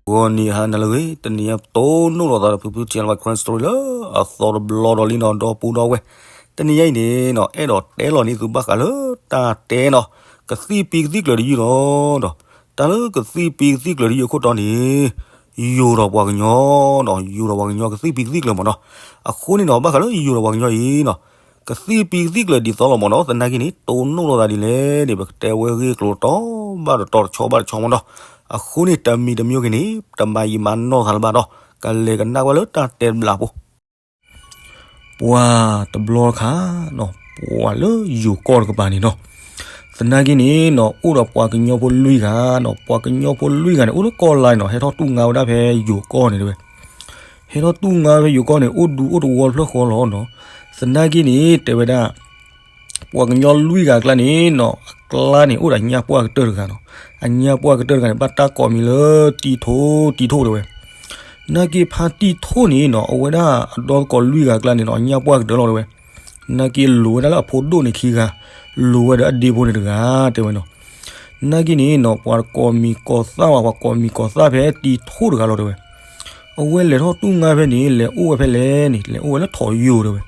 ဂီၤနံၤဟါနၤလၢအဂ့ၤ, တနံၤအံၤပတိၢ်နီၣ်လိာ်သးဒီးဖုဖု T L Y Crime Story လၢအသီတဘျီဒီးလံနီၤ, ဒီပုၢ်ဒီဝဲၢ်, တနံၤအံၤန့ၣ်နီၤ အဲၣ်ဒိးတဲလီၤန့ၢ်သုဘၣ်ဃးလၢတၢ်တဲနီၤ, ကသံၣ်ပံကသံၣ်ကျၢၤတယုၢ်နီၤ, ဒီးတၢ်လၢကသံၣ်ပံကသံၣ်ကျၢၤတယုၢ်အခိၣ်တီန့ၣ် ယိၤဒီးပှၤကညီနီၤ, ယိၤဒီးပှၤကညီကသံၣ်ပံကသံၣ်ကျၢၤမ့ၢ်နီၤ, အဃိန့ၣ်နီၤ ဘၣ်ဃးလၢယိၤဒီးပှၤကညီအံၤနီၤ ကသံၣ်ပံကသံၣ်ကျၢၤဒ်သိးလီၤမ့ၢ်နီၤ, သနာ်က့န့ၣ် တိၢ်နီၣ်လိာ်သးဒ်လဲၣ်န့ၣ် ပကတဲဝဲဂ့ၢ်ကျိၤတီဘၣ်တတီၤတဆီဘၣ်တဆီမ့ၢ်နီၤ, အဃိန့ၣ် တမံၤတမံၤက့ၤန့ၣ် တမၤယံာ်မၤနီၢ်သးလၢၤဘၣ်နီၤ, ကလဲၤကနၣ်ဝဲလၢတၢ်တဲတဘျီဖိ ပှၤတဘျီတခါနီၤ, ပှၤလၢယိၤကီၢ်တကပၤန့ၣ်နီၤ, သနာ်က့န့ၣ်နီၤ အိၣ်ဒီးပှၤကညီဖိလွံၢ်ဂၤနီၤ, ပှၤကညီဖိလွံၢ်ဂၤန့ၣ် အိၣ်လၢကီၢ်လါနီၤ, ဟဲထီၣ်တူၢ်ငါဝဲဒၣ်ဖဲယိၤကီၢ်န့ၣ်တဲဝဲ, ဟဲထီၣ်တူၢ်ငါဖဲယိၤကီၢ်န့ၣ် အိၣ်ဒူအိၣ်တဝီဖျၢၣ်ဃီလီၤနီၤ, သနာ်က့န့ၣ် တဲဝဲဒၣ် ပှၤကညီလွံၢ်ဂၤအကျါန့ၣ်နီၤ, အကျါန့ၣ် အိၣ်ဒီးညၣ်ပှၢ်ကတၢၢ်တဂၤနီၤ, အညၣ်ပှၢ်ကတၢၢ်တဂၤန့ၣ် ဘၣ်တၢ်ကိးမံၤလၢတံထိၣ် တံထိၣ်တဲဝဲ, နာ်က့ဖါတံထိၣ်န့ၣ်နီၤ အဝဲဒၣ်အဒီသကိးလွံၢ်ဂၤအကျါန့ၣ်နီၤ အညၣ်ပှၢ်ကတၢၢ်လီၤတဲဝဲ, နာ်က့လိၤဝဲဒၣ်လၢအဖိဒိၣ်န့ၣ်ခံဂၤ, လိၤဝဲဒီးအဒ့ဖိန့ၣ်တဂၤ တဲဝဲနီၤ, နာ်က့န့ၣ်နီၤ ပှၤကိးမံၤကိးသၣ်ဝဲ ပှၤကိးမံၤကိးသၣ်ဖဲတံထိၣ်တဂၤလီၤတဲဝဲ, အဝဲလဲၤထီၣ်တူၢ်ငါဖဲန့ၣ် လဲၤအိၣ်ဝဲဖဲလဲၣ်န့ၣ် လဲၤအိၣ်ဝဲလၢထိးယိၤတဲဝဲ,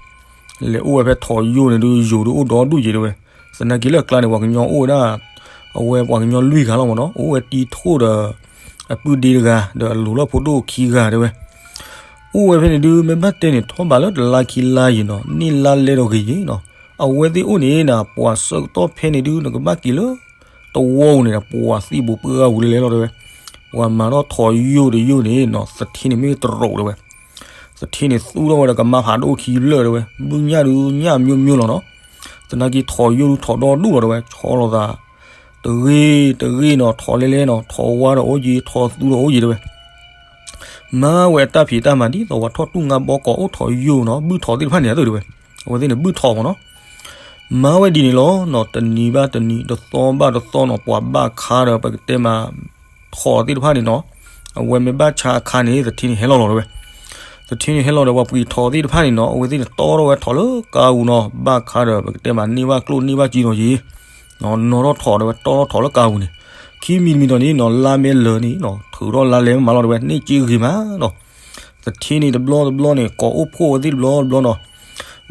လဲၤအိၣ်ဝဲဖဲထိးယိၤန့ၣ်ဒုး ယိၤဒုးအိၣ်ဒီဒူၣ်ယံၤတဲဝဲ, သနာ်က့လၢအကျါန့ၣ် ပှၤကညီအိၣ်ဝဲဒၣ်, အဝဲပှၤကညီလွံၢ်ဂၤလီၤမ့ၢ်နီၤ, အိၣ်ဝဲတံထိၣ်ဒီး အပုၢ်ဒ့တဂၤ ဒီးအလိၤလၢအဖိဒိၣ်ခံဂၤတဲဝဲ, အိၣ်ဝဲဖဲန့ၣ်ဒုး မ့ၢ်ဘၣ်တဲန့ၣ် ထီၣ်ဘးလၢတလါခံလါယံၤနီၤ, န့ၢ်လါလဲဒီးဂ့ၤယံၤနီၤ, အဝဲသ့ၣ်အိၣ်န့ၣ်နီၤ ပှၤဆၢကတီၢ်ဖဲန့ၣ်ဒုး နကဘၣ်က့ၤလၢ တဝီပူၤန့ၣ်ဒီး ပှၤသံၣ်ဘိးပှၢ်ဂၤဝံၤလၢလဲလီၤတဲဝဲ, ပှၤမၤထီၣ်ထိးယိၤတယိၤန့ၣ်နီၤ သထ့န့ၣ်မ့ၢ်တရူးတဲဝဲ, သထ့န့ၣ်သူၣ်ထီၣ်ဝဲဒီးကမါဖးဒိၣ်ခံဖျၢၣ်တဲဝဲ, ဘုၣ်ညၣ်ဒုးညၣ်အမျိုးမျိုးလီၤနီၤ, သနာ်က့ထိးယိၤဒုးထိးဒီဒူၣ်လီၤတဲဝဲ, ဆီလီၤသး တဂ့ၤတဂ့ၤနီၤ, ထိးလဲလဲနီၤ, ထိးဝါဒီးအိၣ်ယံၤ ထိးသူဒီးအိၣ်ယံၤတဲဝဲ မၤဝဲအတၢ်ဖံးတၢ်မၤဒ်သိးပှၤထီၣ်တူၢ်ငါဘီကီးအိၣ်ထိးယိၤနီၤ, ဘုၣ်ထိးသ့ၣ်တဖၣ်န့ၣ်အသိးတဲဝဲ, အဝဲသ့ၣ်န့ၣ်ဘုၣ်ထိးမ့ၢ်နီၤ, မၤဝဲဒ်န့ၣ်လီၤနီၤ, တနံၤဘၣ်တနံၤ တသီဘၣ်တသီနီၤ, ပှၤဘၣ်ခါဒီးပကတဲမး ထိးသ့ၣ်တဖၣ်န့ၣ်နီၤ, အဝဲမ့ၢ်ဘၣ်ဆါအခါန့ၣ် သထ့န့ၣ်ဟဲလီၤလီၤတဲဝဲ, သထ့န့ၣ်ဟဲလီၤဒီးပှၤပှ့ၤထိးသ့ၣ်တဖၣ်န့ၣ်နီၤ, အဝဲသ့ၣ်န့ၣ်တီထီၣ်ဝဲထိးလၢကါပူၤနီၤ, ဘၣ်ခါဒီးပကတဲမးန့ၢ်ဘၣ်ကျိၣ်န့ၢ်ဘၣ်စ့နီၤယံၤ နီၤထီၣ်ထိးဒီးဝဲတီထီၣ်ထိးလၢကါပူၤန့ၣ်, ခံမံၤတမံၤဒီးန့ၣ်နီၤ လါမ့ၢ်လၢာ်န့ၣ်နီၤ ထုးထီၣ်လါလဲမးလီၤတဲဝဲ န့ၢ်စ့ဂ့ၤမးနီၤ, သထ့န့ၣ်တဘျီတဘျီန့ၣ် ကိးအိၣ်ဖှိၣ်ဝဲသ့ၣ်တဘျီတဘျီနီၤ,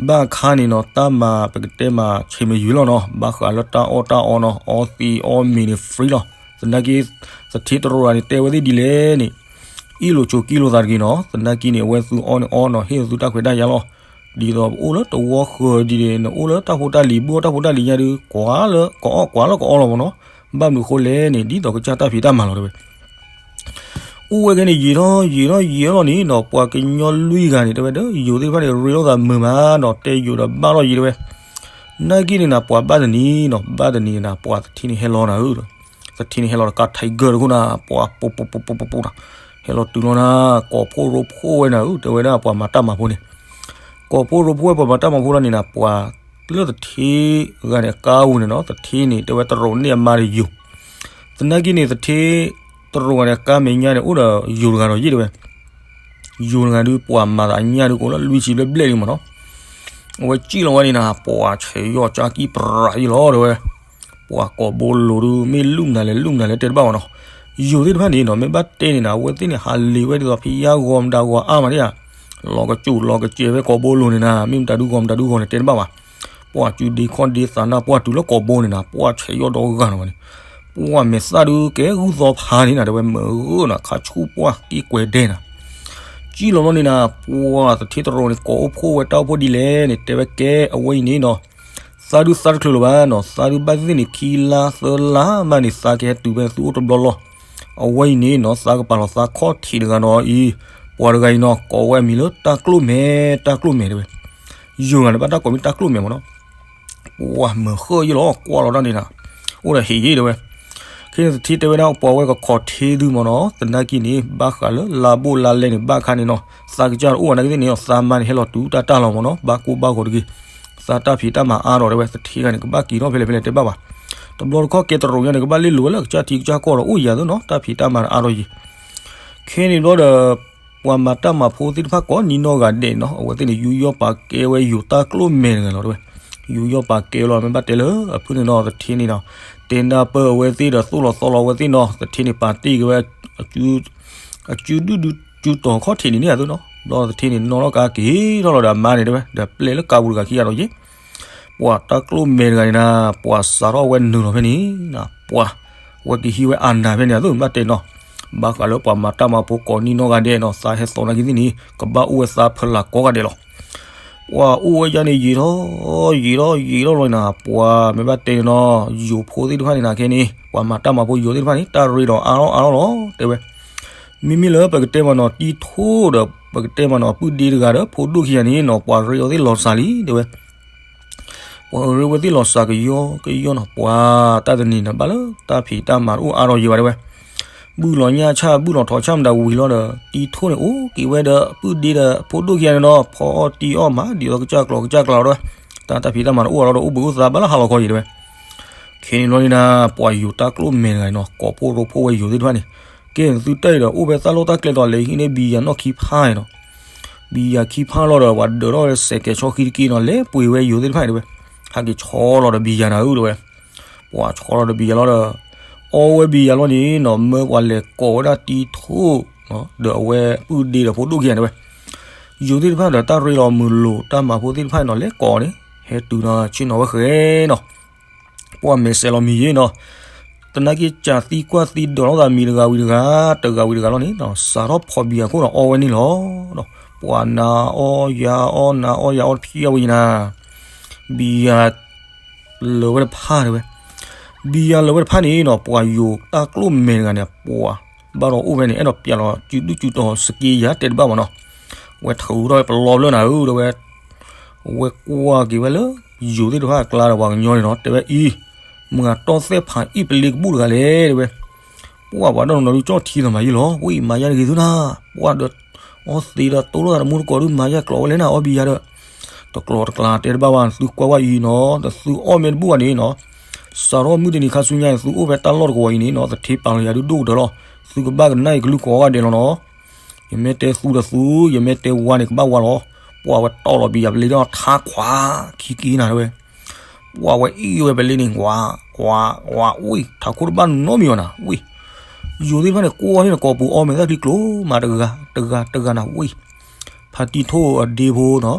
ဘၣ်ခါန့ၣ်နီၤ တၢ်မၤပကတဲမးဆံးမယုၤလီၤနီၤ, ဘၣ်ဃးလၢတၢ်အီၣ်တၢ်အီနီၤ အီသံးအီမ့ၤန့ၣ် free လီၤ, သနာ်က့ သထ့တရူးန့ၣ် တဲဝဲသ့ၣ်ဒ်လဲၣ်န့ၣ် အ့ၣ်လိာ်ဆိးက့လိာ်သးတဂ့ၤနီၤ, သနာ်က့န့ၣ် အဝဲသုအီန့ၣ်အီနီၤ ဟ့ၣ်သုတၢ်ခွဲးတၢ်ယာ်လီၤ, ဒ်သိးပအိၣ်လၢတဝီဃၢၤဒ်န့ၣ် နအိၣ်လၢတၢ်ဖိတၢ်လံၤ ဘုၣ်အီၣ်တၢ်ဖိတၢ်လံၤညါဒုး ကွၢ်လၢကအီၣ်ကွၢ်လၢကအီလီၤမ့ၢ်နီၤ, ဘၣ်မနုၤဃိလဲၣ်န့ၣ် ဒ်သိးကစၢ်တၢ်ဖံးတၢ်မၤလီၤတဲဝဲ အိၣ်ဝဲခဲန့ၣ် ယံာ်ထီၣ်ယံာ်ထီၣ်ယံာ်ထီၣ်လီၤန့ၣ်နီၤ ပှၤကညီလွံၢ်ဂၤန့ၣ် တဲဝဲဒီး ယိၤသ့ၣ်တဖၣ်န့ၣ် ရ့လိာ်သးမုာ်မးနီၤ တဲယိၤဒီးဘၣ်လီၤယံၤတဲဝဲ, နာ်က့န့ၣ်နၤ ပှၤဘၣ်တနံၤနီၤ ဘၣ်တနံၤန့ၣ်နၤ ပှၤသထ့န့ၣ်ဟဲလီၤနၤဧၢ, သထ့န့ၣ်ဟဲလီၤဒီးကါ Tiger တခိၣ်နၤ ပှၤပူၤပူၤပူၤပူၤပူၤပူၤနီၤ, ဟဲလီၤတုၤလီၤနၤ ကိးဖှိၣ်ရိဖှိၣ်ဝဲနၤဧၢ တဲဝဲဒၣ်ပှၤမၤတၢ်မၤဖိန့ၣ်, ကိးဖှိၣ်ရိဖှိၣ်ဝဲပှၤမၤတၢ်မၤဖိလီၤန့ၣ်နၤ ပှၤလၢသထ့ဂၤန့ၣ် အကါပူၤန့ၣ်နီၤ သထ့န့ၣ် တဲဝဲတရူးန့ၢ်အမါဒီးယိၤ သနာ်က့န့ၣ် သထ့တရူးဂၤန့ၣ် အကါမဲာ်ညါန့ၣ် အိၣ်ဒီးယိၤတဂၤဒီးယ့ၣ်တဲဝဲ, ယိၤတဂၤဒုး ပှၤမၤသးအညၣ်ဒုး ကအိၣ်လၢလွံၢ်ဆံဘျဲၣ်ဘျဲၣ်ဒုးမ့ၢ်နီၤ, အဝဲစံၣ်လီၤဝဲန့ၣ်နၤ ပှၤဆဲးယီၣ်ကၠါကံၣ်ပြးယ့ၣ်လီၤတဲဝဲ, ပှၤကိးဘိလိၤဒုး မ့ၢ်လုၢ်မနုၤလဲၣ် လုၢ်မနုၤလဲၣ် တဲတဘၣ်မ့ၢ်နီၤ, ယိၤသ့ၣ်တဖၣ်န့ၣ်နီၤ မ့ၢ်ဘၣ်တဲန့ၣ်နၤ အဝဲသ့ၣ်န့ၣ် ဟးလ့ၤဝဲဒ်သိးဖံးယါဂီၤမတၤဂီၤအါမးန့ၣ်ဧါ, လီၤကစူၣ်လီၤကစဲးဖဲကိးဘိလိၤန့ၣ်နၤ မ့ၢ်မတၤဒုးဂီၤမတၤဒုးဂီၤန့ၣ် တဲတဘၣ်ဘၣ် ပှၤစုဒ့ခီၣ်ဒ့သးနၢ်ပှၢ်တုၤလၢကိးဘိန့ၣ်နၤ ပှၢ်ဆဲးယီၣ်ဒီဂၤနီၤဝဲန့ၣ်, ပှၢ်မဲာ်သၣ်ဒုးကဲဂုၢ်သီဖးန့ၣ်နၤ တဲဝဲမုာ်ဂၢၢ်နၤ ခါဆူၣ်ပှၢ်က့ၤကွဲးဒဲးနၤ, စံၣ်လီၤလီၤန့ၣ်နၤ ပှၤသထ့တရူးန့ၣ် ကိးအိၣ်ဖှိၣ်ဝဲတၢ်အိၣ်ဖှိၣ်ဒ်လဲၣ်န့ၣ် တဲဝဲကဲအဝဲအံၤန့ၣ်နီၤ, သးဒုးသးတချုးလၢၤဘၣ်နီၤ သးဒုးဘၣ်သ့ၣ်န့ၣ် ခံလါသၢလါမးန့ၣ် သးကဟဲတုၤဖဲသုအိၣ်တဘျီလီၤ, အဝဲအံၤန့ၣ်နီၤ သးကပာ်လီၤသးခီၣ်ထံးတဂၤနီၤအံၤ, ပှၤတဂၤအံၤနီၤ ကိးဝဲအမံၤလၢတၢ်ကျိၣ်မဲာ် တၢ်ကျိၣ်မဲာ်တဲဝဲ, ယိၤဂၤန့ၣ် ဘၣ်တၢ်ကိးမံၤတၢ်ကျိၣ်မဲာ်မ့ၢ်နီၤ ပှၤမုာ်ဃၢယ့ၣ်လီၤ ကွၢ်လီၤတၢ်န့ၣ်နၤ, အိၣ်ဒီးဟ့ၣ်ယ့ၣ်တဲဝဲ, ခဲန့ၣ်သထ့တဲဝဲဒၣ် ပှၤဝဲကခိးထ့ဒုးမ့ၢ်နီၤ သနာ်က့န့ၣ် ဘၣ်ဃးလၢလါဘိၣ်လါလဲန့ၣ် ဘၣ်ခါန့ၣ်နီၤ သးကစၢ်တအိၣ်ဘၣ်နာ်က့သ့ၣ်န့ၣ် သးမါန့ၣ်ဟဲလီၤတုၤတၢ်တၢ်လီၤမ့ၢ်နီၤ ဘၣ်ကိၢ်ဘၣ်ဂီၤတဂ့ၤ, သးတၢ်ဖံးတၢ်မၤအါထီၣ်တဲဝဲ သထ့ဂၤန့ၣ် ကဘၣ်က့ၤထီၣ်ဖဲလဲၣ်ဖဲလဲၣ်တဲဘၣ်ဘၣ်, တဘျီတခီၣ်ကဲတရူးညါန့ၣ် ကဘၣ်လ့ၣ်လိၤဝဲလၢကစၢ်ထံကစၢ်ကီၢ်ဒီးအိၣ်ယၤသ့ၣ်နီၤ တၢ်ဖံးတၢ်မၤအါထီၣ်ယံၤ ခဲန့ၣ်ဘျီဒီး ပှၤမၤတၢ်မၤဖိသ့ၣ်တဖၣ်ကိးနံၤနီၢ်ဂၤဒဲးနီၤ အဝဲသ့ၣ်န့ၣ် ယူးယီၣ်ပာ်ကဲဝဲယိၤတၢ်ကျိၣ်မဲာ်တဂၤလီၤတဲဝဲ, ယူးယီၣ်ပာ်ကဲလီၤ မ့ၢ်ဘၣ်တဲလၢအဖုၣ်န့ၣ်နီၤ သထ့န့ၣ်နီၤ, တဲနၢ်ပၢၢ်အဝဲသ့ၣ်ဒီးသိၣ်လီၤသီလီၤအဝဲသ့ၣ်နီၤ သထ့န့ၣ် ပာ်တ့ၢ်က့ၤဝဲ အစု အစုဒုၣ်ဒုးစုတီၤခီၣ်ထံးန့ၣ်န့ၣ်အသိးနီၤ, ဒီးသထ့န့ၣ်နီၣ်ထီၣ်ကါက့ၤထီၣ်လီၤဒီးအမါန့ၣ်တဲဝဲ ဒီးပျဲလၢကးပူၤတဂၤခံဂၤဒီးယ့ၣ်, ပှၤတၢ်ကျိၣ်မဲာ်တဂၤန့ၣ်နၤ ပှၤစးထီၣ်ဝဲနုာ်လီၤဖဲန့ၣ်, ပှၤ ဝဲကဟံးဝဲအနၢ်ဖဲန့ၣ်အသိး ဘၣ်တဲနီၤ, ဘၣ်ဃးလၢပှၤမၤတၢ်မၤဖိကိးနံၣ်နီၢ်ဂၤဒဲးနီၤ သးဟဲသီနာ်က့သ့ၣ်န့ၣ် ကဘၣ်အိၣ်ဝဲသးဖီလာ်ကိးဂၤဒဲးလီၤ. ပှၤအိၣ်ဝဲဒ်န့ၣ်ယံာ်ထီၣ် ယံာ်ထီၣ်ယံာ်ထီၣ်လီၤနၤ, ပှၤမ့ၢ်ဘၣ်တဲန့ၣ်နီၤ ယိၤဖိသ့ၣ်တဖၣ်န့ၣ်နၤခဲန့ၣ် ပှၤမၤတၢ်မၤဖိယိၤသ့ၣ်တဖၣ်န့ၣ် တၢ်ရ့ဒီးအါထီၣ်အါထီၣ်လီၤ တဲဝဲ. မ့မ့ၢ်လၢပကတဲမးနီၤ တံၤထိၣ်ဒီး ပကတဲမးနီၤ ပုၢ်ဒ့တဂၤဒီး ဖိဒိၣ်ခံဂၤန့ၣ်နီၤ ပှၤရ့အီၤသ့ၣ်လီၤစှၤလံ တဲဝဲ. ပှၤရ့ဝဲသ့ၣ်လီၤစှၤကယီကယီနီၤ ပှၤတၢ်တနံၤန့ၣ် ဘၣ်လၢတၢ်ဖံးတၢ်မၤတအိၣ်အါထီၣ်ယံၤဘၣ် တဲဝဲ. ဘုၣ်လီၤညၣ်ဆၣ် ဘုၣ်လီၤထိးဆၣ်မတၤဝံၤလီၤဒီး တံၤထိၣ်န့ၣ် အိၣ်က့ၤဝဲဒီး ပုၢ်ဒ့ဒီး ဖိဒိၣ်ခံဂၤန့ၣ်နီၤ ဖီအီၣ်တံၢ်အီၣ်မၤ ဒ်သိးကစၢ်ကျိၤကစၢ်ကျါတဲဝဲ. တၢ်တၢ်ဖံးတၢ်မၤတအိၣ်အါထီၣ်ဒီး အိၣ်ဘှံးအိၣ်သါဘၣ်လၢဟါလီၤခီယံၤ တဲဝဲ. ခဲန့ၣ်လီၤန့ၣ်နၤ ပှၤယိၤတၢ်ကျိၣ်မဲာ်တဂၤန့ၣ်နီၤ ကိးဖှိၣ်ရိဖှိၣ်ဝဲယိၤသ့ၣ်တဖၣ်န့ၣ် ကဲ နသုတၢ်အံၤဒီး အိၣ်ဖဲတၢ်လီၢ်တၢ်ကျဲတီၤလဲၤဟံးန့ၢ်ဘံယၤနီၣ်ခံဖးန့ၣ်နီၤ. ဘံယၤခံဖးလီၤဒီး ပှၤဒၢးထီၣ်ဝဲစဲးကဲးဆီခံတက့ၢ်နီၤ လဲၤပှ့ၤဝဲယိၤသ့ၣ်တဖၣ်န့ၣ် တဲဝဲ. ဟဲက့ၤဆီလီၤဒီးဘံယၤနၤဧၢ တဲဝဲ. ပှၤဆီလီၤဒီးဘံယၤလီၤဒီး အီဝဲဘံယၤလီၤန့ၣ်နီၤ မၢပှၤလဲၤကိးဝဲဒၣ်တံၤထိၣ် ဒီးအဝဲပုၢ်ဒ့ဒီးဖိဒိၣ်ခံဂၤ တဲဝဲ. ယိၤသ့ၣ်တဖၣ်ဒီး တၢ်ရ့လီၤမုာ်လိာ် တၢ်မၤဖိသ့ၣ်တဖၣ်န့ၣ်နီၤ လဲၤကိးန့ၣ် ဟဲတုၤနီၤ ဆ့ၣ်နီၤဝဲဃဲနီၤ ပှၤမဲာ်စဲးလီၤမံၤယ့ၢ်နီၤ. သနာ်က့ ကးသံကွၢ်သံဒိးလိာ်သးမံၤတဂၤဝံၤတဂၤ တဂၤဝံၤတဂၤလီၤန့ၣ်နီၤ စးထီၣ်ဖီၣ်ဘံယၤခိၣ်ဒီးအီဝဲန့ၣ်လီၤ. ပှၤနၤအီယၤအီ နၤအီယၤအီတဖျၢၣ်ဝဲယံၤနၤ ဘံယၤလၢာ်ဝဲတဖး တဲဝဲ. ဘံယၤလၢာ်ဝဲတဖးန့ၣ်နီၤ ပှၤယိၤတၢ်ကျိၣ်မဲာ်တဂၤန့ၣ် ပှၤဘၣ်ဒီးအိၣ်ဖဲန့ၣ် အဲၣ်ဒိးပျးလီၤစုဒုၣ်စုတီၤစက့ယၤတဲတဘၣ်မးနီၤ. ဝဲထုးထီၣ်ဝဲပလီဖျၢၣ်နၤဧၢ တဲဝဲ. ဝဲကွၢ်က့ၤဝဲလၢ ယိၤသ့ၣ်တဖၣ်အကျါဒီးပှၤကညီန့ၣ်နီၤ တဲဝဲအံၤ မုၢ်ဂၤတီၢ်သဲၣ်ဖးအံၣ်ပလ့ကဘူၣ်တဂၤလဲၣ် တဲဝဲ. ပှၤပှၤဒီနီၤနီၤဒုးကၠီၣ်ထံသးမးယ့ၢ်လီၤ ဝံၣ်မၤယါတဂ့ၤသုနၤ ပှၤဒီး အီသံးဒီးတိၢ်လိာ်သးတမူတကိးဒုးမၤယါကျိးဝဲလဲၣ်နၤ အီဘံယၤဒီး တကျိးတကျါတဲတဘၣ်ဘၣ် နသုကွၢ်ဝဲအံၤနီၤ နသုအီၣ်မ့ၢ်တဘူၣ်ဘၣ်န့ၣ်နီၤ စးထီၣ်မုၢ်တနံၤခါဆူညါန့ၣ် သုအိၣ်ဖဲတၢ်လီၢ်တကဝီၤအံၤန့ၣ်နီၤ သထ့ပာ်လီၤယၤဒုးဒိၣ်ကတၢၢ်လီၤ သုကဘၣ်ကနၣ်ယကလုၢ်ကိးဂၤဒဲးလီၤနီၤ ယမ့ၢ်တဲသူဒီးသူ ယမ့ၢ်တဲဝါန့ၣ် ကဘၣ်ဝါလီၤ. ပှၤဝဲတီၢ်လီၤဘံယၤပလ့ဒီးထါခွါ ခံက့ၤနၤတဲဝဲ. ပှၤဝဲအံၣ်ဝဲပလ့န့ၣ် ဝါ ဝါ ဝါ ဝံၣ် ထးခိၣ်တဘၣ်နီတမံၤဘၣ်နၤ ဝံၣ်. ယိၤသ့ၣ်တဖၣ်န့ၣ် ကွၢ်န့ၣ်ကိးပူၤအီၣ်မဲာ်သၣ်ချံကျိၤမးတဂၤ တဂၤ တဂၤနၤ ဝံၣ်. ဖါတံၤထိၣ်အဒ့ဖိနီၤ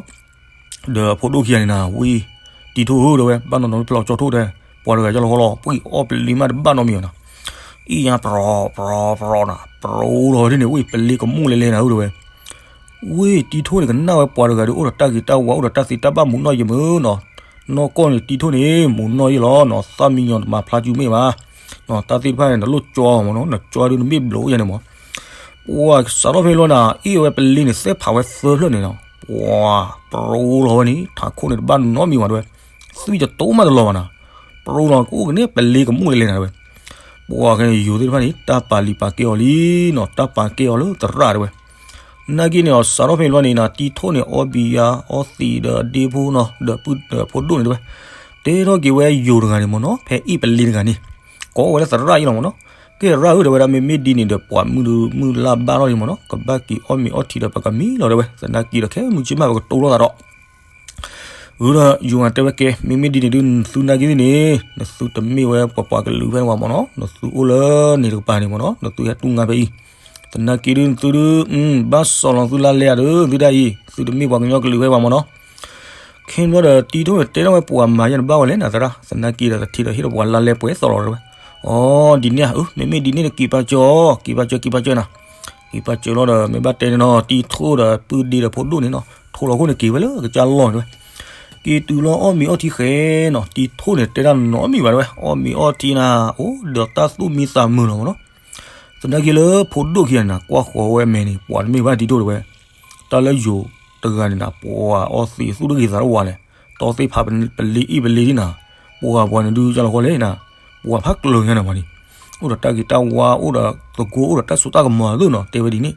ဒီးဖိဒိၣ်ခံဂၤန့ၣ်နၤ ဝံၣ် တံၤထိၣ်ဧၢ တဲဝဲ ဘၣ်နီၤနီၤပျီကၠီထိၣ်တဲ ပှၤတဂၤယလီၤဃီလီၤ ပှံၢ်အီၣ်ပလ့မးတဘၣ်နီတမံၤဘၣ်နၤ အံၣ်ညါပြီၤပြီၤပြီၤနၤ ပြီၤလီၤဒ်န့ၣ် ဝံၣ် ပလ့ကမူၣ်လဲၤလဲၤနၤဧၢ တဲဝဲ. ဝံၣ် တံၤထိၣ်န့ၣ် ကနၣ်ဝဲပှၤတဂၤဒီး အိၣ်ဒီးတၢ်ဂ့ၤတၢ်ဝါ အိၣ်ဒီးတၢ်သ့တၢ်ဘၣ်မူးနီၢ်ယမုာ်နီၤ နီၢ်ကီၢ်န့ၣ် တံၤထိၣ်န့ၣ် မူးနီၢ်ယ့ၢ်လီၤနီၤ သၣ်မံညီၤတမၤဖျါကၠူမ့ၢ်ဘၣ် တၢ်သ့ၣ်တဖၣ်န့ၣ် နလိၣ်ကၠီမးနီၤ နကၠီဒုးနမ့ၢ်ဘျိးအိၣ်ယၤန့ၣ်မး ပှၤစးထီၣ်ဖဲလီၤနၤ အ့ၣ်ဝဲပလ့န့ၣ် သဲဖးဝဲသၢဖျၢၣ်န့ၣ်နီၤ ပှၤ ပြီၤလီၤဝဲန့ၣ် ထးခိၣ်န့ၣ်တဘၣ်နီတမံၤဘၣ်တဲဝဲ သွံၣ်တတိၢ်မးတလီၤဘၣ်နၤ ပြီၤလီၤကအိၣ်ကန့ၣ် ပလ့ကမူၣ်လဲၤလဲၤနၤတဲဝဲ ပှၤခဲန့ၣ် ယိၤသ့ၣ်တဖၣ်န့ၣ် တၢ်ပာ်လံၤပာ်ကဲအီၤလံနီၤ တၢ်ပာ်ကဲအီၤလၢသရၣ်တဲဝဲ နာ်က့န့ၣ် စးထီၣ်ဖဲလီၤန့ၣ်နၤ တံၤထိၣ်န့ၣ် အီဘံယၤ အီသံးဒီးဒ့ဖိနီၤ ဒီးပုၢ်ဒီးဖိဒိၣ်န့ၣ်တဲဝဲ တဲထီၣ်က့ၤဝဲယိၤတဂၤန့ၣ်မ့ၢ်နီၤ ဖဲအ့ၣ်ပလ့တဂၤန့ၣ် ကိးဝဲလၢသရၣ်အံၤလီၤမ့ၢ်နီၤ ကဲသရၣ်ဧၢ တဲဝဲဒၣ် မ့မ့ၢ်ဒ်န့ၣ်ဒီး ပှၤမုၢ်ဒုးမုၢ်လၢ်ဘၣ်ထီၣ်အံၤမ့ၢ်နီၤ ကဘၣ်က့ၤအီၣ်မ့ၤအီထံဒီးပကမံလီၤတဲဝဲ သနာ်က့ဒီးခဲမုၢ်ဆ့ၣ်မးပကတိၤလိာ်သးဒီး အၢ ဒီးယိၤဂၤတဲဝဲကဲ မ့မ့ၢ်ဒ်န့ၣ်ဒုး နသုနာ်က့သ့ၣ်န့ၣ် နသုတမ့ၢ်ဝဲပှၤပှၤကလုာ်ဖဲန့ၣ်ဘၣ်မ့ၢ်နီၤ နသုအိၣ်လၢန့ၣ်တကပၤန့ၣ်မ့ၢ်နီၤ နသုဟဲတူၢ်ငါဖဲအံၤ သနာ်က့ဒုးနသုဒုး ဘၣ်စီၣ်လီၤသုလါလဲအဒုး သုဒၣ်အံၤ သုတမ့ၢ်ပှၤကညီကလုာ်ဖဲဘၣ်မ့ၢ်နီၤ ခဲန့ၣ်ဘျီဒီး တံၤထိၣ်န့ၣ်တဲထီၣ်ဝဲပှၤမၤယဲၢ်တဘၣ်ဝဲလဲၣ်နသရၣ် သနာ်က့ဒီးသထ့ဒီးဟ့ၣ်ဒီးပှၤလါလဲပှဲၤသီၣ်လီၤတဲဝဲ အီ ဒ်န့ၣ်ဧါ အၢ မ့မ့ၢ်ဒ်န့ၣ်ဒီးက့ၤပာ်စၢၤအီၤ က့ၤပာ်စၢၤ က့ၤပာ်စၢၤနၤ က့ၤပာ်စၢၤလီၤဒီး မ့ၢ်ဘၣ်တဲန့ၣ်နီၤ တံၤထိၣ်ဒီးပုၢ်ဒ့ဒီးဖိဒိၣ်န့ၣ်နီၤ ထိၣ်လီၤခိၣ်န့ၣ်က့ၤဝဲလၢကစၢ်လီၢ်တဲဝဲ က့ၤတုၤလီၤအီၣ်မ့ၤအီထံဃဲနီၤ တံၤထိၣ်န့ၣ်တဲတၢ်နီတမံၤဘၣ်တဲဝဲ အီၣ်မ့ၤအီထံနၤ အိၣ်ဒီးတၢ်သူၣ်မံသးမုာ်လီၤမ့ၢ်နီၤ သနာ်က့လၢဖိဒိၣ်ခံဂၤန့ၣ် ကွၢ်ဃီၤဝဲအမဲာ်န့ၣ် ပှၤတမ့ၢ်ဘၣ်တံၤထိၣ်တဲဝဲ တၢ်လၢယိၤတဂၤန့ၣ်နၤ ပှၤအီသံးသူၣ်တဂ့ၤသးတဝါလဲၣ် တီသ့ၣ်ဖးပလ့အံၣ်ပလ့ဒ်နၤ ပှၤပှၤန့ၣ်ဒုးကၢ်လီၤဃီလဲၣ်နၤ ပှၤဖးကျၢၤညါန့ၣ်ပှၤန့ၣ် အိၣ်ဒီးတၢ်ဂ့ၤတၢ်ဝါ အိၣ်ဒီးသကိး အိၣ်ဒီးတၢ်စိတၢ်ကမီၤအသိးနီၤ တဲဝဲဒ်န့ၣ်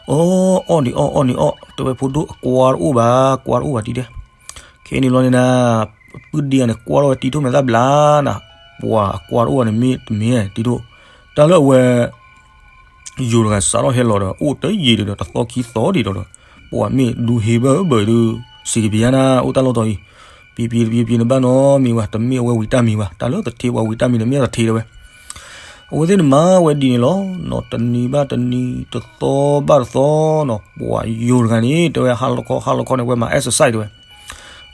အီ အီၣ်န့ၣ်အီၣ် အီၣ်န့ၣ်အီၣ် တဲဝဲဖိဒိၣ်အကွၢ်တအိၣ်ဘၣ် ကွၢ်တအိၣ်ဘၣ်တံၤတဲ ခဲန့ၣ်လီၤန့ၣ်နၤ ပုၢ်ဒ့ဂၤန့ၣ် ကွၢ်ထီၣ်ဝဲတံၤထိၣ်မဲာ်သၣ်ဘျါနၤ ပှၤအကွၢ်တအိၣ်ဘၣ်န့ၣ်မ့ၢ်တမ့ၢ်တံၤထိၣ် တၢ်လၢအဝဲ ယိၤတဂၤစးထီၣ်ဟဲလီၤဒီး အိၣ်တယံာ်ဒီး တသီခံသီဒံးဒီး ပှၤမ့ၢ်ဒူဟ့ဘၢဘၢဒုး စံးကပယါနၤ အိၣ်တၢ်လီၢ်တီၤအံၤ ပံပံပံပံနဘၣ်နီတမံၤဘၣ် တမ့ၢ်အဝဲဝံၤတၢ်မံၤဘၣ် တၢ်လၢသထ့ပှၤဝံၤတၢ်မံၤန့ၣ် မ့ၢ်သထ့တဲဝဲ အဝဲသ့ၣ်န့ၣ်မၤဝဲဒ်န့ၣ်လီၤနီၤ, တနံၤဘၣ်တနံၤ တသီဘၣ်တသီနီၤ, ပှၤယိၤတဂၤန့ၣ် တဲဝဲ ဟါလီၤခီ ဟါလီၤခီန့ၣ် အဝဲမၤ exercise တဲဝဲ.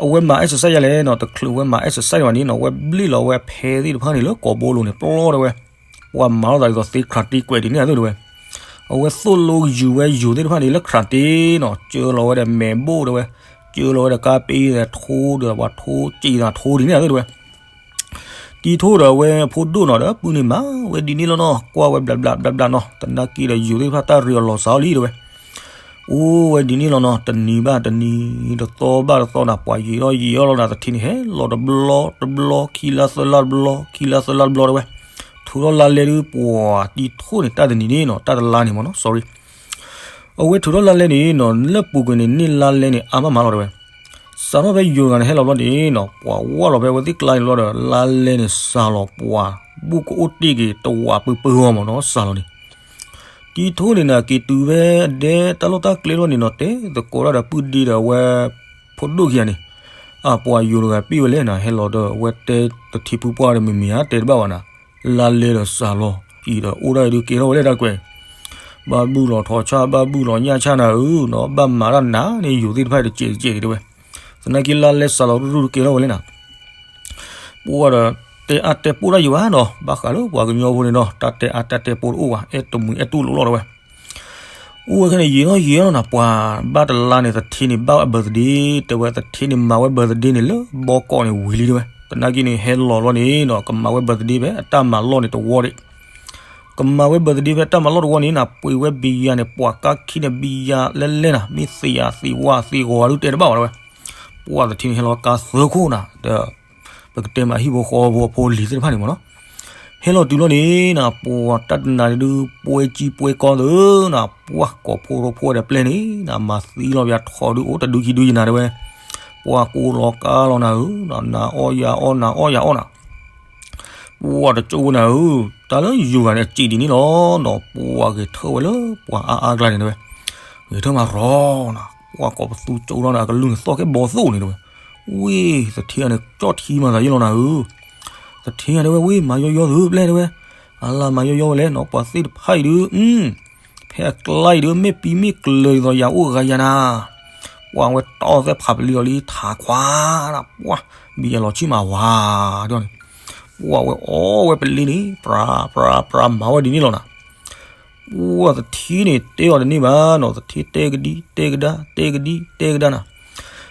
အဝဲမၤ exercise ယါလဲၣ်နီၤ, တချုးဝဲမၤ exercise ဘၣ်န့ၣ်နီၤ, အဝဲဘျ့ၣ်လီၤဝဲဖဲသ့ၣ်တဖၣ်န့ၣ်လၢကိာ်ဘိလိၤန့ၣ် ပျီတဲဝဲ. ပှၤမၤလိာ်သးဒ်သိးသ့ ခရၤတ့ကွဲးဒ်န့ၣ်အသိးတဲဝဲ. အဝဲသိၣ်လိယုၤဝဲယိၤသ့ၣ်တဖၣ်န့ၣ်လၢခရၤတ့နီၤ, စၢလီၤဝဲဒီးမဲာ်ဘိၣ်တဲဝဲ, စၢလီၤဝဲဒီးကါပ့ဒီးထိဒီးပှၤထိစံးသးထိဒ်န့ၣ်အသိးတဲဝဲ. တံၤထိဒီးအဝဲဖိဒိၣ်နီၤဒီးပုၢ်န့ၣ်မၤ ဝဲဒ်န့ၣ်လီၤနီၤ, ကွၢ်ဝဲဘျးဘျးဘျးဘျးနီၤ, သနာ်က့ဒီးယိၤသ့ၣ်တဖၣ်တၢ်ရ့အီၤလီၤစှၤအီၤလံတဲဝဲ. အိၣ်ဝဲဒ်န့ၣ်လီၤနီၤ, တနံၤဘၣ်တနံၤ တသီဘၣ်တသီနီၤ, ပှၤယံာ်ထီၣ်ယံာ်ထီၣ်လီၤနီၤ, သထံန့ၣ်ဟဲလီၤတဘျီတဘျီ, ခံလါသၢလါတဘျီ, ခံလါသၢလါတဘျီတဲဝဲ. ထုးထီၣ်လါလဲဒုး ပှၤတံၤထိန့ၣ် တၢ်တနံၤန့ၣ်နီၤ, တၢ်တလါန့ၣ်မ့ၢ်နီၤ, sorry, အဝဲထုးထီၣ်လါလဲန့ၣ်နီၤ, လၢပူၤကွံာ်န့ၣ် န့ၢ်လါလဲန့ၣ် အါမးမးလီၤတဲဝဲ. စးထီၣ်ဖဲယိၤတဂၤန့ၣ်ဟဲလီၤဘျီန့ၣ်နီၤ, ပှၤဝၢ်လီၤဖဲအဝဲသ့ၣ်ကျါန့ၣ်ဘျီဒီး လါလဲန့ၣ်စှၤလီၤ, ပှၤဘူၣ်ကအိၣ်တ့ၢ်က့ၤတဝးပၢပၢအီၤမ့ၢ်နီၤ, စှၤလီၤန့ၣ်. တံၤထိန့ၣ်နီၤ က့ၤတုၤဖဲအဒဲတၢ်လီၢ်တၢ်ကျဲဘျီန့ၣ်နီၤ, တဲသကိးတၢ်ဒီးပုၢ်ဒ့ဒီးအဝဲဖိဒိၣ်ခံဂၤန့ၣ်, အပှၤယိၤတဂၤပ့ၢ်ဝဲလဲၣ်နီၤ, ဟဲလီၤဒီးအဝဲတဲသထံဖုပှၢ်ဒီးမ့မ့ၢ်ဧါ, တဲတဘၣ်ဘၣ်နီၤ, လါလဲဒီးစှၤလီၤ, အံၤဒီးအိၣ်ဒၣ်အံၤဒုးကဲထီၣ်ဝဲလၢတၢ်ကွဲး, ဘၣ်ဘုၣ်လီၤထိးဆၣ် ဘၣ်ဘုၣ်လီၤညၣ်ဆၣ်နၤဧၢနီၤ, ဘၣ်မၤတၢ်နၤန့ၣ် ယိၤသ့ၣ်တဖၣ်တစဲးတစဲးန့ၣ်တဲဝဲ. သနာ်က့လါလဲစှၤလီၤရူၢ်ရူၢ်ဒုးကဲထီၣ်ဝဲလဲၣ်နီၤ. ပှၤဒီးတဲအါတဲပိၢ်တၢ်ယိၤဧါနီၤ, ဘၣ်ဃးလၢပှၤကညီဖိန့ၣ်ဒီး တၢ်တဲအါတၢ်တဲပိၢ်တအိၣ်ဘၣ်, အဲၣ်တမှံၤအဲၣ်တူၢ်လိာ်လီၤတဲဝဲ. အိၣ်ဝဲခဲန့ၣ် ယံာ်ထီၣ်ယံာ်ထီၣ်နီၤ, ပှၤဘၣ်တလါန့ၣ် သထံန့ၣ်ဘၣ်ဝဲ birthday တဲဝဲ, သထံန့ၣ်မၤဝဲ birthday န့ၣ် လၢဘီကီးန့ၣ်ဝံၤလံတဲဝဲ. သနာ်က့န့ၣ် ဟဲလီၤဘျီန့ၣ်နီၤ, ကမၤဝဲ birthday ဖဲအတၢ်မၤလီၢ်န့ၣ်တဝီဒံး, ကမၤဝဲ birthday ဖဲတၢ်မၤလီၢ်တဝီန့ၣ်နီၤ, ပှ့ၤဝဲဘံယၤန့ၣ် ပှၤကါခံန့ၣ် ဘံယၤလဲလဲနီၤ, မ့ၢ်သ့ယၤသ့ဝါသ့ဂီၤဒုးတဲတဘၣ်ဘၣ်တဲဝဲ. ပှၤသထံန့ၣ်ဟဲလီၤကါသၢခိၣ်နီၤ, ဒီး ပကတဲမးဟံၣ်ဖိဃီဖိအဖိလံၤသ့ၣ်တဖၣ်န့ၣ်မ့ၢ်နီၤ, ဟဲလီၤတုၤလီၤန့ၣ်နီၤ, ပှၤတၢ်တနၤဒုး ပှဲၤကံပှဲၤကီသၢနီၤ, ပှၤကိးဖိရိဖိဒီးပျဲၢ်န့ၣ်နီၤ, မၤသံလီၤပယၤထီၣ်ဒုးအိၣ်တဒုခံဒုယနၤတဲဝဲ, ပှၤကိးလီၤကါလီၤနၤဧၢ, နၤအီၣ်ယၤအီၣ် နၤအီၣ်ယၤအီၣ်နီၤ. ပှၤတကၠိဝဲနၤဧၢ, တၢ်လၢယိၤဂၤန့ၣ် အစံးဒ်န့ၣ်လီၤနီၤ, ပှၤဂဲၤထၢၣ်ဝဲလၢပှၤအါအါကျါန့ၣ်တဲဝဲ, ဂဲၤထၢၣ်မးရီနီၤ, ပှၤကိးပသူကၠိလီၤနၤ, အကလုၢ်န့ၣ်သီၣ်ကဲဘီသိၣ်န့ၣ်တဲဝဲ. ဝ့ၢ်သထ့ဂၤန့ၣ် ကၠီၣ်ထံမၤသးယ့ၢ်လီၤနၤဧၢ, သထ့ဂၤတဲဝဲ, ဝ့ၢ်မၤယီယီသုပျဲၢ်တဲဝဲ, အလၤမၤယီယီဝဲလဲၣ်နီၤ, ပှၤသ့ၣ်တဖၣ်အံၤဒုး ဖဲအကျါအံၤဒုး မ့ၢ်ပံမ့ၢ်ကျၢၤဒ်သိးယၤအိၣ်ဂၤယၤနၤ, ပှၤဝဲတီၢ်သဲဖးပလံၤလီၤလံ ထးခွါ, ပှၤ ဘံယၤလီၤဆံၣ်မးဝါ, ဒ်န့ၣ်, ပှၤဝဲအီၣ်ဝဲပလံၤန့ၣ် ပြၤပြၤပြၤမၤဝဲဒ်န့ၣ်လီၤနၤ. ပှၤသထ့န့ၣ်တဲအီၤတန့ၢ်ဘၣ်နီၤ, သထ့တဲကဒံတဲကဒါ တဲကဒံတဲကဒါနၤ,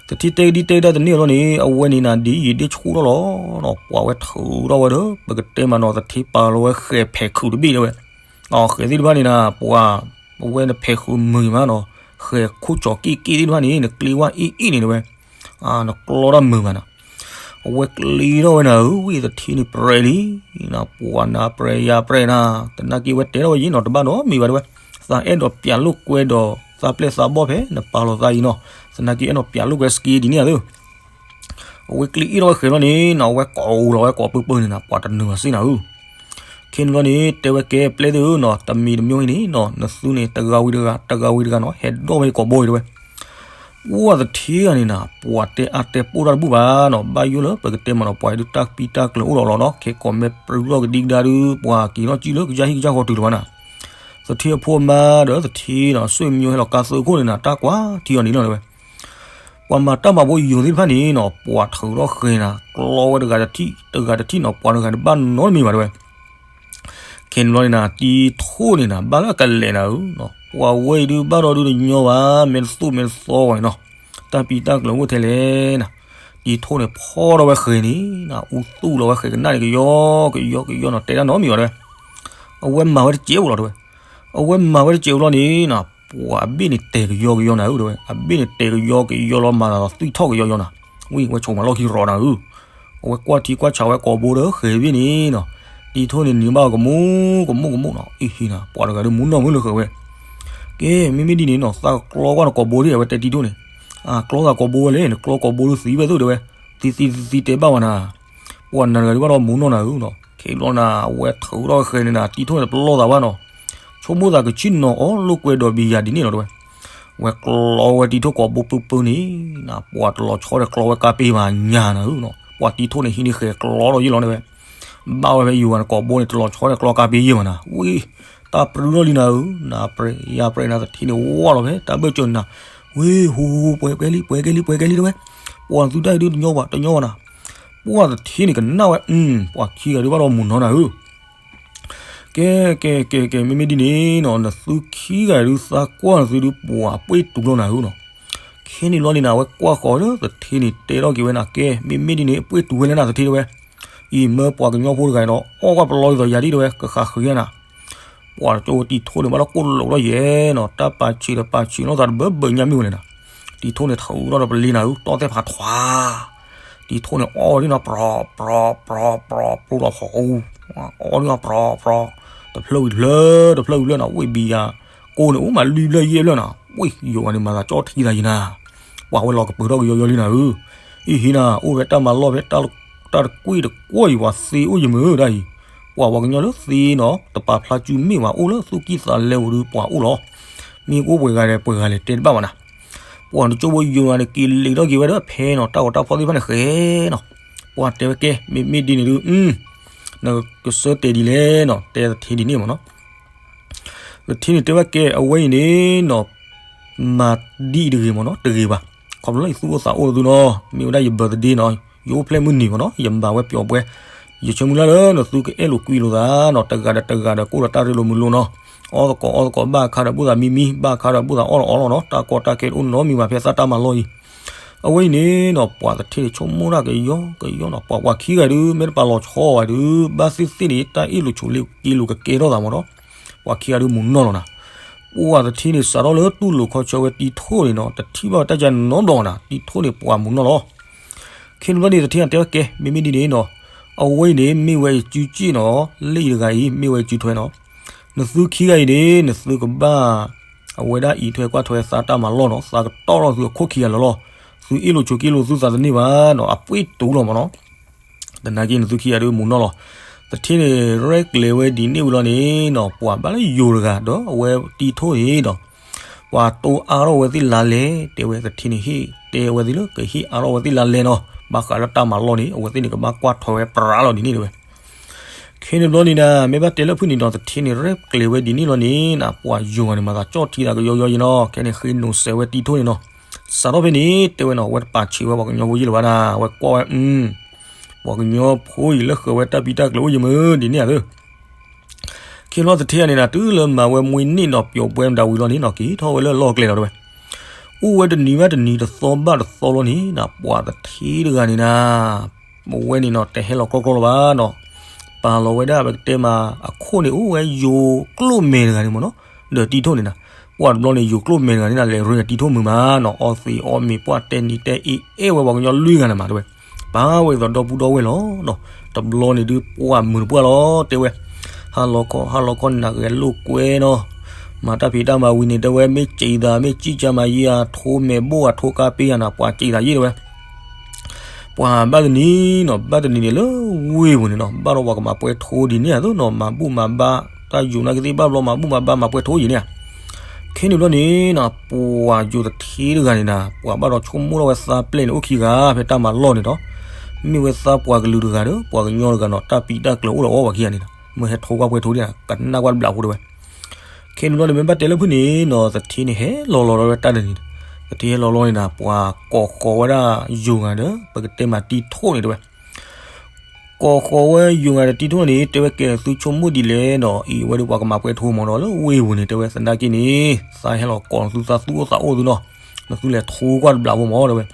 သထ့တဲကဒံတဲကဒါတန့ၢ်အလီၢ်န့ၣ် အဝဲန့ၣ်နၤ ဒ်ယံာ်ဒ့ဆူၣ်ထီၣ်လီၤနီၤ, ပှၤဝဲထုးထီၣ်ဝဲဒီး ပကတဲမးနီၤ, သထ့ပာ်လီၤဝဲဃဲၤဖဲးခုးတဘ့ၣ်တဲဝဲ, ဃဲၤသ့ၣ်တဖၣ်န့ၣ်နၤ ပှၤ အဝဲနဖဲးခုးမုာ်မးနီၤ, ဃဲၤခိၣ်ကၠီၤက့ၣ်က့ၣ်သ့ၣ်တဖၣ်န့ၣ် နကျ့ဝဲအ့ၣ်အ့ၣ်န့ၣ်တဲဝဲ, နကျီတၢ်မုာ်မးနီၤ. အဝဲကျ့ထီၣ်ဝဲနၤဧၢ, ဝံသထ့န့ၣ်ပြဲၤလံ, ပှၤနၤပြဲၤယၤပြဲၤနၤ, သနာ်က့ဝဲတဲထီၣ်ဝဲယ့ၢ်နီၤ, တဘၣ်နီတမံၤဘၣ်တဲဝဲ, သးအဲၣ်ဒိးပျးလိာ်ကွဲဒီး သးပျဲၢ်သးဘီၣ်ဖဲနပာ်လီၤသးအံၤနီၤ, သနာ်က့အဲၣ်ဒိးပျးလိာ်ကွဲစက့ဒ်န့ၣ်ဧါသၢ အဝဲကျ့အ့ၣ်ထီၣ်ဝဲဃဲၤလီၤန့ၣ်နီၤ, အဝဲကိးလီၤဝဲကိးပၢပၢန့ၣ်နၤ, ပှၤတနုာ်ဘၣ်စ့ၢ်နၤဧၢ. ခဲန့ၣ်ဘျီန့ၣ် တဲဝဲကဲပျဲၢ်သ့ၣ်ဧၢနီၤ, တမံၤတမံၤန့ၣ်နီၤ, နသုန့ၣ် တဂၤဝံၤတဂၤ တဂၤဝံၤတဂၤနီၤ, ဟဲဒိၣ်ဝဲကိးဘိအံၤတဲဝဲ. ပှၤသထ့ဂၤန့ၣ်နၤ, ပှၤတဲအါတဲပိၢ်တၢ်တဘူၣ်ဘၣ်နီၤ, ဘၣ်ယိၣ်လၢပကတဲမးနီၤ, ပှၤအံၤဒုးတၢ်ကပံတၢ်ကျၢၤအိၣ်ဒီးလီၤနီၤ, ခဲကိးမဲာ်ပြူလီၢ်ကဒံကဒါဒုး ပှၤက့ၤထီၣ်ကံလၢကစၢ်ဟံၣ်ကစၢ်ဃီတုၤလၢၤဘၣ်နၤ. သထ့အဖိအမါဒီးသထ့နီၤ, ဆွေမျိုးဟဲလီၤကါသၢခိၣ်န့ၣ်နၤ, တၢ်ကွၢ်ထံအီၤန့ၣ်လီၤတဲဝဲ. ပှၤမၤတၢ်မၤဖိယိၤသ့ၣ်တဖၣ်န့ၣ်နီၤ, ပှၤထုးထီၣ်ဃဲၤနၤ, ကျီဝဲတဂၤတထံၣ် တဂၤတထံၣ်နီၤ, ပှၤတဂၤတဘၣ်နီတမံၤဘၣ်တဲဝဲ. ခဲန့ၣ်ဘျီန့ၣ်နၤ, တံၤထိၣ်န့ၣ်နၤ, ဘၣ်လၢအကလဲာ်နၤဧၢ, ပှၤဝဲအံၤဒုးဘၣ်ဒီးဒုးတညီဘၣ်, မ့ၢ်တသူၣ်မ့ၢ်တသီဝဲန့ၣ်နီၤ, တၢ်ပံတၢ်ကျၢၤအိၣ်ထဲလဲၣ်နၤ. တံၤထိၣ်န့ၣ်ဖီၣ်ထီၣ်ဝဲဃဲၤန့ၣ်နၤ, အူသူၣ်လီၤဝဲဃဲၤကနၣ်န့ၣ် ကယီကယီကယီနီၤ, တဲတၢ်နီတမံၤဘၣ်တဲဝဲ. အဝဲမၤဝဲတစဲးအိၣ်လီၤတဲဝဲ. အဝဲမၤဝဲတစဲးအိၣ်လီၤန့ၣ်နၤ, ပှၤအဘ့ၣ်န့ၣ်တဲာ်ကယီကယီနၤဧၢတဲဝဲ, အဘ့ၣ်န့ၣ်တဲာ်ကယီကယီလီၤမၤသးဒီးသွံၣ်ထီၣ်ကယီကယီနၤ. ဝံၤဝဲဆိးမးလီၢ်ခံရီနၤဧၢ, အဝဲကွၢ်ထံကွၢ်ဆးဝဲကိးဘိဒီးဃဲၤဘ့ၣ်န့ၣ်နီၤ, တံၤထိၣ်န့ၣ်နံၤဘၣ်ကမူကမူကမူနီၤ, အ့ဟ့နၤ, ပှၤတဂၤဒုးမူနီၢ်မုၢ်လၢဃဲၤဝဲ. ကဲ မ့မ့ၢ်ဒ်န့ၣ်နီၤ, သးကကျီကွၢ်နကိးဘိဒ်အဝဲတဲတံၤထိၣ်န့ၣ်, ကျီသးကိးဘိဝဲလဲၣ်, နကျီကိးဘိဒုးသံဝဲသိၣ်တဲဝဲ, သံသံသံတဲဘၣ်ဝဲနၤ, ပှၤနၤတဂၤဒုးဘၣ်ဒီးမူနီၢ်နၤဧၢနီၤ. ခဲဘျီနၤ အဝဲထုးထီၣ်ဃဲၤန့ၣ်နၤ, တံၤထိၣ်န့ၣ်တပလီၢ်သးဘၣ်နီၤ, ဆိကမိၣ်သးကဆ့ၣ်နီၤအီၣ်လိာ်ကွဲဒီးဘံယၤဒ်န့ၣ်လီၤတဲဝဲ. ဝဲကျီဝဲတံၤထိၣ်ကိးဘိပၢပၢန့ၣ်နၤ, ပှၤတလီၤဆီဒီးကျီဝဲကါပ့ၤမးညါနၤဧၢနီၤ, ပှၤတံၤထိၣ်န့ၣ်ဟံးန့ၢ်ဃဲၤကျီဒီးယ့ၢ်လီၤတဲဝဲ. ဘၣ်ဝဲဖဲယိၤဂၤန့ၣ် ကိးဘိန့ၣ် တလီၤဆီဒီးကျီကါပ့ယဲၢ်မးနၤ, ဝံၤ တၢ်ပြူလီၤလံနၤဧၢ, နပြဲးယပြဲးနၤ သထ့န့ၣ်ဝီလီၤဖဲ တၢ်ဘၢၣ်စၢၤနၤ, ဝ့ၢ်ဟူဟူ ပှဲၤကဲလံ ပှဲၤကဲလံ ပှဲၤကဲလံ တဲဝဲ, ပှၤသုတၢ်အံၤဒုးတညီဘၣ် တညီဘၣ်နၤ, ပှၤသထ့န့ၣ်ကနၣ်ဝဲ, ပှၤခံဂၤဒုးဘၣ်ဒီးမုၢ်နီၤနၤဧၢ ကဲ ကဲ ကဲ ကဲ မ့မ့ၢ်ဒ်န့ၣ်နီၤ နသုခံဂၤဒုးသးကွၢ်နသုဒုး ပှၤအပှ့ၤတူၤလီၤနၤဧၢနီၤ, ခဲန့ၣ်ဘျီန့ၣ်နၤ အဝဲကွၢ်ဃီၤလၢသထ့န့ၣ် တဲထီၣ်က့ၤဝဲနၤ ကဲ မ့မ့ၢ်ဒ်န့ၣ် အပှ့ၤတူၤဝဲလၢနၤသထ့တဲဝဲ, အံၤမၢပှၤကညီဖိတဂၤနီၤ အီၣ်ကွၢ်ပလီၢ်ဒ်သိးယၤဒ်တဲဝဲ ကဃးဃ့နၤ ပှၤကၠိဝဲတံၤထိၣ်န့ၣ် ဘၣ်လၢကိၢ်လိာ်ထီၣ်ယဲနီၤ တၢ်ပာ်ဆံးဒီးပာ်ဆံးနီၢ်သးတဘၢဘၢညါမ့ၢ်ဝဲလဲၣ်နီၤ, တံၤထိၣ်န့ၣ်ထုးထီၣ်ဒီးပလ့နၤဧၢ တီၢ်သဲၣ်ဖးထွါ, တံၤထိၣ်န့ၣ်အီၣ်ဒ်နီၤ ပြီၤ ပြီၤ ပြီၤ ပြီၤ ပျိလီၤဖီအူ, အီၣ်ဒ်နီၤ ပြီၤ ပြီၤ, တဖျၢၣ်ဝံၤတဖျၢၣ် တဖျၢၣ်ဝံၤတဖျၢၣ်နီၤ ဝ့ၢ်ဘံယၤကိၢ်န့ၣ် အိၣ်မးလွံၢ်ဖျၢၣ်ယဲၢ်ဖျၢၣ်နီၤ ဝ့ၢ်ယိၤဂၤန့ၣ် မၤသးကၠီထံသးယံၤနၤ, ပှၤဝဲလီၤကပၢၤထီၣ်ကယီယီလံနၤဧၢ, အံၤဟံးနၤ အိၣ်ဝဲတၢ်မၤလီၢ်ဖဲ တၢ်တကွံၢ်တကွီၢ်အံၤ ပှၤသ့အိၣ်ယမုာ်တၢ်အံၤ, ပှၤပှၤကညီလၢသ့နီၤ တပာ်ဖျါစုမ့ၢ်ဝဲအိၣ်လၢသူၣ်ကံၢ်သးလဲပူၤဒုးပှၤအိၣ်လီၤ, မ့ၢ်ကအိၣ်ပှဲၤဂၤလဲၣ်ပှဲၤဂၤလဲၣ်တဲတဘၣ်ဘၣ်နၤ, ပှၤတကၠိဖိယိၤဂၤန့ၣ် က့ၤလံာ်ထီၣ်က့ၤဝဲဒီးဖဲနီၤ တၢ်ဂီၤတၢ်ဖီၣ်သ့ၣ်တဖၣ်န့ၣ်ဃဲနီၤ, ပှၤတဲဝဲကဲ မ့မ့ၢ်ဒ်န့ၣ်ဒုး နကဆၢတဲာ်ဒ်လဲၣ်နီၤ တဲသထ့ဒ်န့ၣ်မ့ၢ်နီၤ သထ့န့ၣ်တဲဝဲကဲ အဝဲအံၤန့ၣ်နီၤ မၤဒ်အံၤတဂ့ၤမ့ၢ်နီၤ တဂ့ၤဘၣ်, ခီဖျိလၢယသူၣ်အိၣ်သးအိၣ်သုနီၤ မ့ၢ်ဝဲဒၣ်ယ birthday နီၤ ယအိၣ်ဖျဲၣ်မုၢ်နံၤမ့ၢ်နီၤ ယမၤဝဲပျီၤပွဲ, ယဆၢမုၢ်လၢ်လၢနသုကအဲၣ်လိာ်ကွံလိာ်သးနီၤ တဂၤဒီးတဂၤဒီးကအိၣ်ဒီးတၢ်ရ့လိာ်မုာ်လိာ်နီၤ, အီၣ်သကိးအီသကိး ဘၣ်အခါဒီးဘူၣ်သးမံမံ ဘၣ်အခါဒီးဘူၣ်သးအီၣ်လီၤအီလီၤနီၤ တၢ်ကီတၢ်ခဲတအိၣ်နီတမံၤဘၣ်ဖဲသးတၢ်မၤလီၢ်အံၤ အဝဲအံၤန့ၣ်နီၤ ပှၤသထ့န့ၣ်ဆိကမိၣ်တၢ်ကယီကယီနီၤ ပှၤပှၤခံဂၤဒုး မ့ၢ်တပာ်လီၤဆီဘၣ်ဒုး ဘၣ်သ့ၣ်သ့ၣ်န့ၣ် တၢ်အ့ၣ်လိာ်ဆိးလ့က့လိာ်ကကဲထီၣ်သးမ့ၢ်နီၤ, ပှၤခံဂၤဒုးမုာ်နီၢ်လီၤနၤ, ပှၤသထ့န့ၣ် စးထီၣ်လၢတူၢ်လိာ်ခီဆၢဝဲတံၤထိၣ်န့ၣ်နီၤ တထံၣ်ဘၣ်ဝဲတၢ်ကနီဘျီနၤ တံၤထိၣ်န့ၣ်ပှၤမုာ်နီၢ်လီၤ, ခဲန့ၣ်ဘျီန့ၣ် သထ့တဲဝဲကဲ မ့မ့ၢ်ဒ်န့ၣ်နီၤ, အဝဲအံၤန့ၣ် မ့ၢ်ဝဲအံၤစုစ့ၣ်နီၤ, လၢအံၤတဂၤအံၤ မ့ၢ်ဝဲအံၤစုထွဲနီၤ, နသုခံဂၤအံၤန့ၣ် နသုကဘၣ် အဝဲဒၣ်အံးထွဲကွၢ်ထွဲသးတၢ်မၤလီၢ်နီၤ, သးကတီၢ်ထီၣ်သုအခိၣ်ခံဂၤလီၤလီၤ, သုအ့ၣ်လိာ်ဆိးက့လိာ်သုသးတန့ၢ်ဘၣ်နီၤ, အပှ့ၤတူၤလီၤမ့ၢ်နီၤ, သနာ်က့နသုခံဂၤဒုးမုာ်နီၢ်လီၤ, သထ့န့ၣ် ရဲၣ်ကျဲၤဝဲဒ်န့ၣ်ဝံၤလီၤန့ၣ်နီၤ, ပှၤဘၣ်လၢယိၤတဂၤဒီးအဝဲတံၤထိၣ်န့ၣ်နီၤ ပှၤတိၢ်အါထီၣ်ဝဲသ့ၣ်လါလဲ, တဲဝဲသထ့န့ၣ်ဟ့ၣ်, တဲဝဲသ့ၣ်လၢကဟ့ၣ်အါထီၣ်ဝဲသ့ၣ်လါလဲနီၤ, ဘၣ်ဃးလၢတၢ်မၤလီၢ်န့ၣ် အဝဲသ့ၣ်န့ၣ်ကဘၣ်ကွၢ်ထွဲဝဲပြးလီၤဒ်န့ၣ်တဲဝဲ, ခဲန့ၣ်ဘျီန့ၣ်နၤ မ့ၢ်ဘၣ်တဲလၢဖုၣ်န့ၣ်ဒီး သထ့န့ၣ် ရဲၣ်ကျဲၤဝဲဒ်န့ၣ်လီၤန့ၣ်နၤ, ပှၤယိၤဂၤန့ၣ် မၤသးကၠီၣ်ထံသးကယီယီယံၤနီၤ, ခဲန့ၣ်ဃ့နိးစဲးဝဲတံၤထိၣ်န့ၣ်နီၤ, စးထီၣ်ဖဲန့ၣ် တဲဝဲနီၤ, အဝဲတပာ်ဆံးဝဲပှၤကညီဖိယံာ်လၢၤဘၣ်နၤ, အဝဲကွၢ်ဝဲ ပှၤကညီဖိအံၤလၢဃၢၤဝဲတၢ်ပံးတၢ်ကျၢၤအိၣ်ယမုာ်ဒ်န့ၣ်ဧါသ့ ခဲဘျီသထ့ဂၤန့ၣ်နၤ တုၤလၢမၤဝဲမှံနံၣ်ဒီးပျီၤပွဲမတၤဝံၤလီၤန့ၣ်နီၤ, က့ၤထီၣ်ဝဲလၢအလီၢ်ကျဲလီၤတဲဝဲ, အိၣ်ဝဲတနံၤဘၣ်တနံၤ တသီဘၣ်တသီလီၤန့ၣ်နၤ, ပှၤသထ့တဂၤန့ၣ်နၤ, အဝဲန့ၣ်နီၤ တဟဲလီၤကျီကျီလၢၤဘၣ်နီၤ, ပာ်လီၤဝဲဒၣ်ပကတဲမး အခိၣ်န့ၣ်အိၣ်ဝဲယိၤကျိၣ်မဲာ်တဂၤန့ၣ်မ့ၢ်နီၤ, ဒီးတံၤထိၣ်န့ၣ်နၤ, ပှၤတဘျီန့ၣ် ယိၤကျိၣ်မဲာ်တဂၤန့ၣ်နၤ လဲၤရ့တံၤထိၣ်မုာ်မးနီၤ, အီသံးအီမ့ၤ ပှၤတဲနံၤတဲအ့ အဲၣ်ဝဲပှၤကညီလွံၢ်ဂၤန့ၣ်မးတဲဝဲ ပာ်ဝဲဒ်သိးဒီပုၢ်ဒီဝဲၢ်လီၤနီၤ, တဘျီန့ၣ်ဒုးပှၢ်မုာ်တပှၢ်လီၤ တဲဝဲ, ဟါလီၤခီ ဟါလီၤခီ နးဂဲၤလိာ်ကွဲနီၤ, မၤတၢ်ဖံးတၢ်မၤဝံၤန့ၣ် တဲဝဲ မ့ၢ်စံးသး မ့ၢ်စံၣ်ကါမၤယံၤဧါ ထိမဲာ်ဘိၣ်ဧါ ထိကါပ့ဧါနၤ ပှၤစံးသးယံၤတဲဝဲ, ပှၤဘၣ်တနံၤနီၤ ဘၣ်တနံၤန့ၣ်လၢဝ့ၢ်ပူၤန့ၣ်နီၤ ဘၣ်ဒီးပှၤကမၤပှဲၤထိဒ်န့ၣ်ဧါသ့ၣ်နီၤ, မၤဘူၣ်မၤဘါ တၢ်ယိၤနာ်က့သ့ၣ်ဘၣ်ဘျီ မၤဘူၣ်မၤဘါမၤပှဲၤထိယံၤန့ၣ်ဧါ ခဲန့ၣ်ဘျီန့ၣ်နၤ ပှၤယိၤသထ့တဂၤန့ၣ်နၤ ပှၤဘၣ်ဒီးဆိကမိၣ်ထီၣ်ဝဲသးပျဲၢ်န့ၣ် အိၣ်ခံဂၤ ဖဲတၢ်မၤလီၢ်န့ၣ်ဒီး မ့ၢ်ဝဲသးပှၤကလုာ်တဂၤဒီး ပှၤကညီတဂၤနီၤ တၢ်ပံးတၢ်ကျၢၤအိၣ်ဒီးအီၤပှၤခံဂၤန့ၣ်နၤ မ့ၢ်ဟဲထိကွၢ်ပှဲၤထိဒ်နၤ ကနၣ်ကွၢ်တဘျးဖိတဲဝဲ ခဲန့ၣ်ဘျီန့ၣ် မ့ၢ်ဘၣ်တဲလၢဖုၣ်န့ၣ်နီၤ သထ့န့ၣ်ဟဲလီၤလီၤဒီးဝဲတၢ်တနံၤန့ၣ် သထ့ဟဲလီၤလီၤန့ၣ်နၤ ပှၤကိးဃီၤဝဲဒၣ်ယိၤဂၤဒီး ပကတဲမးတံၤထိၣ်န့ၣ်တဲဝဲ ကိးဃီၤဝဲယိၤဂၤဒီးတံၤထိၣ်န့ၣ် တဲဝဲကဲ သုဆိကမိၣ်ဒ်လဲၣ်နီၤ အံၤဝဲဒၣ်ပှၤကမၤပှဲၤထိမ့ၢ်ဒီးလၢဝ့ၢ်ပူၤန့ၣ် တဲဝဲသနာ်က့န့ၣ် သးဟဲလီၤကိးနသုသးသူၣ်အိၣ်သးအိၣ်သုနီၤ နသုလဲၤထိကွၢ်တဘျးဖိမ့ၢ်တဲဝဲ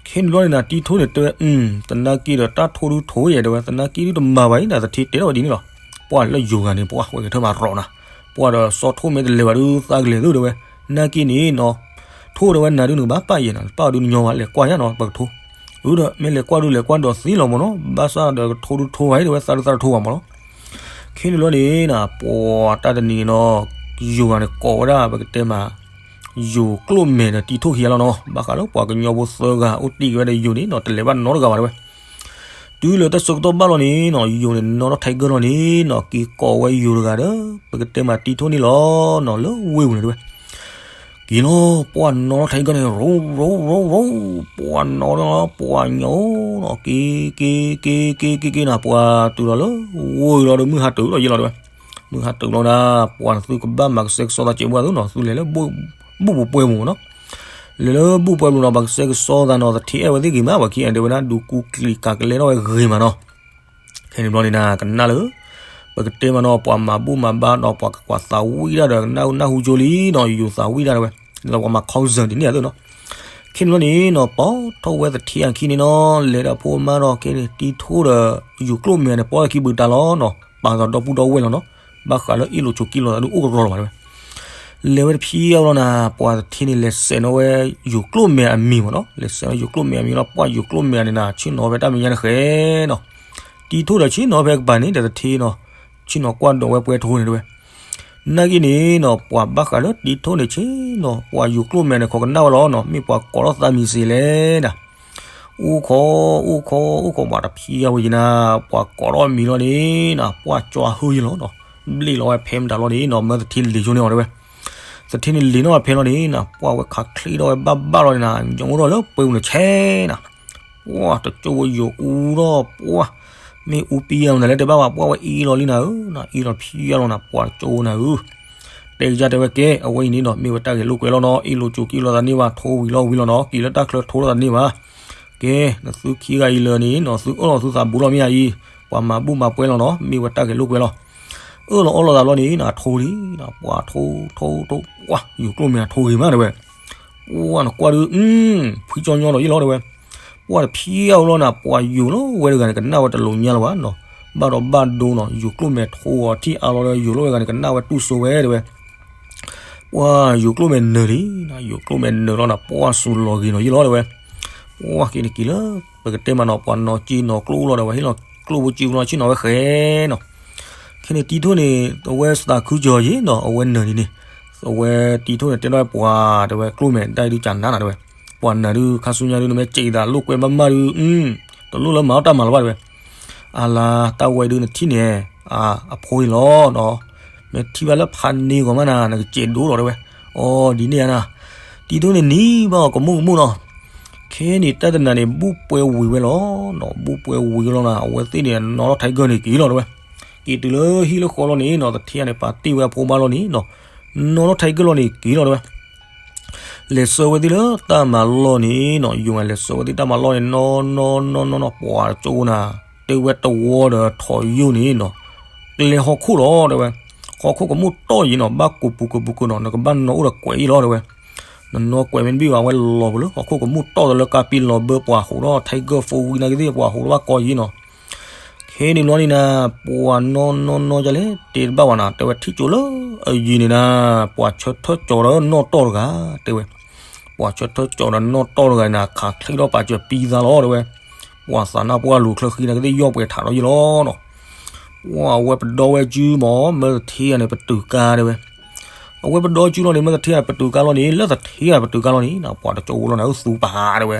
ခဲန့ၣ်ဘျီန့ၣ်နၤ တံၤထိၣ်န့ၣ်တဲဝဲ သနာ်က့ဒီးတၢ်ထိဒုးထိယဲၢ်တဲဝဲ သနာ်က့ဒုးတမၤဘၣ်အံၤနၤ သထ့တဲထီၣ်ဝဲဒ်န့ၣ်လီၤ ပှၤလၢယိၤဂၤန့ၣ် ပှၤဝဲကထၢမၤရီၤနၤ ပှၤဒီးစီၤထိၣ်မ့ၢ်တလဲၤဘၣ်ဒုးသးကလဲၤသုတဲဝဲ နာ်က့န့ၣ်နီၤ ထိၣ်တဲဝဲနၤဒုးနကဘၣ်ပာ်ယဲၢ်နၤ ပာ်အီၤဒုးနညီဘၣ် လဲၤကွၢ်ယါနီၤ ပကထိ အၢဒီးမ့ၢ်လဲၤကွၢ်ဒုးလဲၤကွၢ်ဒီးသ့လီၤမ့ၢ်နီၤ ဘၣ်ဆၣ်ဒီးကထိဒုးထိဝဲတဲဝဲ သးဒုးသးတထိဘၣ်မ့ၢ်နီၤ ခဲန့ၣ်ဘျီန့ၣ်နၤ ပှၤတၢ်တနံၤန့ၣ်နီၤ ယိၤဂၤန့ၣ်ကိးဝဲဒၣ် ပကတဲမး ယိၤကျိၣ်မဲာ်ဒီးတံၤထိၣ်ခံဂၤလီၤနီၤ ဘၣ်ဃးလၢပှၤကညီဖိသၢဂၤအိၣ်တ့ၢ်က့ၤဝဲဒီးယိၤန့ၣ်နီၤ တလဲၤဘၣ်နီတဂၤဘၣ်တဲဝဲ တုၤလၢတၢ်ဆၢကတီၢ်ဘၣ်လီၤန့ၣ်နီၤ ယိၤန့ၣ်နီၣ်ထီၣ်ထဲကၢၢ်လီၤန့ၣ်နီၤ က့ၤကိးဝဲယိၤတဂၤဒီး ပကတဲမးတံၤထိၣ်န့ၣ်လီၤနီၤ လၢဝ့ၢ်ပူၤန့ၣ်တဲဝဲ က့ၤလီၤ ပှၢ်နီၤထံကီၢ်န့ၣ် ရိရိရိရိ, ပှၢ်နီၤလီၤ ပှၢ်ညီနီၤ က့ၤ က့ၤ က့ၤ က့ၤ က့ၤ က့ၤနၤ ပှၢ်တုၤလီၤလၢ ဝီလီၤဒီးမုၢ်ဟါတုၤလီၤယဲလီၤတဲဝဲ, မုၢ်ဟါတုၤလီၤနၤ ပှၢ်နသုကဘၣ်မၤကစဲကစီသးစဲးဘၣ်သုနီၤ သုလဲၤလၢ ဘူၣ်ပူၤပှဲၤပူၤနီၤ, လဲၤလၢဘူၣ်ပှဲၤပူၤနီၤ ပှၤကစဲကစီသးနီၤ သထ့အဲၣ်ဝဲသ့ၣ်ဂ့ၤမး ပှၤခံဂၤတဲဝဲဒၣ် ဒုးကူကလံၤကၤကလဲထီၣ်ဝဲဂ့ၤမးနီၤ ခဲန့ၣ်ဘျီန့ၣ်နၤ ကနၣ်လၢ ပကတဲမးနီၤ ပှၤမၤဘူၣ်မၤဘါနီၤ ပှၤကကွၢ်သးဝံၣ်ဒၣ်ဒီး ကနၢ်ဟူကၠိလံနီၤ ယိၤသးဝံၣ်ဒၣ်တဲဝဲ, ဒီးပှၤမၤခီစၢၢ်ဒ်န့ၣ်အသိးနီၤ, ခဲန့ၣ်ဘျီန့ၣ်နီၤ ပိာ်ထီၣ်ဝဲသထ့အခံန့ၣ်နီၤ လဲၤဒီးဖိမါဒီး ခဲန့ၣ် တံၤထိဒီး ယိၤကျိၣ်မဲာ်န့ၣ် ပိာ်ထီၣ်ခံဘုးတၢ်လီၤနီၤ ပာ်သးဒီပုၢ်ဒီဝဲၢ်လီၤနီၤ, ဘၣ်ဃးလၢအ့ၣ်လိာ်ဆိးက့လိာ်သးဒုးအိၣ်ကရီလီၤဘၣ်တဲဝဲ လဲၤဝဲတဖျၢၣ်လီၤနၤ ပှၤသထ့န့ၣ် လဲၤစဲးနီၤဝဲ ယိၤကျိၣ်မဲာ်အမံၤမးနီၤ လဲၤစဲးနီၤ ယိၤကျိၣ်မဲာ်အမံၤလီၤ ပှၢ်ယိၤကျိၣ်မဲာ်န့ၣ်နၤ ဆ့ၣ်နီၤဖဲတၢ်မဲာ်ညါတဃဲနီၤ, တံၤထိဒီးဆ့ၣ်နီၤဖဲကပၤန့ၣ် ဒီးသထ့နီၤ ဆ့ၣ်နီၤကွၢ်ဒိးဝဲပှဲၤထိန့ၣ်တဲဝဲ, နာ်က့န့ၣ်နီၤ ပှၤဘၣ်ဃးလၢတံၤထိန့ၣ် ဆ့ၣ်နီၤ ပှၢ်ယိၤကျိၣ်မဲာ်န့ၣ် ခိးကနၣ်ဝဲလီၤနီၤ မ့ၢ်ပှၤကိးထီၣ်သးမံၤစ့လဲၣ်နၤ အိၣ်ခိး အိၣ်ခိး အိၣ်ခိး ပှၤတဖျၢၣ်ဝဲယံၤနၤ ပှၤကိးထီၣ်မံၤလီၤန့ၣ်နၤ ပှၢ်ကၠီဟၢယံၤလီၤနီၤ, ဘျ့ၣ်လီၤဝဲဖဲမတၤလီၤန့ၣ်နီၤ မၢသထ့လံၤဆိန့ၢ်အီၤတဲဝဲ, သထ့န့ၣ်လံၤနီၤဖဲလီၤန့ၣ်နၤ ပှၢ်ဝဲခးချ့ထီၣ်ဝဲဘၣ်ဘၣ်လီၤန့ၣ်နၤ ညိးထီၣ်လၢပှဲၤပူၤန့ၣ်ဆဲးနၤ, ပှၢ်တကၠိဝဲယိၤအူထီၣ်ပှၢ်, မ့ၢ်အူပံယါမနုၤလဲၣ်တဲဘၣ်ဝဲ ပှၢ်ဝဲအံၤလီၤလံနၤဧၢ, အံၤလီၤဖျၢၣ်လီၤနၤ ပှၢ်တကၠိဝဲနၤဧၢ တဲကစၢ်တဲဝဲကဲ အဝဲအံၤန့ၣ်နီၤ မ့ၢ်ဝဲတၢ်ဂဲၤလိာ်ကွဲလီၤနီၤ, အ့ၣ်လိာ်ဆိးက့လိာ်သးန့ၢ်ဘၣ် ထိဝံၤလီၤဝံၤလီၤနီၤ, က့ၤလၢတၢ်ချၢထိလိာ်သးန့ၢ်ဘၣ်. ကဲ နသုခံဂၤအံၤလၢာ်န့ၣ်နီၤ သုအၢၣ်လီၤသုသးဘူးလီၤမ့ၢ်အံၤ, ပှၤမၤဘူၣ်မၤပှဲၤလီၤနီၤ, မ့ၢ်ဝဲတၢ်ဂဲၤလိာ်ကွဲလီၤ. အၢၣ်လီၤအီလီၤသးဘျီန့ၣ်နီၤ အထိလံနီၤ, ပှၢ်ထိထိထိ ပှၢ် ယိၤကျိၣ်မဲာ်အထိဂ့ၤမးတဲဝဲ. ပှၢ်နကွၢ်ဒုး ဖှံကၠီညီလီၤယ့ၢ်လီၤတဲဝဲ. ပှၢ်တဖျၢၣ်အီၤလီၤနၤ ပှၢ်ယိၤလီၤဝဲတဂၤန့ၣ် ကနၣ်ဝဲတလိာ်ညါလၢၤဘၣ်နီၤ, ဘၣ်ဒီးဘၣ်ဒိနီၤ, ယိၤကျိၣ်မဲာ်ထိအီၤထံၣ်အါလီၤဒီး ယိၤလီၤဝဲတဂၤန့ၣ် ကနၣ်ဝဲတူၢ်စိဝဲတဲဝဲ. ပှၢ်ယိၤကျိၣ်မဲာ်နၢၤလံနီၤ, ယိၤကျိၣ်မဲာ်နၢၤလီၤနၤ ပှၢ်စူၤလီၤဂ့ၤနီၤယ့ၢ်လီၤတဲဝဲ. ပှၢ်က့ၤန့ၣ်က့ၤလၢ ပကတဲမးနီၤ ပှၤနီၢ်ကၠံနီၢ်ကျိလီၤဒီး ပှၤဟ့ၣ်လီၤကျိၣ်ဖိကၠံဖိလီၤ ဆ့ၣ်နီၤဝဲဃဲနီၤ. ခဲန့ၣ်တံၤထိၣ်န့ၣ် အဝဲသးခုကၠီၤယ့ၢ်နီၤ အဝဲနၢၤန့ၣ်န့ၣ်, အဝဲတံၤထိၣ်န့ၣ်တဲထီၣ်ပှၤတဲဝဲ ကျိၣ်မဲာ်ဒၣ်အံၤဒုးကနၣ်နၤတဲဝဲ. ပှၤနၢၤဒုး ခါဆူညါဒုး နမ့ၢ်စဲးအသးလိာ်ကွဲမးမးဒုး တလိၣ်လၢမၤအီၣ်တၢ်မၤလၢၤဘၣ်တဲဝဲ. အလါ တၢ်ဝဲဒုးနထံၣ်န့ၣ် အဖိအံၤလီၤနီၤ, မ့ၢ်ထံၣ်ဘၣ်လၢဖးန့ၢ်ဂီၤမးနၤ နကစဲးဒိၣ်လီၤတဲဝဲ. အိ ဒ်န့ၣ်ဧါနၤ, တံၤထိၣ်န့ၣ်နံၤဘၣ်အီၤကမူၣ်ကမူၣ်နီၤ. ခဲန့ၣ်တၢ်တနၤန့ၣ် ဘူၣ်ပှဲၤဝံၤဝဲလီၤနီၤ, ဘူၣ်ပှဲၤဝံၤလီၤနၤ အဝဲသ့ၣ်န့ၣ် နီၢ်ထီၣ်ထံကၢၢ်န့ၣ်က့ၤလီၤတဲဝဲ. က့ၤတုၤလၢဟံၣ်လၢဃီလီၤန့ၣ်နီၤ သထ့န့ၣ် ပာ်တ့ၢ်ဝဲအဖိမါလီၤန့ၣ်နီၤ, နီၢ်ထီၣ်ထံကၢၢ်လီၤန့ၣ်က့ၤလီၤတဲဝဲ. လဲၤဆှၢဝဲသ့ၣ်လၢတၢ်မၤလီၢ်န့ၣ်နီၤ, ယိၤလဲၤဆှၢဝဲသ့ၣ်တၢ်မၤလီၢ်န့ၣ် နီၢ်နီၢ်နီၢ်နီၢ်နီၢ် ပှၤတကၠိနၤ, တဲဝဲတဝီဒီးထိးယိာ်န့ၣ်နီၤ, ကျဲဟီၣ်ခိၣ်လီၤတဲဝဲ. ဟီၣ်ခိၣ်ကမူၣ်တီၢ်ယံၤနီၤ, ဘၣ်ကူးပူၤကူးပူၤကူးနီၤ, နကဘၣ်နီၣ်အိၣ်ဒီးကွဲးအံၤလီၤတဲဝဲ. နနီၣ်ကွဲးမ့ၢ်တဘၣ်ဘၣ် အဝဲလီၤပူၤလၢဟီၣ်ခိၣ်ကမူၣ်တီၢ်ဒီးလၢကါပံလီၤဘၢပှၤဟူးဒီး ထံကၢၢ်ဖိဝံၤနာ်က့သ့ၣ်ပှၤဟူးဒီးဘၣ်ကီယံၤနီၤ. ခဲန့ၣ်ဘျီန့ၣ်နၤ ပှၤနီၢ်နီၢ်နီၢ်ဒ်လဲၣ် တဲတဘၣ်ဘၣ်နၤ တဲဝဲထံၣ်ကၠိလၢအယံၤန့ၣ်နၤ, ပှၤဆၢထၢၣ်ကၠီၤဒီးနီၢ်တီၢ်တဂၤ တဲဝဲ. ပှၤဆၢထၢၣ်ကၠီၤဒီးနီၢ်တီၢ်တဂၤန့ၣ် ခးချ့ထီၣ်ပာ်စၢၤပံသါလီၤတဲဝဲ. ပှၤသးနါပှၢ်လူၤချၢဃံနာ်က့သ့ၣ် ယီၢ်ပှဲၤထးဒီးယံၤလီၤနီၤ. ပှၤအဝဲပဒီဝဲစုမး မၢသထ့ဂၤန့ၣ် ပတုာ်ကါတဲဝဲ. အဝဲပဒီစုလီၤန့ၣ် မၢသထ့ဂၤပတုာ်ကါလီၤန့ၣ် လၢသထ့ဂၤပတုာ်ကါလီၤန့ၣ် ပှၤတကၠိဝဲလီၤနၤ သူပာ်တဲဝဲ.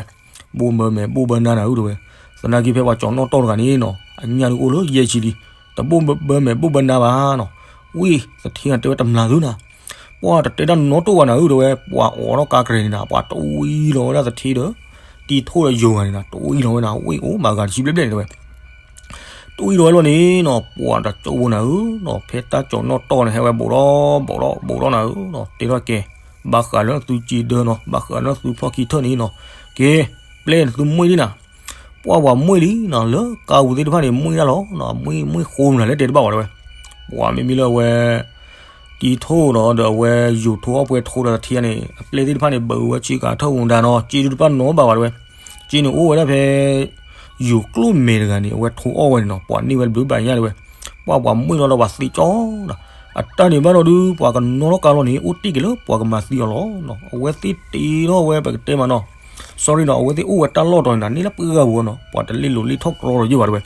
ဘိၣ်ဘၢမဲာ်ဘိၣ်ဘၢနါနၤဧၢတဲဝဲ. သနာ်က့ဖဲပှၤကၠီၤနီၢ်တီၢ်တဂၤန့ၣ်နီၤ အညၣ်ဒုးအိၣ်လၢယဲၢ်ဆံလံ. တဘိၣ်ဘၢမဲာ်ဘိၣ်ဘၢနါဘၣ်နီၤ. ဝံၣ်သထ့ဂၤတဲဝဲတမျၢ်သုနၤ. ပှၤတတဲတၢ်နီတအိၣ်ဘၣ်နၤဧၢတဲဝဲ. ပှၤအိးထီၣ်ကါကရဲးန့ၣ်နၤ ပှၤတဝံလီၤဝဲဒၣ်သထ့ဒီး တံၤထိၣ်ဒီးယိၤဂၤန့ၣ်နၤ တဝံလီၤဝဲနၤ ဝံၣ်အိၣ်မးဂၤတဆံဘျဲၣ်ဘျဲၣ်န့ၣ်တဲဝဲ. တဝံလီၤဝဲလီၤန့ၣ်နီၤ ပှၤတကၠိဝဲနၤဧၢနီၤ ဖဲတၢ်ကၠီၤနီၢ်တီၢ်န့ၣ် ဟဲဝဲဘူးဒီး ဘူးဒီး ဘူးဒီးနၤဧၢနီၤ တဲထီၣ်ကဲ ဘၣ်ဃးလၢသုစံးဒၢနီၤ ဘၣ်ဃးလၢသုဖီၣ်ခံထၢၣ်န့ၣ်နီၤ ကဲ ပျဲနသုမှံလံနၤ ပှၤပှၤမှံလံနီၤ လၢကါဝံၤသ့ၣ်တဖၣ်န့ၣ် မှံဒၣ်လီၤနီၤ မှံမှံဃိမနုၤလဲၣ်တဲတဘၣ်ဝဲတဲဝဲ ပှၤမ့မ့ၢ်လၢအဝဲ တံၤထိၣ်နီၤ ဒီးအဝဲယိၤထိအီၣ်ပှဲၤထိဒီးသထ့န့ၣ် အပျဲၢ်သ့ၣ်တဖၣ်န့ၣ် ဘၢဝဲဆ့ကၤထၢၣ်ဝူၤဒၣ်နီၤ စ့ဒုးတဘၣ်နီၤဘၣ်ဝဲတဲဝဲ စ့န့ၣ်အိၣ်ဝဲဒၣ်ဖဲ ယိၤကျိၣ်မဲာ်တဂၤန့ၣ် အဝဲထိအီၣ်ဝဲန့ၣ်နီၤ ပှၤန့ၢ်ဝဲတဘျုးဘၣ်ညါတဲဝဲ ပှၤပှၤမှံလီၤဒီးပှၤသံကၠီနီၤ အတၢ်န့ၣ်ဘၣ်ဒီးဒုး ပှၤကနီထီၣ်ကါလီၤန့ၣ် အိၣ်တ့ၢ်က့ၤလၢပှၤကမၤသံအီၤလီၤနီၤ အဝဲသ့ၣ်တ့ထီၣ်ဝဲပကတဲမးနီၤ sorry နီၤ အဝဲသ့ၣ်အိၣ်ဝဲတၢ်လီၢ်တီၤန့ၣ် န့ၢ်လၢပှၤဂၤပူၤနီၤ ပှၤတလ့ၣ်လိၤလ့ၣ်ထီၣ်ကြီလီၤယိၣ်ဘၣ်တဲဝဲ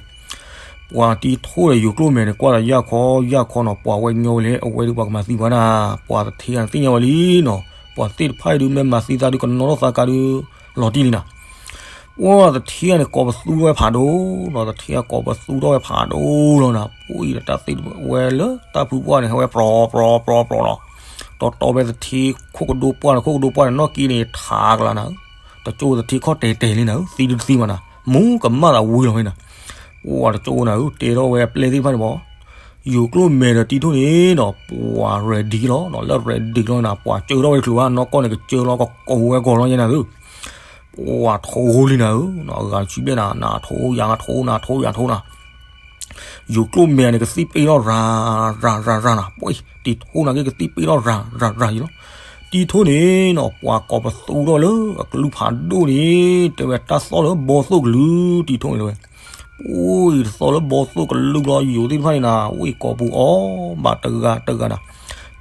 ပှၤတံၤထိၣ်ဒီးယိၤကျိၣ်မဲာ်န့ၣ် ကွၢ်ဒီးယၢ်ခီယၢ်ခီနီၤ ပှၤဝဲညီဝဲလဲၣ် အဝဲဒုးပှၤကမၤသံပှၤနၤ ပှၤသထ့ဂၤန့ၣ်သ့ၣ်ညါဝဲလံနီၤ ပှၤသ့ၣ်တဖၣ်အံၤဒုးမ့ၢ်မၤသံသးဒုးကနီထီၣ်သးကါဒုး လီၤတံၢ်လံနၤ ပှၤသထ့ဂၤန့ၣ် ကိးပသူထီၣ်ဝဲဖးဒိၣ်နီၤ သထ့ဂၤကိးပသူထီၣ်ဝဲဖးဒိၣ်လီၤနၤ ပှၤအံၤဒီးတၢ်သ့ၣ်ဝဲလၢတၢ်ဖုပှၢ်န့ၣ် ဟဲဝဲပြီၤပြီၤပြီၤပြီၤလီၤ တီတီဖဲသထ့ခိၣ်ကဒိပှၢ်န့ၣ် ခိၣ်ကဒိပှၢ်န့ၣ် နီၢ်က့န့ၣ် ထးကလါနၤဧၢ, တကၠိသထ့ခီၣ်တဲာ်တဲာ်လံနၤဧၢ, သံဒုတသံဘၣ်နၤ, မူကမၣ်သးဝံၤလီၤဖဲနၤ, ပှၤတကၠိနၤဧၢ တဲထီၣ်ဝဲအပျဲၢ်သ့ၣ်တဖၣ်န့ၣ်မး ယိၤကျိၣ်မဲာ်ဒီးတံၤထိၣ်န့ၣ်နီၤ ပှၤ ready လီၤနီၤ, လၢ ready လီၤနၤ ပှၤကၢထီၣ်ဝဲတချုးဘၣ် နီၢ်ကီၢ်န့ၣ် ကစၢလီၤကကိးဝဲကီးလီၤယဲနၤသု, ပှၤထိလံနၤဧၢ, အဂၤတဆံဘျဲၣ်နၤ နထိယၤထိ နထိယၤထိနၤ, ယိၤကျိၣ်မဲာ်န့ၣ် ကသံၣ်ပ့ထီၣ်ရၤ ရၤ ရၤ ရၤနၤ, ပှၤတံၤထိၣ်နၤက့ ကသံၣ်ပ့ထီၣ်ရၤ ရၤ ရၤယံၤလီၤ, တံၤထိၣ်န့ၣ်နီၤ ပှၤကိးပသူထီၣ်လၢအကလုၢ်ဖးဒိၣ်န့ၣ် တဲဝဲတၢ်သီၣ်လၢဘီသိၣ်ကလုၢ် တံၤထိၣ်န့ၣ်တဲဝဲ အိၣ်တသီၣ်လၢဘီသိၣ်ကလုၢ်ဘျီ ယိၤသ့ၣ်တဖၣ်န့ၣ်နၤ ဝံၣ်ကိးပူၤအီၤ ဘၣ်တဂၤတဂၤနၤ, တံ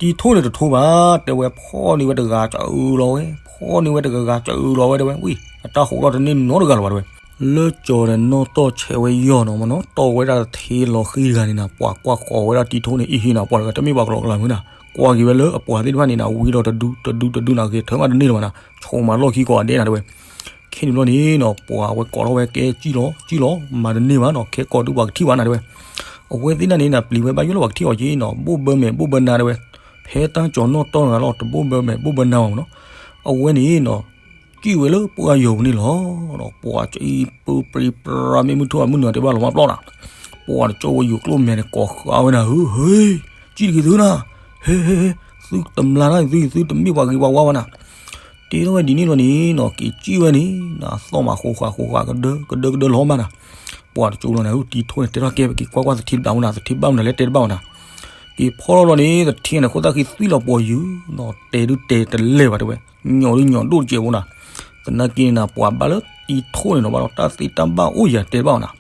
ၤထိၣ်န့ၣ်တထိဘၣ် တဲဝဲဖီၣ်န့ၢ်ဝဲတဂၤကအုလီၤဝဲ ဖီၣ်န့ၢ်ဝဲတဂၤဂၤကအုလီၤဝဲတဲဝဲ ဝံၣ် အတၢ်ဃိးထီၣ်တန့ၢ်နီတဂၤလၢၤဘၣ်တဲဝဲ, လၢကၠီၤဒီးနီၢ်တီၢ်ဆဲးဝဲယီၤနီၤမနီၤ တီၢ်ဝဲဒၣ်တထ့လီၤဃံတဂၤန့ၣ်နၤ ပှၤကွၢ်ဃီၤဝဲဒၣ်တံၤထိၣ်န့ၣ် အံဟ့နၤ ပှၤတဂၤတမ့ၢ်ပှၤကလီကလၤမုၢ်နၤ ကွၢ်က့ၤဝဲလၢအပှၤသ့ၣ်တဖၣ်န့ၣ်နၤ ဝံၤဒီးတဒု တဒု တဒုနၤ ဂဲၤထၢမးတန့ၢ်လၢၤဘၣ်နၤ ဆိးမၤလီၢ်ခံကိးဂၤဒဲးနၤတဲဝဲ ခဲန့ၣ်ဘျီန့ၣ်နီၤ ပှၤဝဲကိးထီၣ်ဝဲကဲ ကံၣ်လီၤ ကံၣ်လီၤ မၤတန့ၢ်ဘၣ်နီၤ ခဲကိးဒုပှၤကထံၣ်ဘၣ်နၤတဲဝဲ, အဝဲသ့ၣ်န့ၣ်နၤ ပျံၤဝဲဘၣ်ယိၣ်လၢပှၤကထံၣ်အီၤက့နီၤ ဘိၣ်ဘၢမဲာ်ဘိၣ်ဘၢနါတဲဝဲ, ဖဲတၢ်ကၠီၤနီၢ်တီၢ်တဂၤလီၤ တဘိၣ်ဘၢမဲာ်ဘိၣ်ဘၢနါဘၣ်မနီၤ, အဝဲန့ၣ်နီၤ ကံၣ်ဝဲလၢပှၢ်ယိၤပူၤန့ၣ်လီၤ. ပှၤကအံၤပူၤပြံပြါ မ့ၢ်မုၢ်ထူၣ်အမုၢ်နုာ်တဲဘၣ်လီၤမၢ်ပျီနၤ, ပှၤတကၠိဝဲယိၤကျိၣ်မဲာ်န့ၣ် ကိးဃာ်ဝဲနၤ ဟ့ ဟ့ ကံၣ်တက့ၤသုနၤ, ဟ့ ဟ့ ဟ့ သုတမျါတၢ်သု သုတမ့ၢ်ပှၤဂ့ၤပှၤဝါဘၣ်နၤ, တဲထီၣ်ဝဲဒ်န့ၣ်လီၤန့ၣ်နီၤ က့ၤကံၣ်ဝဲန့ၣ် နသီၣ်မးဃိးဃာ်ဃိးဃာ်ကဒၢကဒၢကဒၢလီၤမၢ်နၤ, ပှၤတကၠိလီၤနၤ တံၤထိၣ်န့ၣ် တဲထီၣ်ကဲ ပက့ၤကွၢ်ကွၢ်သထ့တဘျီနၤ သထ့ဘၣ်မနုၤလဲၣ်တဲတဘၣ်နၤ, က့ၤဖီၣ်လီၤလီၤန့ၣ် သထ့န့ၣ် ခိၣ်သၣ်ဃံသွံၣ်လီၤပှီၤယုၤနီၤ တဲဒုတဲတလဲၤဘၣ်တဲဝဲ, ညီၣ်ဒုညီၣ်ဒိၣ်တစဲးဖိနၤ, သနာ်က့န့ၣ်နၤ ပှၤဘၣ်လၢတံၤထိၣ်န့ၣ်နီၤ ဘၣ်ဒီးတၢ်သ့တၢ်ဘၣ်အိၣ်ယၤတဲတဘၣ်အီၤနၤ,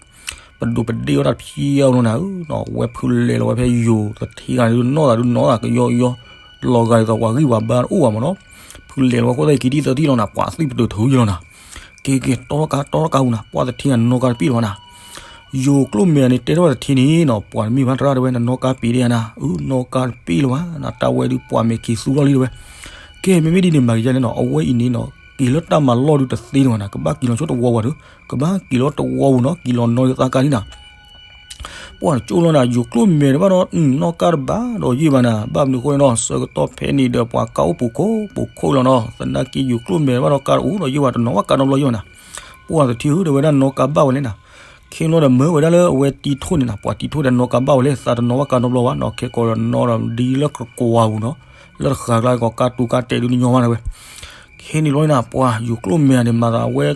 ပဒိးပဒ့ၣ်အီၣ်တၢ်ဖျံအီၤလီၤနၤဧၢ, ဝဲဖုလဲၤလီၤဝဲဖဲယိၤသထ့ဂၤန့ၣ် နီၢ်သးဒုနီၢ်သးကယီကယီ, လီၤဂာ်ဒ်သိးပှၤဂံၢ်ပှၤဘါတအိၣ်ဘၣ်မနီၤ, ဖုလဲၤလီၤဝဲခိၣ်သၣ်ခံထံၣ်သၢထံၣ်လီၤနၤ ပှၤသွံၣ်ပတုာ်ထုယလီၤနၤ, က့ၤက့ၤတီထီၣ်ကါတီထီၣ်ကါပူၤနၤ ပှၤသထ့ဂၤနီၢ်ကါတပ့ၢ်လၢၤဘၣ်နၤ ယိၤကျိၣ်မဲာ်န့ၣ်တဲထီၣ်သထ့န့ၣ်နီၤ ပှၤတမ့ၢ်ဘၣ်တရၣ်တဲဝဲ နနီၢ်ကါပ့ၤဒံးဧါနၤ, အု နီၢ်ကါတပ့ၢ်လၢၤဘၣ်နၤ တၢ်ဝဲဒုးပှၤမဲာ်ခံးသူထီၣ်လံတဲဝဲ, ကဲ မ့မ့ၢ်ဒ်န့ၣ် မၤကယါလဲၣ်နီၤ အဝဲအံၤန့ၣ်နီၤ က့ၤလၢတၢ်မၤလီၢ်ဒုးတသ့န့ၣ်ဘၣ်နၤ ကဘၣ်က့ၤလီၤဆိတဝီဝဲဒီး ကဘၣ်က့ၤလီၤတဝီပူၤနီၤ က့ၤလီၤနီၢ်လၢသးကါလံနၤ ပှၤတကၠိလီၤနၤ ယိၤကျိၣ်မဲာ်တဘၣ်ဒီး နီၢ်ကါတဘၣ်ဒီးယ့ၢ်ဘၣ်နၤ ဘၣ်မနုၤဃိန့ၣ်နီၤ ဆၢကတီၢ်ဖဲန့ၣ်ဒီးပှၤကါအိၣ်ပူၤခိၣ်ပူၤခိၣ်လီၤနီၤ သနာ်က့ယိၤကျိၣ်မဲာ်တဘၣ်ဒီးကါတအိၣ်ဒီးယ့ၢ်ဘၣ်တနီၤဘၣ်ကါနီတဘျီယ့ၢ်ဘၣ်နၤ ပှၤသထ့ဧၢ တဲဝဲဒၣ်နီၢ်ကါဘၣ်ဝဲလဲၣ်နၤ ခဲန့ၣ်ဒီးမၢဝဲဒၣ်လၢအဝဲတံၤထိၣ်န့ၣ်နၤ ပှၤတံၤထိၣ်ဒီးနီၢ်ကါဘၣ်ဝဲလဲၣ် သးတနီၤဘၣ်ကါနီတဘျီဘၣ်နီၤ ခဲကိးဒီးနီၣ်ဒီးဒ်လၢကကွၢ်ပူၤနီၤ လၢတဃာ်ကျါကီးကါတူကါတဲာ်ဒုးတညီဘၣ်နၤဝဲ ခဲန့ၣ်ဘျီန့ၣ်နၤ ပှၤယိၤကျိၣ်မဲာ်န့ၣ်မၤသးဝဲ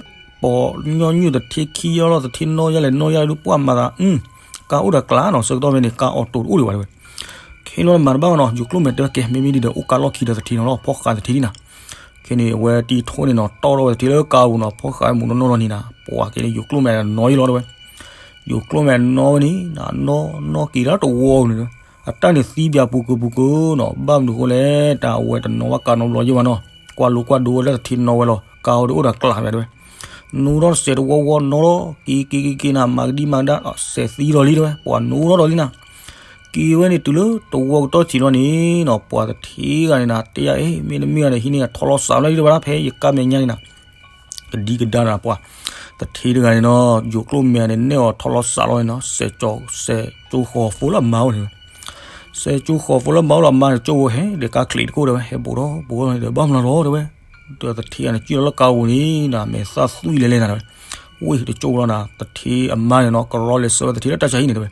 ပိာ်ညီနုၢ်သထ့ခံယီၢ်လီၤ သထ့နီၢ်ယါလဲၣ်နီၢ်ယါလဲၣ်ဒုး ပှၤမၤသး အု ကါအိၣ်ဒီးကျါနီၤ ဆၢကတီၢ်ဖဲန့ၣ် ကါအီၣ်တိာ်တအိၣ်ဒံးဘၣ်တဲဝဲ ခဲန့ၣ်ဘျီန့ၣ် မၤတဘၣ်ဘၣ်နီၤ ယိၤကျိၣ်မဲာ်တဲဝဲကဲ မ့မ့ၢ်ဒ်ဒီးအိၣ်ကါလီၢ်ခံဒီးသထ့နီၤလီၤ ဖီၣ်ဃာ်သထ့ဒံးနၤ ခဲန့ၣ် အဝဲတံၤထိၣ်န့ၣ်နီၤ တီၣ်ထီၣ်ဝဲသထ့လၢကါပူၤနီၤ ဖီၣ်ဃာ်ဝဲမူးနီၢ်နီၢ်လီၤန့ၣ်နၤ ပှၤက့ၤန့ၣ် ယိၤကျိၣ်မဲာ်နီၤယံၤလီၤတဲဝဲ ယိၤကျိၣ်မဲာ်နီၤဝဲန့ၣ် နီၢ်နီၢ်က့ၤလၢတဝီပူၤန့ၣ် အတၢ်န့ၣ်သံပၠးပူၤကုာ်ပူၤကုာ်နီၤ ဘၣ်မနုၤဃိလဲၣ် တၢ်အဝဲတနီၤဘၣ်ကါနီတဘျီယ့ၢ်ဘၣ်နီၤ ကွၢ်လိကွၢ်ဒိဝဲလၢသထ့နီၤဝဲလီၤ ကါအိၣ်ဒီးအိၣ်ဒီးကျးဝဲတဲဝဲ နီၣ်ထီၣ်တစဲးတဝီဝီနီၤလီၤ က့ၤက့ၤက့ၤက့ၤနၤ မၤကဒံမၤကဒါ စဲးသံလီၤလံတဲဝဲ ပှၤနီၣ်ထီၣ်ဒီးလံနၤ က့ၤဝဲန့ၣ်တုၤလၢတဝီကတီၢ်ဆံးလီၤန့ၣ်နီၤ ပှၤသထ့ဂၤန့ၣ်နၤ တဲယၤအ့ မ့တမ့ၢ်ဂၤန့ၣ် ဟံးန့ၢ်အထီလီၤစးလီၤလံတဲဝဲဒၣ် ဖဲယကါမဲာ်ညါန့ၣ်နၤ ကဒံကဒါနၤပှၤ သထ့တဂၤန့ၣ်နီၤ ယိၤကျိၣ်မဲာ်န့ၣ် နဲၣ်အီၤထီလီၤစးလီၤန့ၣ်နီၤ စဲးကၠီ စဲးကၠိဃီၤဖိလၢအမါအိၣ်န့ၣ် စဲးကၠိဃီၤဖိလၢအမါအိၣ်လီၤ အမါန့ၣ် ကၠိဖိဟဲဒီးကါချံးတခိၣ်တဲဝဲ ဟဲဘူးထီၣ်ဘူးထီၣ်န့ၣ်ဒီး ဘၣ်မနုၤလီၤတဲဝဲ ဒီးသထ့ဂၤန့ၣ် ကံၣ်လီၤလၢကါပူၤန့ၣ်နၤ မဲာ်သၣ်သွံၣ်လဲၤလဲၤနၤတဲဝဲ ဝ့ၢ်တကၠိလီၤနၤ သထ့အမါန့ၣ်နီၤ ကရီလဲၤဆှၢဝဲသထ့လၢတၢ်ဆါဟံၣ်န့ၣ်တဲဝဲ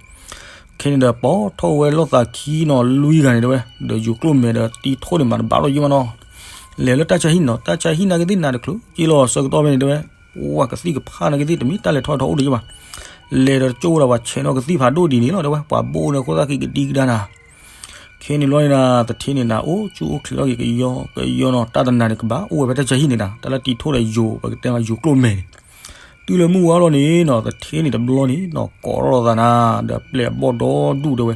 ခဲန့ၣ်ဒီး ပိာ်ထီၣ်ဝဲလိာ်သးခံနီၤ လွံၢ်ဂၤန့ၣ်တဲဝဲ ဒီးယိၤကျိၣ်မဲာ်ဒီးတံၤထိၣ်န့ၣ် မၤတဘၣ်လီၤယ့ၢ်မးနီၤ လဲၤလၢတၢ်ဆါဟံၣ်န့ၣ်နီၤ တၢ်ဆါဟံၣ်နာ်က့သ့ၣ်နၤတချုးက့လီၤ ဆၢကတီၢ်ဖဲန့ၣ်တဲဝဲ ပှၤကသံၣ်ကဖၣ်နာ်က့သ့ၣ် တမ့ၢ်တၢ်လဲၤထီၣ်ထီၣ်အိၣ်ဒီးယ့ၢ်ဘၣ် လဲၤဒီးတကၠိဝဲဒၣ်ပှၤဆဲးနီၣ်ကသံၣ်ဖးဒိၣ်ဒ်န့ၣ်လီၤတဲဝဲ ပှၤဘိၣ်န့ၣ်အဃိသတးက့ၤကဒံကဒါနၤ ခဲန့ၣ်ဘျီန့ၣ်နၤ သထ့န့ၣ်နၤ အိၣ်ဆူၣ်အိၣ်ချ့ထီၣ်က့ၤကယီကယီနီၤ တၢ်တနၤန့ၣ်ကဘၣ်အိၣ်ဝဲဖဲတၢ်ဆါဟံၣ်န့ၣ်နၤ တၢ်လၢတံၤထိၣ်ဒီးယိၤ ပကတဲမးယိၤကျိၣ်မဲာ်န့ၣ် တုၤလၢမုၢ်ဝါလီၤန့ၣ်နီၤ သထ့န့ၣ်တဘျီန့ၣ်နီၤ ကိးထီၣ်လိာ်သးနၤ ဒီးပျဲၢ်အဘီၣ်ဒီဒူၣ်တဲဝဲ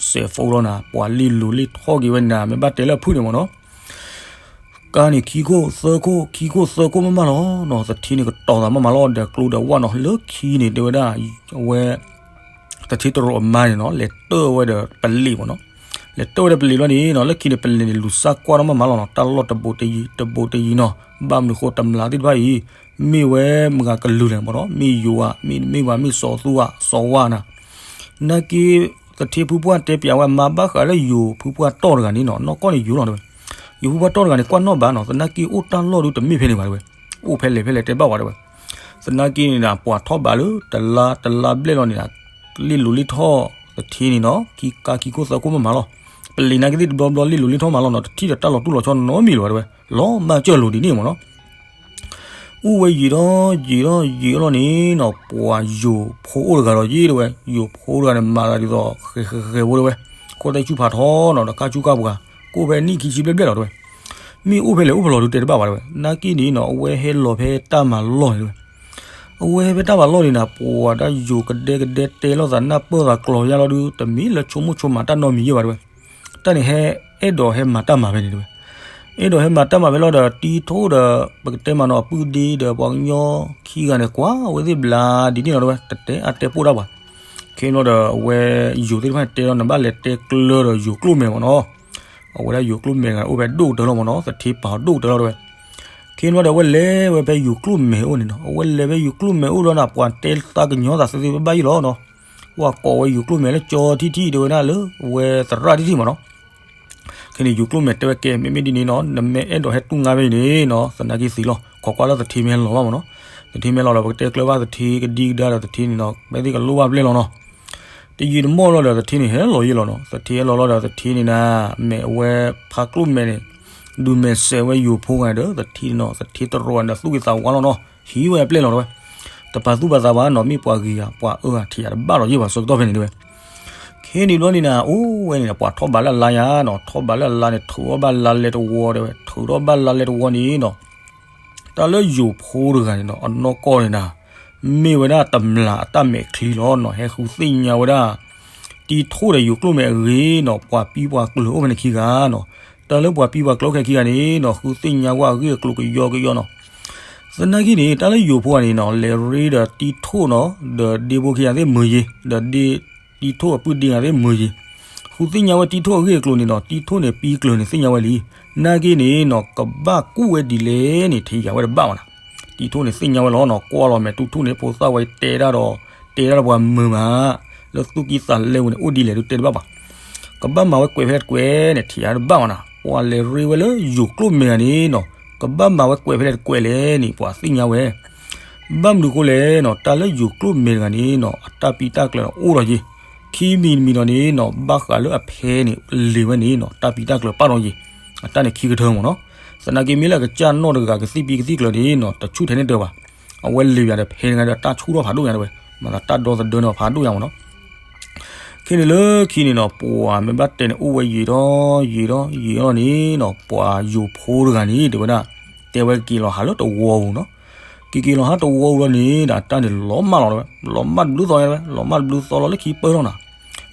စဲးဖိလီၤနၤ ပှၤလ့လိၤလ့ထီၣ်က့ၤဝဲန့ၣ်နၤ မ့ၢ်ဘၣ်တဲလၢအဖုၣ်န့ၣ်မးနီၤ ကါန့ၣ်ခံခိၣ်သၢခိၣ် ခံခိၣ်သၢခိၣ်မးမးလီၤနီၤ သထ့န့ၣ်ကတီၤသးမးမးလီၤ ဒီးကျိဒီးဝၣ်နီၤ လၢခံန့ၣ်တဲဝဲဒၣ် အဝဲ သထ့တရိးအမါန့ၣ်နီၤ လဲၤတၢၢ်ဝဲဒီးပလ့းမးနီၤ လဲၤတၢၢ်ဝဲဒီးပလ့းဘျီန့ၣ်နီၤ လၢခံန့ၣ်ပလ့းန့ၣ် လူၤစၢ်ကွၢ်ထီၣ်မးမးလီၤနီၤ တၢ်လီၢ်တဘူးတယံၤ တဘူးတယံၤနီၤ ဘၣ်မနုၤဃိတမျးသ့ၣ်တဖၣ်အံၤ မ့ၢ်ဝဲမတၤကလုာ်လဲၣ်မးနီၤ မ့ၢ်ယိၤဧါ မ့တမ့ၢ်ဘၣ် မ့ၢ်စီၤသူဧါ စီၤဝါနၤ နာ်က့ သထ့ဖုပှၢ်တဲပျးဝဲ မါဘၣ်ဃးလၢယိၤဖုပှၢ်တီၢ်တဂၤန့ၣ်နီၤ နီၢ်ကီၢ်န့ၣ်ယိၤလီၤတဲဝဲ ယဟူဘၣ်တီၢ်တဂၤန့ၣ် ကွၢ်နီၣ်ဘၣ်နီၤ, သနာ်က့အိၣ်တၢ်လီၢ်ဒုတမ့ၢ်ဖဲန့ၣ်ဘၣ်တဲဝဲ, အိၣ်ဖဲလဲၣ်ဖဲလဲၣ်တဲဘၣ်ဝဲတဲဝဲ. သနာ်က့န့ၣ်ဒီး ပှၤထီၣ်ဘးလၢတလါတလါဘျဲၣ်လီၤန့ၣ်ဒီး လ့ၣ်လိၤလ့ၣ်ထီၣ်သထ့န့ၣ်နီၤ, ခံကါခံခိၣ်သၢခိၣ်မးမးလီၤ. ပလံၤနာ်က့သ့ၣ်တဘျီဘျီလ့ၣ်လိၤလ့ၣ်ထီၣ်မးလီၤနီၤ, တထံၣ်ဒီးတၢ်လီၤတူၢ်လီၤဆီနီတမံၤလၢၤဘၣ်တဲဝဲ, လီၤမၢ်ကၢၢ်လိၤဒ်န့ၣ်မးနီၤ. အိၣ်ဝဲယံာ်ထီၣ်ယံာ်ထီၣ်ယံာ်ထီၣ်လီၤန့ၣ်နီၤ, ပှၤယိၤဖိအိၣ်တဂၤဒီးယ့ၢ်တဲဝဲ, ယိၤဖိတဂၤန့ၣ် မၤသးဒ်သိး ဃဲၤဃဲၤဃဲၤဖိတဲဝဲ, ခိၣ်သၣ်ဆူၣ်ဖးထီနီၤ, ဒီးကၢ်ဆူၣ်ကၢ်ပှၤ, ကအိၣ်ဖဲနံၣ်ခံဆံဘျဲၣ်ဘျဲၣ်လီၤတဲဝဲ. မ့ၢ်အိၣ်ဖဲလဲၣ်အိၣ်ဖဲလဲၣ်ဒုတဲတဘၣ်ဘၣ်တဲဝဲ, နာ်က့န့ၣ်နီၤ အဝဲဟဲလီၤဖဲတၢ်မၤလီၢ်န့ၣ်တဲဝဲ. အဝဲဟဲဖဲတၢ်မၤလီၢ်န့ၣ်ဒီး ပှၤတၢ်ယိၤကဒဲကဒဲတဲလိာ်သးနၢ်ပၢၢ်သးကျိၤယါလီၤဒု တမ့ၢ်လၢဆိကမိၣ်ဆိမးတၢ်နီတမံၤယဲၢ်ဘၣ်တဲဝဲ. တၢ်န့ၣ်ဟဲအဲၣ်ဒိးဟဲမၤတၢ်မၤဖဲန့ၣ်တဲဝဲ. အဲၣ်ဒိးဟဲမၤတၢ်မၤဖဲလီၤဒီး တံၤထိၣ်ဒီး ပကတဲမးနီၤ အပုၢ်ဒ့ဒီး ပှၤကညီခံဂၤန့ၣ် ကွၢ်ဝဲသ့ၣ်ဘျါဒ်န့ၣ်လီၤတဲဝဲ, တတဲအါတဲပိၢ်တၢ်ဘၣ်. ခဲန့ၣ်ဒီး အဝဲယိၤသ့ၣ်တဖၣ်န့ၣ်တဲလီၤ နဘၣ်လဲၤတဲကျၢၤဒီးယိၤကျိၣ်မဲာ်မးနီၤ. အဝဲဒၣ်ယိၤကျိၣ်မဲာ်တဂၤန့ၣ် အိၣ်ဖဲဒိၣ်ကတၢၢ်လီၤမးနီၤ, သထ့ပာ်အီၤဒိၣ်ကတၢၢ်လီၤတဲဝဲ. ခဲန့ၣ်ဒီး အဝဲလဲၤဝဲဖဲယိၤကျိၣ်မဲာ်အိၣ်န့ၣ်နီၤ, အဝဲလဲၤဖဲယိၤကျိၣ်မဲာ်အိၣ်လီၤန့ၣ် ပှၤတဲသးကညီၤသးသ့သ့ဘၣ်ဘၣ်ယဲၢ်လီၤနီၤ. ပှၤကိးဝဲယိၤကျိၣ်မဲာ်လၢကၠီထံထံတဲဝဲဒၣ်လၢ အဝဲသရၣ်ထံထံမးနီၤ. ခဲန့ၣ် ယိၤကျိၣ်မဲာ်တဲဝဲကဲ မ့မ့ၢ်ဒ်န့ၣ်နီၤ နမ့ၢ်အဲၣ်ဒိးဟဲတူၢ်ငါဖဲအံၤန့ၣ်နီၤ သနာ်က့သ့လီၤ, ခိးကွၢ်လၢသထ့မ့ၢ်ဟဲလီၤဘၣ်မးနီၤ. သထ့မ့ၢ်ဟဲလီၤဒီး ပကတဲကျၢၤဘၣ်သထ့ကဒံကဒါဒီးသထ့န့ၣ်နီၤ မ့ၢ်သ့ၣ်ကလိၣ်ဘၣ်ဘျဲၣ်လီၤနီၤ. တယံာ်တမီၢ်လီၤဒီး သထ့န့ၣ်ဟဲလီၤယဲၢ်လီၤနီၤ. သထ့ဟဲလီၤလီၤဒီး သထ့န့ၣ်နၤ မ့ၢ်အဝဲဖါကျိၣ်မဲာ်န့ၣ် ဒုးမဲာ်စဲးဝဲယိၤဖိဂၤဒီး သထ့နီၤ, သထ့တရီးဒီးသူၣ်က့သးဝါလီၤနီၤ. ဟံးဝဲအပျဲၢ်လီၤတဲဝဲ. တပာ်သူၣ်ပာ်သးဘၣ်နီၤ, မ့ၢ်ပှၤဂ့ၤဧါ ပှၤအၢဧါ ထံၣ်ယၤတဘၣ်လီၤယဲၢ်ဘၣ်ဆၢကတီၢ်ဖဲန့ၣ်တဲဝဲ. ခဲန့ၣ်ဘျီန့ၣ်နၤ အိၣ်ဝဲန့ၣ် ပှၤထီၣ်ဘးလၢအလါယါနီၤ, ထီၣ်ဘးလၢအလါန့ၣ် ထုးထီၣ်ဘၣ်လါလဲတဝီတဲဝဲ, ထုးထီၣ်ဘၣ်လါလဲတဝီန့ၣ်နီၤ တၢ်လၢယိၤဖိတဂၤန့ၣ်နီၤ အနီၢ်ကီၢ်န့ၣ်နၤ မ့ၢ်ဝဲဒၣ်တမျာ်အတၢ်မဲာ်ချံလီၤနီၤ, ဟဲဃုသ့ၣ်ညါဝဲဒၣ် တံၤထိၣ်ဒီးယိၤကျိၣ်မဲာ်အဂ့ၢ်နီၤ, ပှၤပံပှၤကျၢၤအိၣ်ဖဲန့ၣ်ခံဂၤနီၤ, တၢ်လၢပှၤပံပှၤကျၢၤအိၣ်ဖဲခံဂၤန့ၣ်နီၤ ဃုသ့ၣ်ညါဝဲအဂ့ၢ်အကျိၤကယီကယီနီၤ. သနာ်က့န့ၣ် တၢ်လၢယိၤဖိဂၤန့ၣ်နီၤ လဲၤရ့ဒီးတံၤထိၣ်နီၤ ဒီးဒ့ဖိခံဂၤသ့ၣ်မုာ်ယ့ၤ, ဒီးဒ့ တံၤထိၣ်အပုၢ်ဒ့ဂၤသ့ၣ်မုာ်ယ့ၤ, ဃုသ့ၣ်ညါဝဲတံၤထိၣ်အဂ့ၢ်အကျိၤန့ၣ်နီၤ, တံၤထိၣ်န့ၣ်ပံကျၢၤန့ၣ်သ့ၣ်ညါဝဲလံ, နာ်က့န့ၣ်နီၤ ကဘၣ်ကူၣ်ဝဲဒ်လဲၣ်န့ၣ် ထံၣ်ယၤဝဲတဘၣ်ဝဲနၤ. တံၤထိၣ်န့ၣ်သ့ၣ်ညါဝဲလီၤနီၤ, ကွၢ်လီၤမဲာ်တူၢ်ထူၣ်န့ၣ် ဖိသၣ်ဝဲတဲတၢ်ဒီး တဲတၢ်ဒီးပှၤမုာ်မး, လၢသူၣ်ကံၢ်သးလဲဝဲန့ၣ် အိၣ်ဒ်လဲၣ်ဒုးတဲတဘၣ်ဘၣ်. ကဘၣ်မၤဝဲကွဲးဖဲလဲၣ်တကွဲးန့ၣ် ထံၣ်ယၤတဘၣ်ဝဲနၤ, ပှၤလဲၤရ့ဝဲလၢယိၤကျိၣ်မဲာ်ဂၤန့ၣ်နီၤ, ကဘၣ်မၤဝဲကွဲးဖဲလဲၣ်တကွဲးလဲၣ်န့ၣ် ပှၤသ့ၣ်ညါဝဲ ဘၣ်မနုၤဃိလဲၣ်နီၤ, တၢ်လၢယိၤကျိၣ်မဲာ်တဂၤန့ၣ်နီၤ အတၢ်ပံတၢ်ကျၢၤအိၣ်ဒီးယ့ၤ, ခံမံၤတမံၤဒီးန့ၣ်နီၤ ဘၣ်ဃးလၢအဖဲန့ၣ် လံာ်ဝဲန့ၣ်နီၤ တၢ်ပံတၢ်ကျၢၤပာ်ဒီးယ့ၤ, အတၢ်န့ၣ်ခံကထၢမ့ၢ်နီၤ. သနာ်က့မ့ၢ်လၢအကစၢ်နီၢ်တဂၤကသံၣ်ပံကသံၣ်ကျၢၤန့ၣ်နီၤ တဆူၣ်ထဲန့ၣ်တၢၤဘၣ်, အဝဲလံာ်ယၤဒီးဖဲတဂၤဒီးတၢ်ဆူၣ်ထီၣ်ဖးဒိၣ်ညါတဲဝဲ, မၤသးတၢ်ဒီသဒၢန့ၣ်ဖးဒိၣ်ညါမ့ၢ်နီၤ. ခဲန့ၣ်လၢခံန့ၣ်နီၤ ပှၤမ့ၢ်ဘၣ်တဲန့ၣ် အိၣ်ဝဲယံာ်ဒီးယံာ်ဒီးယံာ်လီၤန့ၣ်နီၤ ပှၤယိၤဖိတဂၤန့ၣ် တဲဝဲဒၣ်, တဲဝဲက့ၤလီၤဟးလၢတဝီပူၤနီၤ, က့ၤက့ၤလီၤဟးတဝီပူၤလီၤန့ၣ်ဒီး တၢ်န့ၣ်လီၤမၢ်လီၤတဲဝဲ, လီၤမၢ်တဘျုးသီညါတဲဝဲ, လီၤမၢ်တဘျုးသီလီၤလၢခံပၢၢ်ထီၣ်နၤ,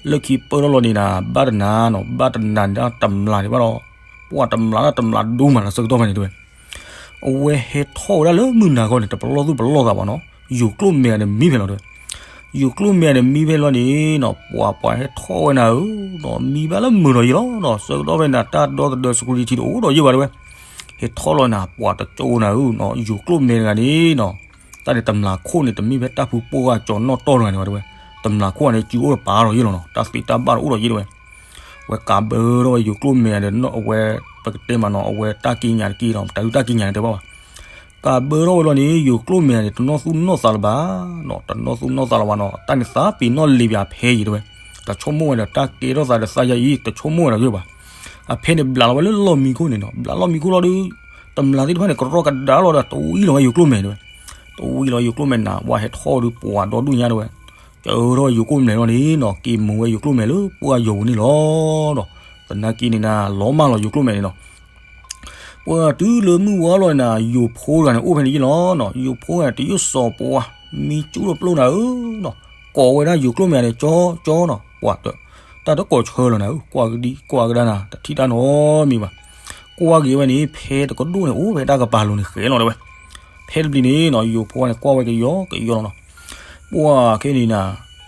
လၢခံပၢၢ်ထီၣ်လီၤန့ၣ်နၤ ဘၣ်တနၤနီၤ ဘၣ်တနၤန့ၣ်ဒၣ်တမျာ်န့ၣ်ဘၣ်ဒီး, ပှၤတမျာ်ဒၣ်တမျာ်ဒိၣ်မးလၢဆၢကတီၢ်ဖဲန့ၣ်တဲဝဲ အဝဲဟဲထီၣ်ဝဲဒၣ်လၢမုၢ်နၤခီန့ၣ် တပလီၢ်သူၣ်ပလီၢ်သးဘၣ်နီၤ, ယိၤကျိၣ်မဲာ်ဂၤန့ၣ်မံဖဲလီၤတဲဝဲ, ယိၤကျိၣ်မဲာ်ဂၤန့ၣ်မံဖဲလီၤန့ၣ်နီၤ ပှၤပှၤဟဲထီၣ်ဝဲနၤဧၢ, မံဘၣ်လၢမုာ်ဒီးယ့ၤလီၤနီၤ, ဆၢကတီၢ်ဖဲန့ၣ် တၢ်ဒီသဒၢ security တအိၣ်ဒီးယ့ၤဘၣ်တဲဝဲ, ဟဲထီၣ်လီၤနၤ ပှၤတကၠိနၤဧၢနီၤ, ယိၤကျိၣ်မဲာ်တဂၤန့ၣ်နီၤ တၢ်န့ၣ်တမျာ်ခိၣ်န့ၣ် တမ့ၢ်ဖဲတၢ်ဖုပိၢ်ဂၤကၠီၤနီၣ်တီၢ်တဂၤန့ၣ်ဘၣ်တဲဝဲ, တမျာ်ခိၣ်ဂၤန့ၣ် စုအိၣ်ဒီးပာ်ဒီးယ့ၤလီၤနီၤ, တၢ်သ့တၢ်ဘၣ်တအိၣ်ဒီးယ့ၤတဲဝဲ ဝဲကးဘၢထီၣ်ဝဲယိၤကျိၣ်မဲာ်ဒီး အဝဲ ပကတဲမးနီၤ အဝဲတၢ်က့ညါတက့ၢ်ဒီး တၢ်ဒုးတၢ်က့ညါန့ၣ်တဲဘၣ်ဘၣ်. ကးဘၢထီၣ်ဝဲလီၤန့ၣ် ယိၤကျိၣ်မဲာ်န့ၣ် တနီၢ်သူၣ်နီၢ်သးလၢၤဘၣ်နီၤ, တနီၢ်သူၣ်နီၢ်သးလၢၤဘၣ်နီၤ, တၢ်န့ၣ်သးပ့ၤနီၣ်လံာ်ပၠးဖဲယံၤတဲဝဲ, တဆိကမိၣ်ဝဲဒီး တၢ်ကဲထီၣ်သးဒီးသးယၤအံၤ တဆိကမိၣ်ဝဲဒီးယ့ၤဘၣ်. အဖဲန့ၣ်ဘျးလီၤဝဲလၢလီၢ်မံခိၣ်န့ၣ်နီၤ, ဘျးလီၢ်မံခိၣ်လီၤဒီး တမျာ်သ့ၣ်တဖၣ်န့ၣ် ကရီကဒါလီၤဒီး တဝံလီၤဝဲယိၤကျိၣ်မဲာ်တဲဝဲ, တဝံလီၤယိၤကျိၣ်မဲာ်နၤ ဝဲဟဲထီၣ်ဒီးပှၤဒီဒူၣ်ညါတဲဝဲ ကၢထီၣ်ယိၤကျိၣ်မဲာ်လီၤန့ၣ်နီၤ က့ၤမူၤဝဲယိၤကျိၣ်မဲာ်လၢပှၢ်ယိၤပူၤန့ၣ်လီၤဒီး သနာ်က့န့ၣ်နၤ လီၤမၢ်လီၤယိၤကျိၣ်မဲာ်န့ၣ်နီၤ. ပှၤတုၤလၢမုၢ်ဝါလီၤနၤ ယိၤဖိတဂၤန့ၣ် အိၣ်ဖဲန့ၣ်ယ့ၢ်လီၤနီၤ, ယိၤဖိတဂၤန့ၣ် တယုၢ်စီၤပှၤ မံကၠူၣ်တပျိၢ်နၤဧၢနီၤ, ကိးဝဲဒၣ်ယိၤကျိၣ်မဲာ်န့ၣ် ကၠီ ကၠီနီၤ, ပှၤတ တၢ်တကိးဆၢလီၤနၤဧၢ, ကွၢ်ကဒံကွၢ်ကဒါနၤ တထံၣ်တၢ်နီတမံၤဘၣ်. ကွၢ်က့ၤဝဲန့ၣ် ဖဲတကဒိၣ်န့ၣ် အိၣ်ဖဲတၢ်ကပၤလိၤန့ၣ်ဃဲလီၤတဲဝဲ. ဖဲတဘျီန့ၣ်နီၤ ယိၤဖိန့ၣ် ကွၢ်ဝဲကယီကယီလီၤနီၤ. ပှၤခဲန့ၣ်နၤ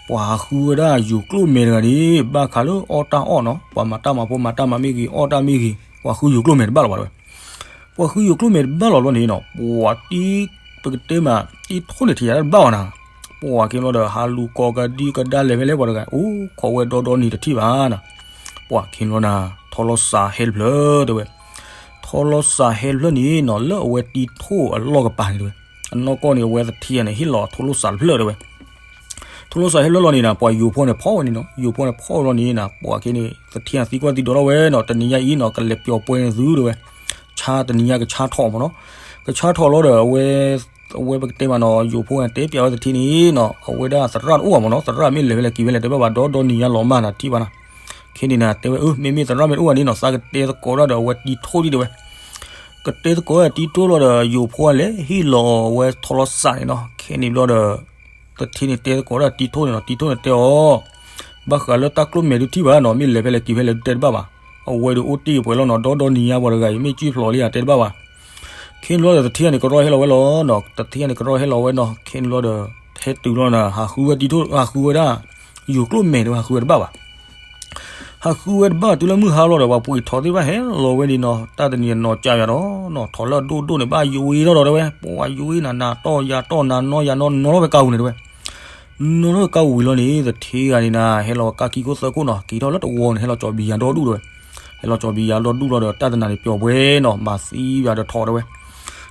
ပှၤဃုဝဲဒၣ်ယိၤကျိၣ်မဲာ်တဂၤန့ၣ် ဘၣ်ခါလၢအီၣ်တၢ်အီၣ်နီၤ, ပှၤမၤတၢ်မၤဖိမၤတၢ်မၤမ့ၢ်ဂ့ၤ အီၣ်တၢ်မ့ၢ်ဂ့ၤ ပှၤဃုယိၤကျိၣ်မဲာ်တဘၣ်လီၤဘၣ်တဲဝဲ. ပှၤဃုယိၤကျိၣ်မဲာ်တဘၣ်လီၤဘျီန့ၣ်နီၤ ပှၤတံၤ ပကတဲမး တံၤထိၣ်န့ၣ်ထံၣ်ယၤတဘၣ်ဘၣ်နၤ. ပှၤခဲန့ၣ်လီၤဒီး ဟးလူၤကိးကဒံကဒါလဲၤဖဲလဲၣ်ပှၤတဂၤ အိၣ်ခိးဝဲဒီဒီနံၤတထံၣ်ဘၣ်နၤ. ပှၤခဲန့ၣ်လီၤနၤ ထီလီၤစးဟဲတဖျၢၣ်တဲဝဲ. ထိလီၤစးဟဲဖျၢၣ်န့ၣ်နီၤ လၢအဝဲတံထိၣ်အလီၢ်ကပၤန့ၣ်တဲဝဲ, အနီၢ်ကီၢ်န့ၣ် အဝဲသထ့န့ၣ် ဟ့ၣ်လီၤထိလီၤစးတဖျၢၣ်တဲဝဲ. ထိလီၤစးဟဲဖျၢၣ်လီၤန့ၣ်နီၤ ပှၤယိၤဖိန့ၣ်ဖီၣ်ဝဲန့ၣ်နီၤ, ယိၤဖိန့ၣ်ဖီၣ်ဝဲလီၤန့ၣ်နီၤ ပှၤခဲန့ၣ် သထ့သံကွၢ်သံဒိးထီၣ်ဝဲနီၤ, တနံၤညါအံၤနီၤ ကလဲၤပျီၤပှဲၤန့ၣ်သုတဲဝဲ, ဆါတနံၤညါကဆါထီၣ်မ့ၢ်နီၤ, ကဆါထီၣ်လီၤဒီး အဝဲ အဝဲပကတဲမးနီၤ ယိၤဖိန့ၣ်တဲပျးဝဲသထ့န့ၣ်နီၤ အဝဲဒၣ်သရၣ်တအိၣ်ဘၣ်မ့ၢ်နီၤ, သရၣ်မ့ၢ်လဲၤဖဲလဲၣ်က့ၤဖဲလဲၣ်တဲဘၣ်ဘၣ် ဒီဒီနံၤညါလီၤမၢ်နၤထံၣ်ဘၣ်နၤ. ခဲန့ၣ်နၤတဲဝဲ အၢ မ့မ့ၢ်သရၣ်မ့ၢ်တအိၣ်ဘၣ်န့ၣ်နီၤ သးကတဲသကိးတၢ်ဒီး အဝဲတံထိၣ်ဒံးတဲဝဲ ကတဲသကိးတံထိၣ်လီၤဒီး ယိၤဖိလဲၤဟ့ၣ်လီၤဝဲထိလီၤစးန့ၣ်နီၤ. ခဲန့ၣ်ဘျီဒီး သထ့န့ၣ်တဲသကိးတၢ်တံထိၣ်န့ၣ်နီၤ, တံထိၣ်န့ၣ်တဲအီၤ, ဘၣ်ဃးလၢတၢ်ကျိၣ်မဲာ်ဒုးထံၣ်ဘၣ်နီၤ, မ့ၢ်လဲၤဖဲလဲၣ်က့ၤဖဲလဲၣ်ဒုးတဲတဘၣ်ဘၣ်. အဝဲဒုးအိၣ်တ့ၢ်ပှဲၤလီၤနီၤ, ဒီဒီနံၤညါပှၤတဂၤအံၤ မ့ၢ်ကၠံၣ်ဖျိးလံဧါတဲတဘၣ်ဘၣ်. ခဲန့ၣ်ဘျီဒီး သထ့န့ၣ်ကရီဟဲလီၤဝဲလီၤနီၤ, သထ့န့ၣ်ကရီဟဲလီၤဝဲနီၤ, ခဲန့ၣ်ဘျီဒီး ဟဲတုၤလီၤနီၤ ဟးဃုဝဲတံထိၣ် ဟးဃုဝဲဒၣ် ယိၤကျိၣ်မဲာ်တဲဝဲ ဟးဃုဝဲတဘၣ်ဘၣ်. ဟးဃုဝဲတဘၣ်တုၤလၢမုၢ်ဟါလီၤဒီး ပှၤပှ့ၤထီသ့ၣ်တဖၣ်ဟဲလီၤဝဲန့ၣ်နီၤ, တၢ်တနံၤအနီၢ်ကၢ်ယၤဒီးနီၤ, ထီၣ်လၢအဒိၣ်ဒိၣ်န့ၣ် ဘၣ်ယိၤဝဲထီၣ်ဒီးတဲဝဲ, ပှၤယိၤဝဲနၤ နၤတီၢ်ယၤတီၢ် နၤနီၢ်ယၤနီၢ် နီၢ်ထီၣ်ဖဲကါပူၤန့ၣ်တဲဝဲ. နီၢ်ထီၣ်ဖဲကါပူၤဝံၤလီၤန့ၣ် သထ့ဂၤန့ၣ်နၤ ဟဲလီၤကါခံခိၣ်သၢခိၣ်နီၤ, က့ၤထီၣ်လၢတဝီန့ၣ် ဟဲလီၤကၠီၤဘံယၤဒီဒူၣ်တဲဝဲ. ဟဲလီၤကၠီၤဘံယၤဒီဒူၣ်လီၤဒီး တၢ်တနၤန့ၣ်ပျီၤပှဲၤနီၤ, မၤသံယၤဒီးထီၣ်တဲဝဲ.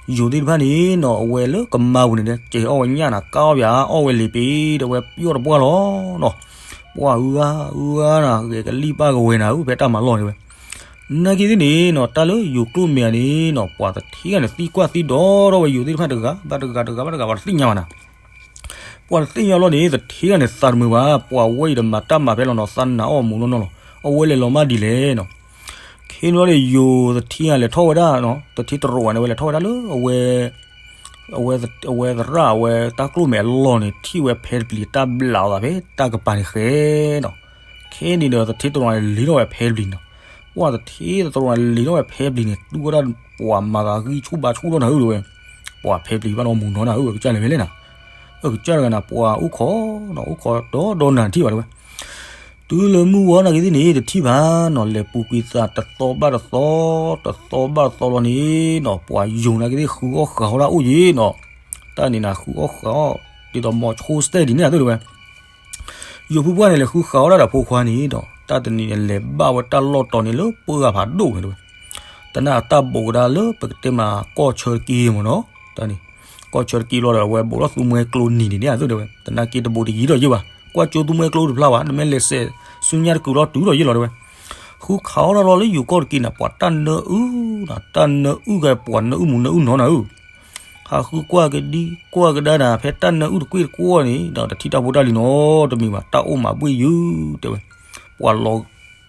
ယိၤသ့ၣ်တဖၣ်န့ၣ်နီၤ အဝဲလၢကမါပူၤန့ၣ်ဒီး ကဲၤအီၣ်ဝဲညၣ်နၤ ကါအီၣ်ယၤ အီၣ်ဝဲလံာ်ပ့ၤတဲဝဲ ပျီၢ်တပှၢ်လီၤနီၤ. ပှၤအုဂၤ အုဂၤနၤ ဂဲၤကလံၣ်ပၢ်ကဝဲၤနၤဧၢ ဖဲတၢ်မၤလီၢ်န့ၣ်တဲဝဲ. နာ်က့သ့ၣ်န့ၣ်နီၤ တၢ်လၢယိၤကျိၣ်မဲာ်န့ၣ်နီၤ ပှၤသထ့ဂၤန့ၣ် သံကွၢ်သံဒိးထီၣ်ဝဲယိၤသ့ၣ်တဖၣ်တဂၤဘၣ်တဂၤ တဂၤဘၣ်တဂၤ ပှၤတသ့ၣ်ညါဘၣ်နၤ. ပှၤတသ့ၣ်ညါလီၤန့ၣ် သထ့ဂၤန့ၣ်သးတမုာ်ဘၣ်, ပှၤဝဲအံၤဒီးမၤတၢ်မၤဖဲလီၤနီၤ, သးနာ်အီၣ်မူးနီၢ်နီၢ်လီၤ. အဝဲလဲၤလီၤမၢ်ဒ်လဲၣ်နီၤ. ခဲန့ၣ်ဘျီန့ၣ် ယိၤသထ့ဂၤလဲၤထီၣ်ဝဲဒၣ်နီၤ, သထ့တရူးဂၤန့ၣ် အဝဲလဲၤထီၣ်ဝဲဒၣ်လၢအဝဲ အဝဲ အဝဲသရၣ်အဝဲတၢ်ကျိၣ်မဲာ်အလီၢ်န့ၣ် ထံၣ်ဝဲဖဲတပျံၤတၢ်ဘျးအီၤသးဖဲတၢ်ကပၤန့ၣ်ဃဲနီၤ. ခဲန့ၣ်ဒီးသထ့တရူးန့ၣ်လ့ထီၣ်ဝဲဖဲတပျံၤနီၤ. ပှၤသထ့တရူးန့ၣ်လ့ထီၣ်ဝဲဖဲတပျံၤန့ၣ် တူၢ်ဝဲဒၣ်ပှၤမၤသးဂံၢ်ဆူၣ်ဘါဆူၣ်ထီၣ်နၤဧၢတဲဝဲ. ပှၤဖဲတပျံၤဘၣ်နီၤမူးနီၢ်နၤဧၢ အကစၢ်လဲၤဖဲလဲၣ်နၤ. အကစၢ်တဂၤနၤ ပှၤအိၣ်ခိးနီၤ အိၣ်ခိးဒီဒီနၤထံၣ်ဘၣ်တဲဝဲ. တုၤလၢမုၢ်ဝီနာ်က့သ့ၣ်န့ၣ် တထံၣ်ဘၣ်နီၤ, လဲၤပူၤကွံာ်သးတသီဘၣ်တသီ, တသီဘၣ်တသီလီၤန့ၣ်နီၤ, ပှၤယိၤနာ်က့သ့ၣ်ဃုအီၣ်ဃးအီၣ်ဒၣ်အိၣ်ယံၤနီၤ. တၢ်န့ၣ်နၤ ဃုအီၣ်ဃးအီၣ် ဒ်သိးမိၤဆိစတဲဒ်န့ၣ်အသိးတဲဝဲ. ယိၤဖုပှၢ်န့ၣ် လဲၤဃုဃးအီၣ်ဒၣ်ဒီးဖိခွါန့ၣ်ဒီး တၢ်တနံၤန့ၣ် လဲၤဘၣ်ဝဲတၢ်လီၢ်တီၤန့ၣ်လၢပှၢ်ဂၤဖးဒိၣ်န့ၣ်တဲဝဲ. တနာ်အတၢ်ဘိးကဒါလၢပကတဲမးကီၢ်ဆၢတက့ၢ်မ့ၢ်နီၤ, တၢ်န့ၣ် ကီၢ်ဆၢတက့ၢ်လီၤဒီး အဝဲဘိးထီၣ်သူမှဲကျိနံၤန့ၣ်န့ၣ်အသိးတဲဝဲ, တနာ်က့တဘိးတယံၤဒီးယ့ၢ်ဘၣ်, ကွၢ်ကၠိသူမှဲကျိတဖျါဘၣ်, နမ့ၢ်လဲၤစဲးဆူညါတကုာ်လီၤတုၤဒီးယ့ၢ်လီၤတဲဝဲ. ဃုခးအီၣ်ဒၣ်လီၤလၢယိၤကီၢ်တက့ၢ်နၤ ပှၤတၢ်နၢအုၣ်နၤ, တၢ်နၢအုၣ်ဂၤ ပှၤနၢအုၣ်မူးနၢအုၣ်နီၢ်နၤဧၢ. ဟးဃုကွၢ်ကဒံ ကွၢ်ကဒါနၤ ဖဲတၢ်နၢအုၣ်တကွ့ၢ်တကွီၢ်န့ၣ်ဒီး တထံၣ်တၢ်ဖိတၢ်လံၤနီတမံၤဘၣ်, တၢ်အိၣ်မးဘှ့ၣ်ယုာ်တဲဝဲ. ပှၤလီၤ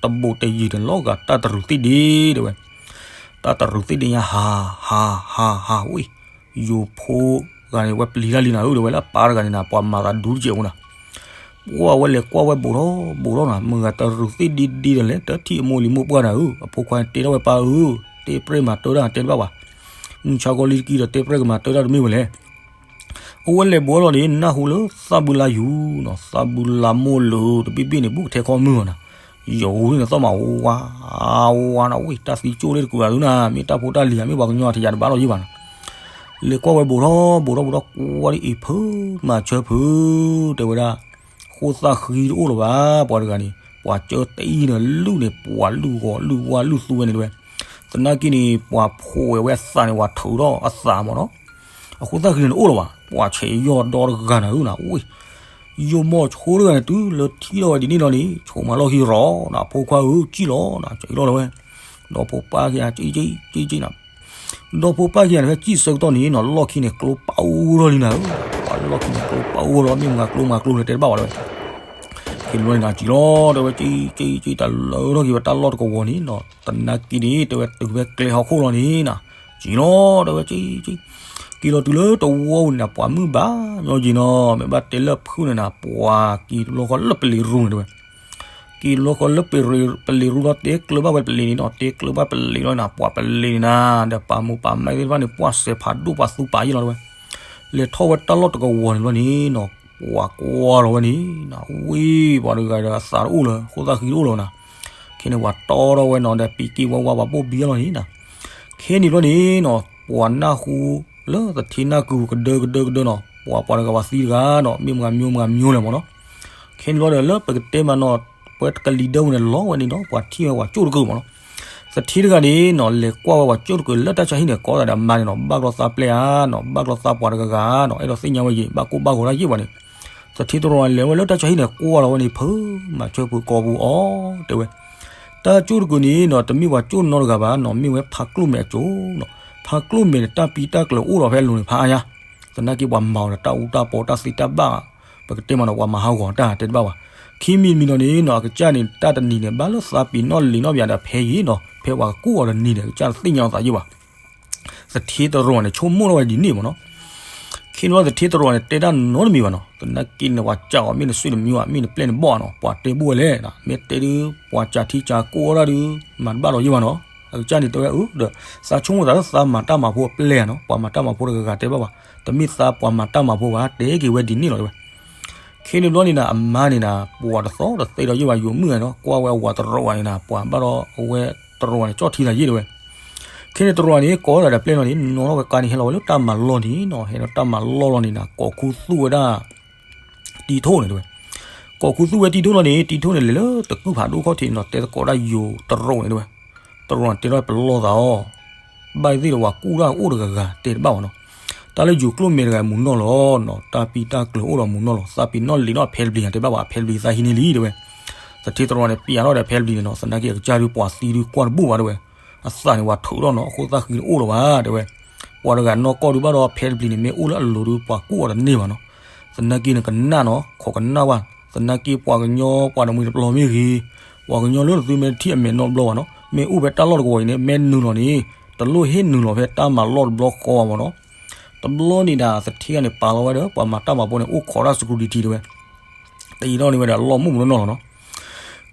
တဘိးတယံၤန့ၣ် လီၤဂာ်တၢ်တရုးသ့ၣ်ဒ့တဲဝဲ. တၢ်တရုးသ့ၣ်ဒ့ညါ ဟး ဟး ဟး ဟးဝံၤ ယိၤဖိဂၤန့ၣ် ဝဲပျံၤတၢ်လံနၤဧၢ တဲဝဲလၢအပၢ်တဂၤန့ၣ်နၤ ပှၤမၤသးဒူတစဲးဖိနၤ. ပှၤဝဲလဲၤကွၢ်ဝဲဘိးထီၣ်ဘိးထီၣ်နၤ မုၢ်ဂၤတရုးသ့ၣ်ဒ့ဒ့ဒီးလဲၤတထံၣ်အမိၢ်လံၤမိၢ်ပှၢ်နၤဧၢ, အဖိခွါန့ၣ်တဲထီၣ်ဝဲပၢ်ဧၢ, တဲပြဲၢ်မၤတၢ်တၢ်တဲတဘၣ်ဘၣ်. မုၢ်ဆါခီလံတကံဒီးတဲပြဲၢ်ကမၤတၢ်တၢ်တမ့ၢ်ဝဲလဲၣ်. အဝဲလဲၤဘိးလီၤန့ၣ် နၢ်ဟူလၢသးဘုလါယူၤနီၤ, သးဘုလါမိၢ်လၢတဘ့ၣ်ဘ့ၣ်န့ၣ် ဘူးကထဲခီမုၢ်အီၤနၤ, ယိၤန့ၣ်သီၣ်မးဝါ ဝါနၤဝံၤ တၢ်သံကၠိၣ်လၢတကူးဂၤသုနၤ, မ့ၢ်တၢ်ဖိတၢ်လံၤဧါ မ့ၢ်ပှၤကညီတယၤတဘၣ်လီၤယံၤဘၣ်နၤ. လဲၤကွၢ်ဝဲဘိးထီၣ်ဘိးထီၣ်ဘိးထီၣ် ကွၢ်ဒ်အံၤဖုမၤဆၢဖု တဲဝဲဒၣ်, ဃိသၣ်ဃံတအိၣ်လၢၤဘၣ်, ပှၤတဂၤန့ၣ် ပှၤကၢတအံၤန့ၣ် လုၢ်န့ၣ် ပှၤလုၢ်ဂီၤလုၢ်ဝါလုၢ်သူဝဲန့ၣ်တဲဝဲ, သနာ်က့န့ၣ် ပှၤဖိးဝဲအသးန့ၣ် ပှၤထုးထီၣ်အသးမ့ၢ်နီၤ. အဃိသၣ်ဃံန့ၣ်တအိၣ်လၢၤဘၣ်, ပှၤဆဲးယီၢ်ဒီတဂၤနၤဧၢနၤ, ဝ့ၢ် ယိၤမိၤဆိတဂၤန့ၣ် တုၤလၢထံၣ်ထီၣ်ဝဲဒ်န့ၣ်လီၤန့ၣ် ဆိးမၤလီၢ်ခံရီၤနၤ, အဖိခွါဧၢ ကံၣ်လီၤနၤ, ကံၣ်လီၤလၢၤဝဲ, ဒီဖိပၢ်ခံဂၤ ကံၣ်ကံၣ်ကံၣ်နၤ, ဒီဖိပၢ်ခံဂၤန့ၣ် ဖဲကံၣ်ဆၢကတီၢ်န့ၣ်နီၤ လီၢ်ခံန့ၣ် ကျိပာ်အိၣ်ထီၣ်လံနၤဧၢ, ပှၤလီၢ်ခံန့ၣ် ကျိပာ်အိၣ်ထီၣ် မ့ၢ်မတၤကျိမတၤကျိလဲၣ်တဲတဘၣ်ဝဲလၢၤဝဲ ခဲန့ၣ်ဘျီန့ၣ်နၤ ကံၣ်လီၤ တဲဝဲ ကံၣ်ကံၣ်ကံၣ် တၢ်လၢထီၣ်က့ၤဝဲတၢ်လီၢ်တကဝီၤန့ၣ်နီၤ, သနာ်က့န့ၣ် တဲဝဲတုၤဖဲကျဲဟီၣ်ခိၣ်လီၤန့ၣ်နၤ, ကံၣ်လီၤ တဲဝဲ ကံၣ်ကံၣ်, က့ၤလီၤတုၤလၢတဝီပူၤန့ၣ်နၤ ပှၤမုၢ်ဘၣ်ညီယံၤနီၤ, မ့ၢ်ဘၣ်တဲလၢဖုန့ၣ်နၤ ပှၤက့ၤတဘျီဃီလၢပလံၤရူန့ၣ်တဲဝဲ က့ၤတဘျီဃီလၢပလံၤရူလီၤ တဲကျၢၤဘၣ်ဝဲပလံၤန့ၣ်နီၤ, တဲကျၢၤဘၣ်ပလံၤန့ၣ်နီၤ, ပှၤပလံၤန့ၣ်နၤ ဒီးပာ်မူပာ်မဲသ့ၣ်တဖၣ်န့ၣ် ပှၤစဲးဖးဒိၣ်ပှၤသူပာ်ယ့ၢ်လီၤတဲဝဲ, လဲၤထီၣ်ဝဲတၢ်လီၢ်တကဝီၤန့ၣ်ဘျီန့ၣ်နီၤ, ပှၤကွၢ်လီၤဝဲန့ၣ်နၤ, ဝ့ၢ်ပှၤတဂၤဒီးအသးတအိၣ်လၢၤ ဃိသၣ်ဃံတအိၣ်လၢၤနၤ, ခဲန့ၣ်ပှၤတီထီၣ်ဝဲနီၤ ဒီးပံၤက့ၤဝါဝါပှၤဘိၣ်ဘံလီၤန့ၣ်နၤ, ခဲန့ၣ်ဘျီန့ၣ်နီၤ ပှၤနၢ်ဟူလၢသထ့နၢ်ကုကဒၢကဒၢကဒၢနီၤ, ပှၤပှၤတဂၤပှၤသံတဂၤနီၤ, မ့ၢ်မတၤမံၤမတၤမံၤလဲၣ်မ့ၢ်နီၤ, ခဲန့ၣ်ဘျီဒီးလၢပကတဲမးနီၤ, ပှၤကလံၤဒၢပူၤန့ၣ်လီၤဝဲန့ၣ်နီၤ, ပှၤထံၣ်ဝဲပှၤကၠိၣ်တကုာ်မ့ၢ်နီၤ, သထ့တဂၤန့ၣ်နီၤ လဲၤကွၢ်ဝဲပှၤကၠိၣ်တကုာ်လၢတၢ်ဆါဟံၣ်န့ၣ် ကိးသးဒီးအမါန့ၣ်နီၤ, ဘၣ်ကျီသးပျဲၢ်ဧါနီၤ, ဘၣ်ကျီသးပှၤတဂၤဂၤနီၤ, အဲၣ်ဒိးသ့ၣ်ညါဝဲယံၤ ဘၣ်ကိၢ်ဘၣ်ဂီၤတၢ်ယံာ်ဘၣ်န့ၣ်. သထ့တရီန့ၣ် လဲၤဝဲလၢတၢ်ဆါဟံၣ်န့ၣ် ကွၢ်လီၤဝဲန့ၣ် ဖုမၤဆၢပူၤကိာ်ပူၤအီၤ တဲဝဲ. တၢ်ကၠိၣ်တကုာ်န့ၣ်နီၤ တမ့ၢ်ပှၤကၠိၣ်နီတဂၤဘၣ်နီၤ, မ့ၢ်ဝဲဖါကျိၣ်မဲာ်အကၠိၣ်နီၤ. ဖါကျိၣ်မဲာ်န့ၣ် တၢ်ပံတၢ်ကျၢၤအိၣ်ဒီးဖဲအလိၤန့ၣ်ဖးအါညါ, သနာ်က့ပှၤမၤအီၤဒီးတၢ်အူတၢ်ပီတၢ်သ့တၢ်ဘၣ်, ပကတဲမးနီၤ ပှၤမၤဟးဂီၤတၢ်တဲတဘၣ်ဘၣ်. ခံမံၤတမံၤဒီးန့ၣ်နီၤ အကစၢ်န့ၣ် တၢ်တနံၤန့ၣ် ဘၣ်လၢသးပ့ၤနီၣ်လံာ်နီၣ်ပယၤဒီး ဖဲယံၤနီၤ ဖဲပှၤကကူၣ်အီၤတနံၤန့ၣ် အကစၢ်တသ့ၣ်ညါအသးယံာ်ဘၣ်. သထ့တရီန့ၣ် ဆိကမိၣ်ထီၣ်ဝဲဒ်န့ၣ်မးနီၤ. ခဲန့ၣ်ဘျီသထ့တရီန့ၣ် တဲတၢ်နီတမံၤဘၣ်နီၤ, သနာ်က့န့ၣ် ပှၤစံးအီၤ မ့ၢ်နစုၣ်နမံၤဧါ မ့ၢ်နပျဲၢ်နဘီၣ်ဧါနီၤ, ပှၤတဲဘူၣ်ဝဲလဲၣ်, မ့ၢ်တဲဒုး ပှၤစံးထံစံးကီၢ်အိၣ်ဒၣ်ဒုး မၤတဘၣ်လီၤယံာ်ဘၣ်နီၤ. အကစၢ်န့ၣ်တဲဝဲအၢ ဒီး သးဆိကမိၣ်သးလၢသးမၤတၢ်မၤဖိအပျဲၢ်ဧါနီၤ, ပှၤမၤတၢ်မၤဖိတဂၤဂၤတဲဘၣ်ဘၣ်, တမ့ၢ်သးပှၤမၤတၢ်မၤဖိဘၣ် တဲက့ၤဝဲဒ်န့ၣ်လီၤတဲဝဲ. ခဲန့ၣ်ဘျီန့ၣ်နီၤ အမါန့ၣ်နီၤ ပှၤတသီတသဲဒီးယံာ်ဘၣ် ယိၤမုၣ်ဂၤနီၤ, ကွၢ်ဝဲအဝၤတရီန့ၣ်နီၤ ပှၤဘၣ်ဒီးအဝဲတရီန့ၣ် ကၠီၣ်ထံသးယံာ်တဲဝဲ. ခဲန့ၣ်တရီန့ၣ် ကိးသးဒီးပျဲၢ်နီၤန့ၣ် နီၣ်ထီၣ်ဝဲကါန့ၣ် ဟဲလီၤဝဲလၢတၢ်မၤလီၢ်န့ၣ်နီၤ, ဟဲလီၤတၢ်မၤလီၢ်လီၤန့ၣ်နီၤ ကိးခူသူၣ်ဝဲဒၣ် တံထိၣ်န့ၣ်တဲဝဲ. ကိးခူသူၣ်ဝဲတံထိၣ်လီၤန့ၣ် တံထိၣ်န့ၣ်လဲၤလၢတကုၢ်ဖးဒိၣ်ခီၣ်ထံးနီၤ တဲသကိးဒၣ်ယိၤတရီန့ၣ်တဲဝဲ. တရီန့ၣ်တဲထီၣ်ပလီၢ်သးအီၤ, ဘၣ်သ့ၣ်ဒီးပှၤကူၣ်တၢ်အိၣ်တဂၤဂၤတဲတဘၣ်ဘၣ်နီၤ. တၢ်လၢယိၤကျိၣ်မဲာ်တဂၤမူၤနီၢ်လီၤနီၤ, တၢ်ပံတၢ်ကျၢၤအိၣ်ဒီးမူၤနီၢ်လီၤ, သးပ့ၤနီၣ်လံာ်နီၣ်ဖဲတဘျီတဲဘၣ်ဘၣ် ဖဲတဘျီသးဟံးန့ၢ်လံတဲဝဲ. သထ့တရီန့ၣ် ပျဲးထီၣ်ဒီးဖဲတဘျီန့ၣ်နီၤ သနာ်က့အကစၢ်ဒုးပှၤသံဒုးကွၢ်တဘူၣ်ဘၣ်တဲဝဲ. အသးန့ၣ်ပှၤထုးထီၣ်နီၤ အဃိသတးဃံတအိၣ်လၢၤဘၣ်တဲဝဲ. ပှၤတဂၤနီၢ်ကီၢ်ဒုးဘၣ်ဒီးဖဲတဘျီန့ၣ် မ့ၢ်အိၣ်လၢအလိၤဒုး ပှၤကူၣ်အီၤတန့ၢ်ဘၣ်နီၤ. သနာ်က့န့ၣ်ကနၣ်နီၤ ခိးကနၣ်ဝဲ, သနာ်က့ပှၤကညီပှၤတမှံၤတပျီၤမ့ၢ်ဂ့ၤ, ပှၤကညီလၢနသုမ့ၢ်တထံၣ်အမဲာ်နီတဘျီဘၣ်နီၤ, မ့ၢ်အိၣ်ဖဲတၢ်လီၢ်တကဝီၤအံၤန့ၣ် မ့ၢ်နုာ်လီၤန့ၣ် တလိၣ်ဟ့ၣ်နုာ်လီၤဖဲတၢ်မၤလီၢ်တဘျီဃီဘၣ်မးနီၤ. တဘျီန့ၣ်ဒၣ် သထ့ဂၤန့ၣ် ပာ်လီၤဝဲဒီး ပှၤမၤတၢ်မၤဖိန့ၣ် အိၣ်ခိးတၢ် security တဲဝဲ, တ့ထီၣ်န့ၢ်ဝဲဒီးလီၢ်မုၢ်မူၤနီၢ်နီၢ်လီၤနီၤ.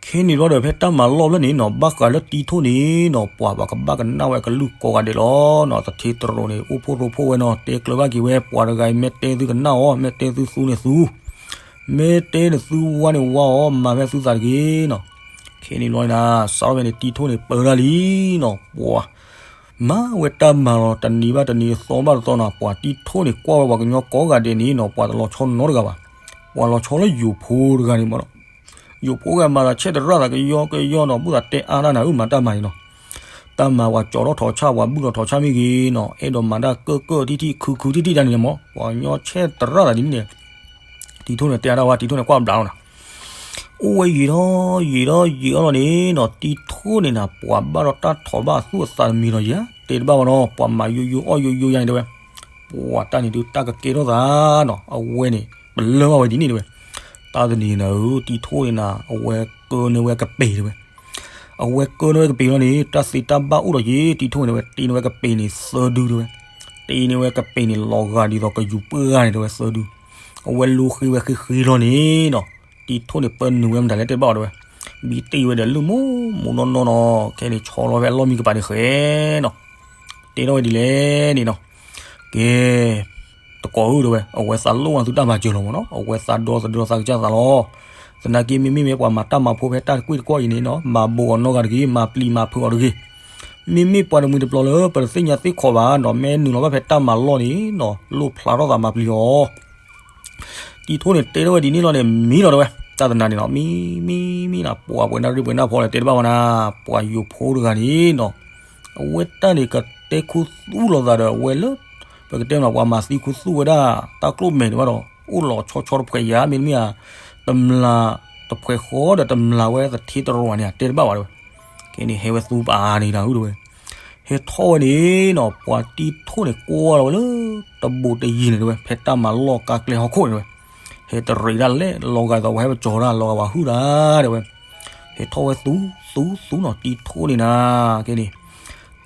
ခဲန့ၣ်ဘျီဒီး ဖဲတၢ်မၤလီၢ်ဖျၢၣ်န့ၣ်နီၤ ဘၣ်ဃးလၢတံထိၣ်န့ၣ်နီၤ ပှၤဘၣ်ကဘၣ်ကနၣ်ဝဲအကလုၢ်ကိးဂၤဒဲးလီၤနီၤ. သထ့တရီန့ၣ် အိၣ်ဖှိၣ်ရိဖှိၣ်ဝဲနီၤ တဲကျၢၤဘၣ်က့ၤဝဲ ပှၤတဂၤအံၤ မ့ၢ်တဲသုကနၣ်အီၤ မ့ၢ်တဲသုသူန့ၣ်သူ မ့ၢ်တဲနသုဝါန့ၣ်ဝါအီၤ မၤဖဲသုသးတဂ့ၤနီၤ. ခဲန့ၣ်ဘျီန့ၣ် စးထီၣ်ဖဲန့ၣ် တံထိၣ်န့ၣ် ပၢတၢ်လံနီၤ ပှၤ မၤဝဲတၢ်မၤလီၤ တနံၤဘၣ်တနံၤ သီဘၣ်တသီနီၤ ပှၤတံထိၣ်န့ၣ် ကွၢ်ဝဲပှၤကညီကိးဂၤဒဲးန့ၣ်နီၤ ပှၤတလီၤဆီနီတဂၤဘၣ်. ပှၤလီၤဆီလၢယိၤဖိတဂၤန့ၣ်မးနီၤ. ယိၤဖိဂၤမၤသးဆဲးသရၣ်သးကယီကယီနီၤ ဘူၣ်သးတဲအါတၢ်နၤဧၢ မၤတၢ်မၤန့ၣ်နီၤ. တၢ်မၤပှၤကၠီထီၣ်ထီၣ်ဆၣ် ပှၤဘူၣ်ထီၣ်ထီၣ်ဆၣ်မ့ၢ်ဂ့ၤနီၤ အဲၣ်ဒိးမၤတၢ်ကၢၣ်ကၢၣ်ထံထံၣ် ခုခုထံထံၣ်တၢ်န့ၣ်မး ပှၤကညီဆဲးသရၣ်သးဒ်န့ၣ်န့ၣ် တံထိၣ်န့ၣ်တဲအါတၢ်ဝဲ တံထိၣ်န့ၣ်တဲအါတၢ်ဝဲ တံထိၣ်န့ၣ်ကွၢ်ဘျးလီၤနၤ. အိၣ်ဝဲယံာ်ထီၣ်ယံာ်ထီၣ်ယံာ်အီၤလီၤန့ၣ်နီၤ တံထိၣ်န့ၣ်နၤ ပှၤဘၣ်ဒီးတၢ်ထိးဘၣ်အသူၣ်အသးတမံၤလီၤယၤ တဲတဘၣ်ဝဲနီၤ ပှၤမၤယိယိအီၣ်ယိယိယါန့ၣ်တဲဝဲ ပှၤတၢ်န့ၣ်ဒုးတၢ်ကကဲထီၣ်သးနီၤ အဝဲန့ၣ် ပလၢၢ်ဘၣ်ဝဲဒ်န့ၣ်တဲဝဲ. တၢ်တနံၤနၤဧၢ တံထိၣ်န့ၣ်နၤ အဝဲကၢန့ၢ်ဝဲကပ့ၤတဲဝဲ အဝဲကၢန့ၢ်ဝဲကပ့ၤလီၤန့ၣ် တၢ်သ့တၢ်ဘၣ်အိၣ်ဒီးက့ၤ တံထိၣ်န့ၣ်ဝဲ တ့န့ၢ်ဝဲကပ့ၤန့ၣ်သၢဒုတဲဝဲ. တ့န့ၢ်ဝဲကပ့ၤန့ၣ် လီၤဂာ်ဒ်သိးကယူၤပှၢ်ဂၤန့ၣ်တဲဝဲသၢဒု. အဝဲလူဃ့ဝဲဃ့ဃ့လီၤန့ၣ်နီၤ တံထိၣ်န့ၣ်ပၢနုာ်ဝဲမတၤလဲၣ်တဲဘၣ်အီၤတဲဝဲ. ဘံတ့ၢ်ဝဲဒီးလုၢ်မူမူနီၢ်နီၢ်နီၤ ခဲန့ၣ်ဆီလီၤဝဲအလီၢ်မံကပၤန့ၣ်ဃဲနီၤ တဲထီၣ်ဝဲဒ်လဲၣ်န့ၣ်နီၤ ကဲ တကိးဧၢတဲဝဲ အဝဲသးလိၣ်ဝဲသုတၢ်မၤစၢၤလီၤမးနီၤ အဝဲသးဒီသဒၢသးကစၢ်သးလီၤ. သနာ်က့မ့မ့ၢ်မ့ၢ်ပှၤမၤတၢ်မၤဖိဖဲတၢ်တကွ့ၢ်တကွီၢ်အံၤန့ၣ်နီၤ မၤဘိးအီၤနီတဂၤတဂ့ၤ မၤပျံၤမၤဖုးအီၤတဂ့ၤ. မ့မ့ၢ်ပှၤတမှံၤတပျီၤလၢ ပတသ့ၣ်ညါသ့ၣ်ခီဘၣ်နီၤ မ့ၢ်နုာ်လီၤဘၣ်ဖဲတၢ်မၤလီၢ်န့ၣ်နီၤ လိၣ်ဖျါထီၣ်သးမၤပျံၤအီၤ တံထိၣ်န့ၣ်တဲထီၣ်ဝဲဒ်န့ၣ်လီၤန့ၣ် မံလီၤတဲဝဲ တၢ်တနၤန့ၣ်နီၤ မံ မံ မံနီၤ ပှၤပှဲၤနၢ်ရ့ၣ်ပှဲၤနၢ်ဖီလဲၣ်တဲတဘၣ်ဝဲနၤ ပှၤယိၤဖိတဂၤန့ၣ်နီၤ အဝဲတၢ်န့ၣ်ကတဲခူသူၣ်လိာ်သးဒီးအဝဲလၢ ပကတဲမး ပှၤမၤသံခူသူၣ်ဝဲဒၣ် တၢ်ကျိၣ်မဲာ်န့ၣ်ဘၣ်ဒီး အိၣ်လီၤဆီဆီတဖှဲးယၤ မ့တမ့ၢ်ဧါ တမျးတဖှဲးဃီဒီးတမျးဝဲသထ့တရီၤန့ၣ် တဲတဘၣ်ဝဲတဲဝဲ ကဲန့ၣ်ဟဲဝဲသူပာ်န့ၣ်နၤဧၢတဲဝဲ ဟဲထီၣ်ဝဲန့ၣ်နီၤ ပှၤတံထိၣ်န့ၣ်ကွၢ်လီၤဝဲလၢ တဘိးတယံၤန့ၣ်တဲဝဲ ဖဲတၢ်မၤလီၢ်ကါကျဲဟီၣ်ခိၣ်န့ၣ်တဲဝဲ ဟဲတရံးဒၣ်လဲာ် လီၤဂာ်ဒ်သိးပှၤဟဲပကၠီၤတၢ် လီၤဂာ်ပှၤဟုၣ်တၢ်တဲဝဲ ဟဲထီၣ်ဝဲသူ သူ သူနီၤ တံထိၣ်န့ၣ်နၤ ကဲန့ၣ်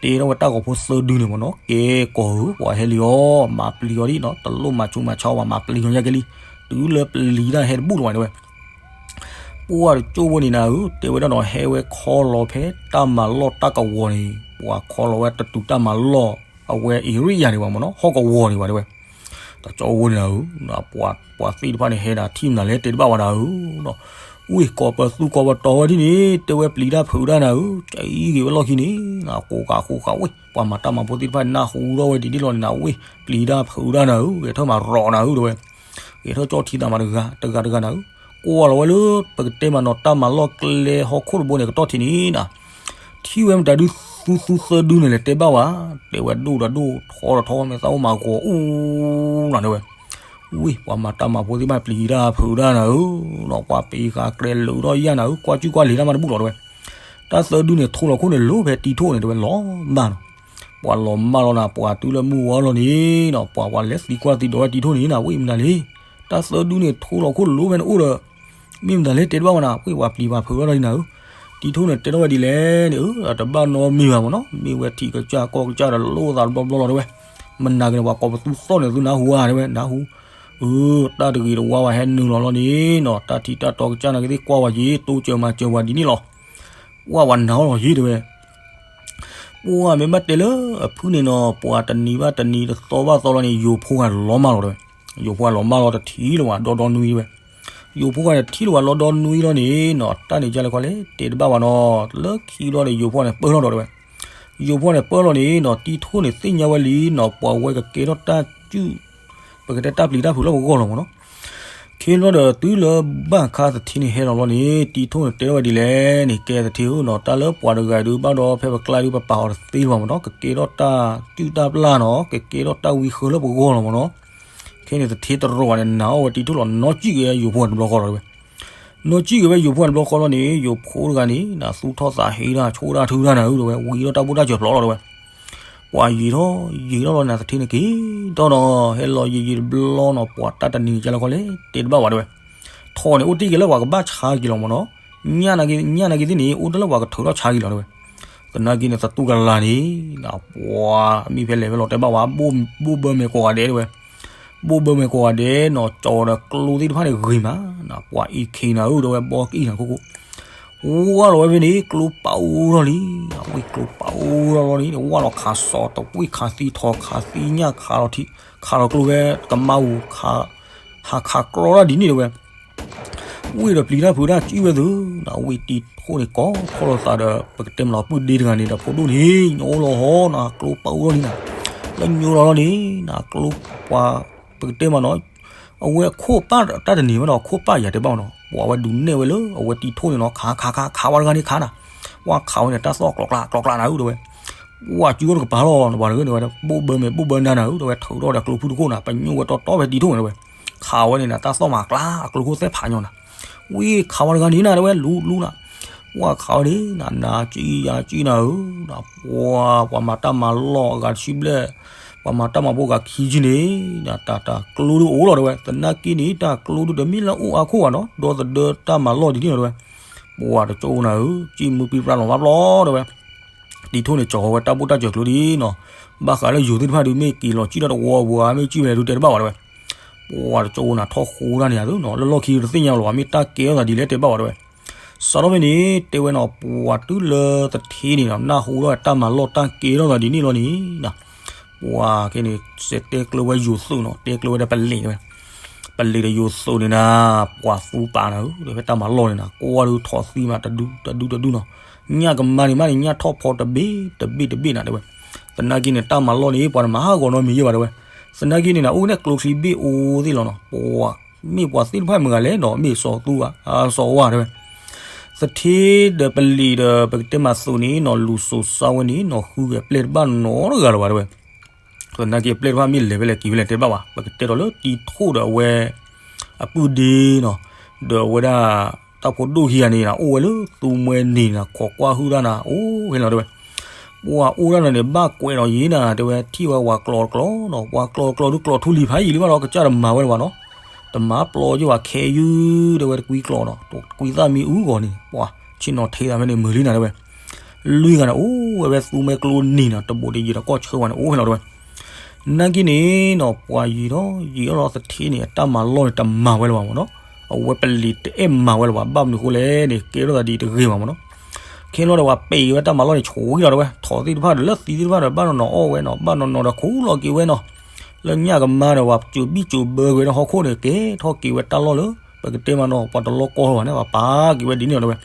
တဲထီၣ်ဝဲတၢ်ဂီၤဖိသၢဒုန့ၣ်မးနီၤ ကဲကီၢ်ဧၢ ပှၤဟဲလံအီၤ မၤပျံၤအီၤဒ်နီၤ တလိၣ်မၤဆူးမၤဆါအီၤဘၣ် မၤပျံၤအီၤညါကဲလံ တုၤလၢပျံၤတၢ်ဟဲတဘူၣ်လီၤဘၣ်တဲဝဲ ပှၢ်တကၠိၢ်ဖိန့ၣ်နၤဧၢ တဲဝဲဒၣ်နီၤ ဟဲဝဲခီလီၤဖဲတၢ်မၤလီၢ်တၢ်ကဝီၤန့ၣ် ပှၤခီလီၤဝဲတတုၤတၢ်မၤလီၢ် အဝဲ area န့ၣ်ဘၣ်မးနီၤ ဟီၣ်ကဝီၤန့ၣ်ဘၣ်တဲဝဲ တကၠိၢ်ဖိန့ၣ်နၤဧၢ ပှၤသ့ၣ်တဖၣ်န့ၣ် ဟဲဒၣ်ထံၣ်မနုၤလဲၣ်တဲတဘၣ်ဝဲဒၣ်ဧၢ ဝ့ၢ်ကိးပသူကိးပတီၤဝဲဒ်န့ၣ် တဲဝဲပျံၤတၢ်ဖုးတၢ်နၤဧၢ ကအံၤဂ့ၤဝဲလီၢ်ခံန့ၣ် ကိးဃာ်ဃိဃာ်ဝ့ၢ် ပှၤမၤတၢ်မၤဖိသ့ၣ်တဖၣ်န့ၣ် နၢ်ဟူထီၣ်ဝဲဒ်န့ၣ်လီၤန့ၣ်နၤ ဝ့ၢ် ပျံၤတၢ်ဖုးတၢ်နၤဧၢ ဂဲၤထၢၣ်မၤရီၤနၤဧၢတဲဝဲ ဂဲၤထၢၣ်ကၠီထံသးမၤတဂၤတဂၤတဂၤနၤဧၢ ကွၢ်လီၤဝဲလၢ ပကတဲမးနီၤ တၢ်မၤလီၢ်ကျဲဟီၣ်ခိၣ်တဘိန့ၣ် ကတီၢ်ထံးန့ၣ်နၤ ထံၣ်ဝဲမတၤဒုး သူသူသၢဒုန့ၣ်လဲၤတဲဘၣ်ဝဲ, တဲဝဲဒိၣ်ဒီးဒိၣ် ထီဒီးထီ မ့ၢ်သးအိၣ်မၤဂီၤအိၣ်နီၤ တဲဝဲ. ဝံၢ် ပှၤမၤတၢ်မၤဖိသ့ၣ်တဖၣ်ပျံၤတၢ်ဖုးတၢ်နၤဧၢ, နီၤ ပှၤပ့ၤဃာ်ကြဲးလၢာ်ဒီးယၢ်နၤဧၢ, ကွၢ်ကူၣ်ကွၢ်လံၤတၢ်မးတဘူၣ်လီၤ တဲဝဲ. တၢ်သၢဒုန့ၣ်ထိလီၤခိၣ်န့ၣ် လိၤဖဲတံၤထိၣ်န့ၣ် တဲဝဲ လီၤမၢ်နီၤ. ပှၤလီၤမၢ်လီၤနၤ ပှၤတုၤလၢမုၢ်ဝီလီၤန့ၣ်နီၤ ပှၤ ပှၤလဲၤသံကွၢ်သံဒိးဝဲတံၤထိၣ်န့ၣ်နၤ ဝံၢ် မတၤလဲၣ်. တၢ်သၢဒုန့ၣ်ထိလီၤခိၣ်လိၤဖဲန့ၣ်အိၣ်ဒီး မ့ၢ်မတၤလဲၣ် တဲတဘၣ်ဝဲနၤ ဝံၢ် ပှၤပျံၤပှၤဖုးထီၣ်ဒီးနၤဧၢ. တံၤထိၣ်န့ၣ်တဲထီၣ်ဝဲဒ်လဲၣ်န့ၣ် အတဘၣ်နီတမံၤဘၣ်မၢ်နီၤ, မ့ၢ်ဝဲထံးကစၢ်ကီၢ်ကစၢ်ဒီးလိၣ်သးတဘျီဘျီလီၤ တဲဝဲ. မနၤက့ၤန့ၣ် ပှၤကိးပသူသီၣ်န့ၣ် သုနၢ်ဟူဧါ တဲဝဲ နၢ်ဟူ. အၢ တၢ်တဂ့ၤတဝါဝဲဟဲနုာ်လီၤလီၤန့ၣ်နီၤ တၢ်ထံးတၢ်တီကစၢ်နာ်က့ၤသ့ၣ်ကွၢ်ဝဲက့ၤ တိစၢၤမၤစၢၤဝဲဒ်န့ၣ်လီၤ. ပှၤ ပှၤနာ်အီၤလီၤယ့ၤ တဲဝဲ. ပှၤမ့ၢ်ဘၣ်တဲလၢအဖုၣ်န့ၣ်နီၤ ပှၤတနံၤဘၣ်တနံၤတသီဘၣ်သီလီၤန့ၣ် ယိၤဖိဂၤလီၤမၢ်လီၤ တဲဝဲ. ယိၤဖိဂၤလီၤမၢ်လီၤတထံၣ်လၢၤဝဲဒီဒီနွံ တဲဝဲ. ယိၤဖိဂၤတထံၣ်လၢၤဝဲဒီဒီနွံလီၤန့ၣ်နီၤ တၢ်န့ၣ်ကလဲၤခီလဲၣ် တဲတဘၣ်ဝဲနီၤ, လၢခံလီၤဒီးယိၤဖိဂၤန့ၣ်ပၢၢ်လီၤဒီး တဲဝဲ. ယိၤဖိဂၤန့ၣ်ပၢၢ်လီၤန့ၣ်နီၤ တံၤထိၣ်န့ၣ်သ့ၣ်ညါဝဲလံနီၤ ပှၤဝဲကကဲထီၣ်တၢ်စုၣ် ပကတဲတၢ်ပျံၤတၢ်ဖုးလၢပဂီၢ်လီၤမၢ်နီၤ. ခ့လီၤဒီးတုၤလၢဘၣ်ခါသထ့န့ၣ်ဟဲလီၤလီၤန့ၣ် တံၤထိၣ်န့ၣ်တဲထီၣ်ဝဲဒ်လဲၣ်န့ၣ် ကဲသထ့ဧၢနီၤ တၢ်လၢပှၤတဂၤဒုးဘၣ်ဒီးဖဲပကျါဒုးပပာ်အီၤတသ့လၢၤဘၣ်မၢ်နီၤ ကကဲထီၣ်တၢ်စုၣ်တၢ်ပျၢ်နီၤ ကကဲထီၣ်တၢ်ဝံဃၢလၢပဂီၢ်လီၤမၢ်နီၤ. ခဲန့ၣ်သထ့တရီးဂၤန့ၣ် နာ်အီၤဝဲတံၤထိၣ်လီၤ နီၢ်ကံၣ်က့ၤဝဲယိၤဖိဂၤတဘျီဃီလီၤ တဲဝဲ. နီၢ်ကံၣ်က့ၤဝဲယိၤဖိဂၤတဘျီဃီလီၤန့ၣ် ယိၤဖိတဂၤန့ၣ် နသူၣ်ထီၣ်သးဟ့တၢ်ဆိၣ်တၢ်ထုတၢ်နၤဧၢ တဲဝဲ ဝံၤဒီးတၢ်ဘူၣ်တၢ်စၢၤဖျိးလီၤ တဲဝဲ. ပှၤယံာ်ထီၣ်ယံာ်ထီၣ်လီၤန့ၣ် သထ့န့ၣ်က့ၤထီၣ်နီၤ ဟဲလီၤယံာ်ယံာ်တဘျီနီၤ ပှၤတၢ်တနံၤကလဲၤခီလဲၣ် တဲတဘၣ်ဝဲ တဲဝဲ. ထိးန့ၣ် အိၣ်တ့ၢ်က့ၤလၢပှၤကဘၣ်ဆါက့ၤလီၤမၢ်နီၤ. ညၣ်နာ်က့ၤသ့ၣ်န့ၣ် အိၣ်တ့ၢ်လၢပှၤကထုးထီၣ်ဆါက့ၤလီၤ တဲဝဲ. သနာ်က့န့ၣ် သတူၢ်ကလာ်န့ၣ် ပှၤမ့ၢ်ဖဲလဲၣ်ဖဲလဲၣ်တဲဘၣ်ဝဲ ဘိၣ်ဘၢမဲာ်ကိးဂၤဒဲး တဲဝဲ. ဘိၣ်ဘၢမဲာ်ကိးဂၤဒဲးနီၤ ကၠီဒီးကျိသ့ၣ်တဖၣ်န့ၣ်ဂ့ၤမး, ပှၤအံးခ့နၤဧၢ တဲဝဲ ဘီကံၣ်နၤခိၣ်ခိၣ် ဝၢ်လီၤဝဲဖဲန့ၣ် ကျိပာ်အိၣ်ထီၣ်လံ, ဝံၣ်ကျိပာ်အိၣ်ထီၣ်လီၤန့ၣ် ဝၢ်လီၤခးစီၤတဝံၣ်ခးသံထီၣ်ခးသံညၣ်ခးလီၤထံ ခးလီၤကျိဖဲကမါပူၤ ဟးခးကြီတၢ်ဒ်န့ၣ် တဲဝဲ. ဝံၣ်ဒီးပျံၤတၢ်ဖုးတၢ်စံၣ်ဝဲသု, ဝံၣ်တံၤထိၣ်န့ၣ် ကိးထီၣ်လိာ်သးဒီး ပကတဲမ့ၢ်လီၤ ပုၢ်ဒ့တဂၤန့ၣ်ဒီးဖိဒိၣ်န့ၣ် ညိလီၤဟီ နကျိပာ်အိၣ်ထီၣ်လံနၤ, လၢညိလီၤလီၤန့ၣ် နကျိပှၤ ပကတဲမ့ၢ်နီၤ အဝဲအခိၣ်ပၢ်တၢ်တနံၤဝဲနီၤ အခိၣ်ပၢ်ယၤတဲဘၣ်နီၤ ပှၤဝဲဒုးနဲၣ်ဝဲလၢအဝဲတံၤထိၣ်န့ၣ်နီၤ ခးခးခး ခးဝဲတဂၤန့ၣ်ခးနၤ, ဝဲခးဝဲန့ၣ် တၢ်သီၣ်ကျီကျါကျီကျါနၤဧၢ တဲဝဲ, ပှၤစုကီတကပၤလီၤ ပှၤတဂၤန့ၣ်ဝဲ ဘိၣ်ဘၢမဲာ်ဘိၣ်ဘၢနါနၤဧၢ တဲဝဲ ထုးထီၣ်ဒီးကျိဖုၣ်တခိၣ်နၤ ပညိၣ်ဝဲတီတီဖဲတံၤထိၣ်န့ၣ် တဲဝဲ, ခးဝဲန့ၣ်နၤ တၢ်သီၣ်မၤကျါ အကျိခိၣ်သဲၣ်ဖးညီနၤ, ဝံၣ်ခးဝဲတဂၤန့ၣ်နၤ တဲဝဲ လူလူနၤ ပှၤခးဝဲန့ၣ်နၤ နၤကံယၤကံနၤဧၢ, ပှၤ ပှၤမၤတၢ်မၤလီၢ်အဂၤတဆံဘျဲၣ်, ပှၤမၤတၢ်မၤဖိဂၤခံဆံန့ၣ် နၤတၢ်တၢ်ကျိဒုးအိၣ်လီၤ တဲဝဲ, သနာ်က့န့ၣ် တၢ်ကျိဒုးတမ့ၢ်လၢအိၣ်အါခိၣ်ဘၣ်နီၤ ဒီသဒၢတၢ်မၤလီၢ်ဒ်န့ၣ်လီၤ တဲဝဲ, ပှၤတကၠိနၤဧၢ, ကံမုၢ်ပံပြါလီၤဘၣ်ဘျီ တဲဝဲ တံၤထိၣ်န့ၣ် ကၠီၤဝဲတၢ်ဘူၣ်တၢ်စၢၤကျိဒ်နီၤ, ဘၣ်ဃးလၢယိၤသ့ၣ်တဖၣ်ဒုး မ့ၢ်က့ၤလီၤကံၣ်ထီၣ်တဝီပူၤဧါ မ့ၢ်ကံၣ်ဝဲဒုးတဲတဘၣ်ဝဲ တဲဝဲ, ပှၤတကၠိနၤ ထီၣ်ဃိတၢ်န့ၣ်ယၤသုနီၤ လၢလီၢ်ခံတသ့ၣ်ညါလီၤဘၣ် မ့ၢ်တၢ်ကဲထီၣ်သးဒ်လဲၣ်တဲဘၣ်ဝဲ တဲဝဲ, စးထီၣ်ဖဲန့ၣ် တဲဝဲနီၤ ပှၤတုၤလၢသထ့န့ၣ်နီၤ နၢ်ဟူထီၣ်တၢ်မၤလီၢ်တၢ်ကဲထီၣ်သးဒ်န့ၣ်လီၤန့ၣ် ပှၤခဲန့ၣ် စဲးတဲကျၢၤဝဲယိၤသုးနီၤ တဲကျၢၤဝဲဒီးပလံၤတဲဝဲ, ပလံၤဒီးယိၤသုးန့ၣ်နၤ ပှၤသူပာ်နၤဧၢ ဒီးဖဲတၢ်မၤလီၢ်န့ၣ်နၤ ကွၢ်ဒုးထီၣ်သံမးတဒုတဒုတဒုနီၤ, ညၣ်ကမါန့ၣ်မးန့ၣ် ညၣ်ထီၣ်ဖီတဘ့ၣ်တဘ့ၣ်တဘ့ၣ်နၤ တဲဝဲ, သနာ်က့န့ၣ် တၢ်မၤလီၢ်န့ၣ် ပှၤတမၤဟးဂီၤနီတမံၤယဲၢ်ဘၣ်တဲဝဲ, သနာ်က့န့ၣ်နၤ အိၣ်န့ၣ်ကျိချံဘ့ၣ်အိၣ်သ့ၣ်လီၤနီၤ ပှၤ မ့ၢ်ပှၤသ့ၣ်တဖၣ်မတၤလဲၣ်နီၤ မ့ၢ်စီၤသူဧါ စီၤဝါတဲဝဲ, သထ့ဒီးပလံၤဒီးပကတဲမးသုးန့ၣ်နီၤ လူၤစိၤစါဝဲန့ၣ်နီၤ ဃုဂဲၤပျဲၢ်တဘၣ်နီတဂၤလၢၤဘၣ်တဲဝဲ, သနာ်က့ပျဲၢ်တဖၣ်မ့ၢ်လဲၤဖဲလဲၣ်က့ၤဖဲလဲၣ်တဲဘၣ်ဘၣ် ပကတဲဒီးလၢတံၤထိၣ်ဒီးအဝဲ အပုၢ်ဒ့နီၤ, ဒီးအဝဲဒၣ် တၢ်ဖိဒိၣ်ခံဂၤန့ၣ် အိၣ်ဝဲလၢသူမှဲန့ၣ်နၤ ခိးကွၢ်ဟုၣ်တၢ်နၤ အိၣ်ဖဲလီၤတဲဝဲ ပှၤအိၣ်ဒၣ်လီၤန့ၣ် ဘၣ်ကွဲးဒီးယံၤနၤ တဲဝဲ ထံၣ်ဝဲပှၤကျီတကျီနီၤ ပှၤကျီတကျီဒုးကျီထူလံၤဖးယံာ်လံဘၣ်ဒီး ကစၢ်တမၤဝဲလၢၤဘၣ်နီၤ, တမၤပျီက့ၤဝဲခဲယုၢ် တဲဝဲတကွံကျီနီၤ တကွံသၣ်မံအူဂီၤန့ၣ် ပှၤဆ့ၣ်နီၤထဲသးဖဲန့ၣ်မုာ်လံနၤတဲဝဲ, လွံၢ်ဂၤန့ၣ် အိၣ်ဝဲဖဲသူမှဲကျိန့ၣ်နၤ တဘိးတယံၤဒီးကီၢ်ဆၢဝဲန့ၣ် အိၣ်ဖဲလီၤတဲဝဲ နာ်က့န့ၣ်နီၤ ပှၤယံာ်ထီၣ်ယံာ်ထီၣ်လီၤသထ့န့ၣ် အတၢ်မၤလီၢ်န့ၣ် တမၤဝဲလၢၤဘၣ်မ့ၢ်နီၤ, အဝဲပလံၤတအဲၣ်မၤဝဲလၢၤဘၣ် ဘၣ်မနုၤဃိလဲၣ်န့ၣ် ကဲထီၣ်သးဒ်တဂ့ၤဘၣ်မ့ၢ်နီၤ, ခဲလီၤဒီးပှၤပဲာ်က့ၤဝဲတၢ်မၤလီၢ်န့ၣ် ဆိးဝံၤလီၤတဲဝဲ ထိးသ့ၣ်တဖၣ်ဒီးလၢသံသ့ၣ်တဖၣ်ဒီး ဘၣ်နီၤနီၤအီၣ်ဝဲနီၤ ဘၣ်နီၤနီၤဒီးခူလီၤက့ၤဝဲနီၤ, လၢညၣ်ကမါဒီးပှၤစိာ်ဘံၣ်စိာ်ဘၢက့ၤဝဲဒီးဟီၣ်ခိၣ်န့ၣ် ကဲထီၣ်က့ၤဝဲတၢ်လီၢ်လၢ ပကတဲမးနီၤ ပှၤတလီၢ်ကီၢ်လၢၤဘၣ်န့ၣ် ပှၤပာ်က့ၤဝဲဒ်န့ၣ်လီၤတဲဝဲ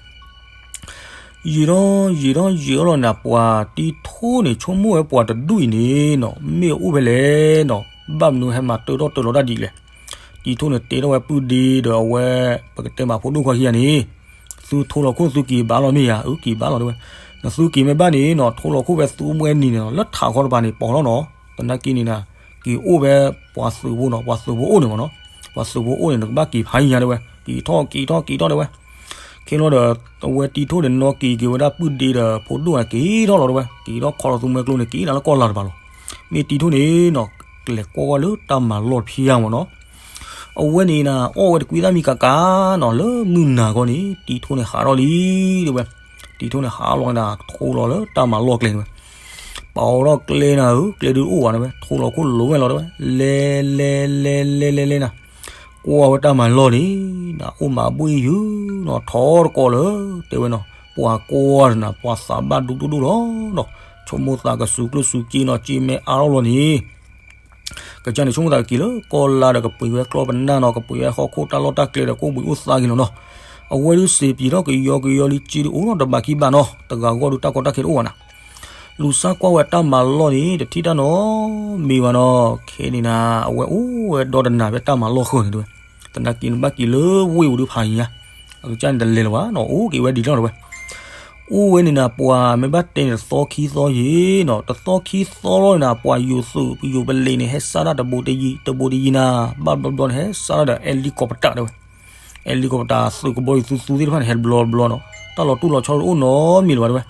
ယံာ်ထီၣ်ယံာ်ထီၣ်ယံာ်ထီၣ်လီၤန့ၣ် ပှၤတံၤထိၣ်န့ၣ် ဆိကမိၣ်ဝဲပှၤတဒူၣ်အံၤန့ၣ်နီၤ မ့ၢ်အိၣ်ဖဲလဲၣ်နီၤ ဘၣ်မနုၤဟဲမၤတၢထီၣ်တၢလီၤတၢ်ဒ်လဲၣ်. တံၤထိၣ်န့ၣ်တဲထီၣ်ဝဲပုၢ်ဒ့ဒီးအဝဲ ပကတဲမးဖိဒိၣ်ခွါခံဂၤန့ၣ် သုထိလီၤခိၣ်သုက့ၤဘၣ်လီၤမ့ၢ်ဧါ အုက့ၤဘၣ်လီၤတဲဝဲ. နသုက့ၤမ့ၢ်ဘၣ်န့ၣ်နီၤ ထိလီၤခိၣ်ဖဲသူမှဲနံၤန့ၣ်နီၤ လၢထးခီတပၤန့ၣ် ပိာ်လီၤနီၤ. သနာ်က့န့ၣ်နၤ က့ၤအိၣ်ဖဲပှၤသုးဖိနီၤ ပှၤသုးဖိအိၣ်န့ၣ်မ့ၢ်နီၤ. ပှၤသုးဖိအိၣ်န့ၣ် နကဘၣ်က့ၤဖးယံၤညါတဲဝဲ, က့ၤထီၣ်က့ၤထီၣ်က့ၤထီၣ်တဲဝဲ. ခ့လီၤဒီး အဝဲတံၤထိၣ်န့ၣ် နီၢ်က့ၤက့ၤဝဲဒၣ်ပုၢ်ဒ့ဒီးဖိဒိၣ်န့ၣ် က့ၤထီၣ်လီၤတဲဝဲ, က့ၤထီၣ်ခီလီၤသူမှဲကျိန့ၣ် က့ၤနၤလၢကီၢ်လၢ်တပၤလီၤ. မ့ၢ်တံၤထိၣ်န့ၣ်နီၤ ကလဲၤကွၢ်ဝဲလၢတၢ်မၤလီၢ်တဖၣ်မ့ၢ်နီၤ. အဝဲန့ၣ်နၤ အီၣ်ဝဲတကွံသၣ်မံၤကးကးနီၤ လၢမုၢ်နၤခီန့ၣ် တံၤထိၣ်န့ၣ်ဟးထီၣ်လံတဲဝဲ. တံၤထိၣ်န့ၣ်ဟးလီၤန့ၣ် ထိလီၤလၢတၢ်မၤလီၢ်ကျဲန့ၣ်ဝဲ. ပာ်အီၤထီၣ်ကျဲနၤဧၢ ကျဲဒုးတအိၣ်ဘၣ်တဲဝဲ, ထိလီၤခိၣ်လိၤဝဲလီၤတဲဝဲ, လဲၤလဲၤလဲၤလဲၤလဲၤလဲၤနၤ ကွၢ်ဝဲတၢ်မၤလီၢ်န့ၣ် နၤအိၣ်မးဘှ့ၣ်ယုာ်နီၤ ထီတကိးလၢ တဲဝဲနီၤ, ပှၤကွၢ်တနၤ ပှၤသးဘၣ်ဒိဒိၣ်ဒိၣ်လီၤနီၤ. ဆိကမိၣ်သးကစူၤကျိၣ်စူၤစ့နီၤ စ့မဲအါထီၣ်လီၤန့ၣ် ကစၢ်န့ၣ် ဆိကမိၣ်သးကက့ၤလၢကီၢ်လၢ်ဒီး ကပှ့ၤဝဲကျီၢ်ပနၢ်နီၤ ကပှ့ၤဝဲဟီၣ်ခိၣ်တၢ်လီၢ်တၢ်ကျဲဒီး ကအိၣ်ဘှံးအိၣ်သါက့ၤလီၤနီၤ. အဝဲဒုးစံးပျံၤထီၣ်ကယီကယီလံ စ့ဒုးအိၣ်နီတဘးခံဘးနီၤ တဂၤဂီၢ်ဒုးတၢ်ကီတၢ်ခဲတအိၣ်ဘၣ်နၤ. လူၤစၢ်ကွၢ်ဝဲတၢ်မၤလီၢ်န့ၣ် တထံၣ်တၢ်နီတမံၤဘၣ်နီၤ. ခဲန့ၣ်နၤ အဝဲအိၣ်ဝဲဒီတနၤဖဲတၢ်မၤလီၢ်ဃၢၤန့ၣ်တဲဝဲ. သနာ်က့နဘၣ်က့ၤလၢဝ့ၢ်ပူၤဒုးဖးယံၤညါ, အကစၢ်န့ၣ်တလဲၤလၢၤဘၣ်နီၤ အိၣ်က့ၤဝဲဒံးလီၤတဲဝဲ. အိၣ်ဝဲန့ၣ်နၤ ပှၤမ့ၢ်ဘၣ်တဲန့ၣ် တသီခံသီယံၤနီၤ တသီခံသီလီၤန့ၣ်နၤ ပှၤယိၤသုး ပယိၤပလံးန့ၣ် ဟဲစးဒၣ်တဘူးတယံၤ တဘူးတယံၤနၤ ဘၣ်ဘျီဘျီန့ၣ် ဟဲစးဒၣ်ဒီး helicopter တဲဝဲ. helicopter သုးကဘီယူၤသူသူသ့ၣ်တဖၣ်န့ၣ် ဟဲဘျီဘျီနီၤ တၢ်လီၤတူၢ်လီၤဆီတအိၣ်နီတမံၤလၢၤဘၣ်တဲဝဲ.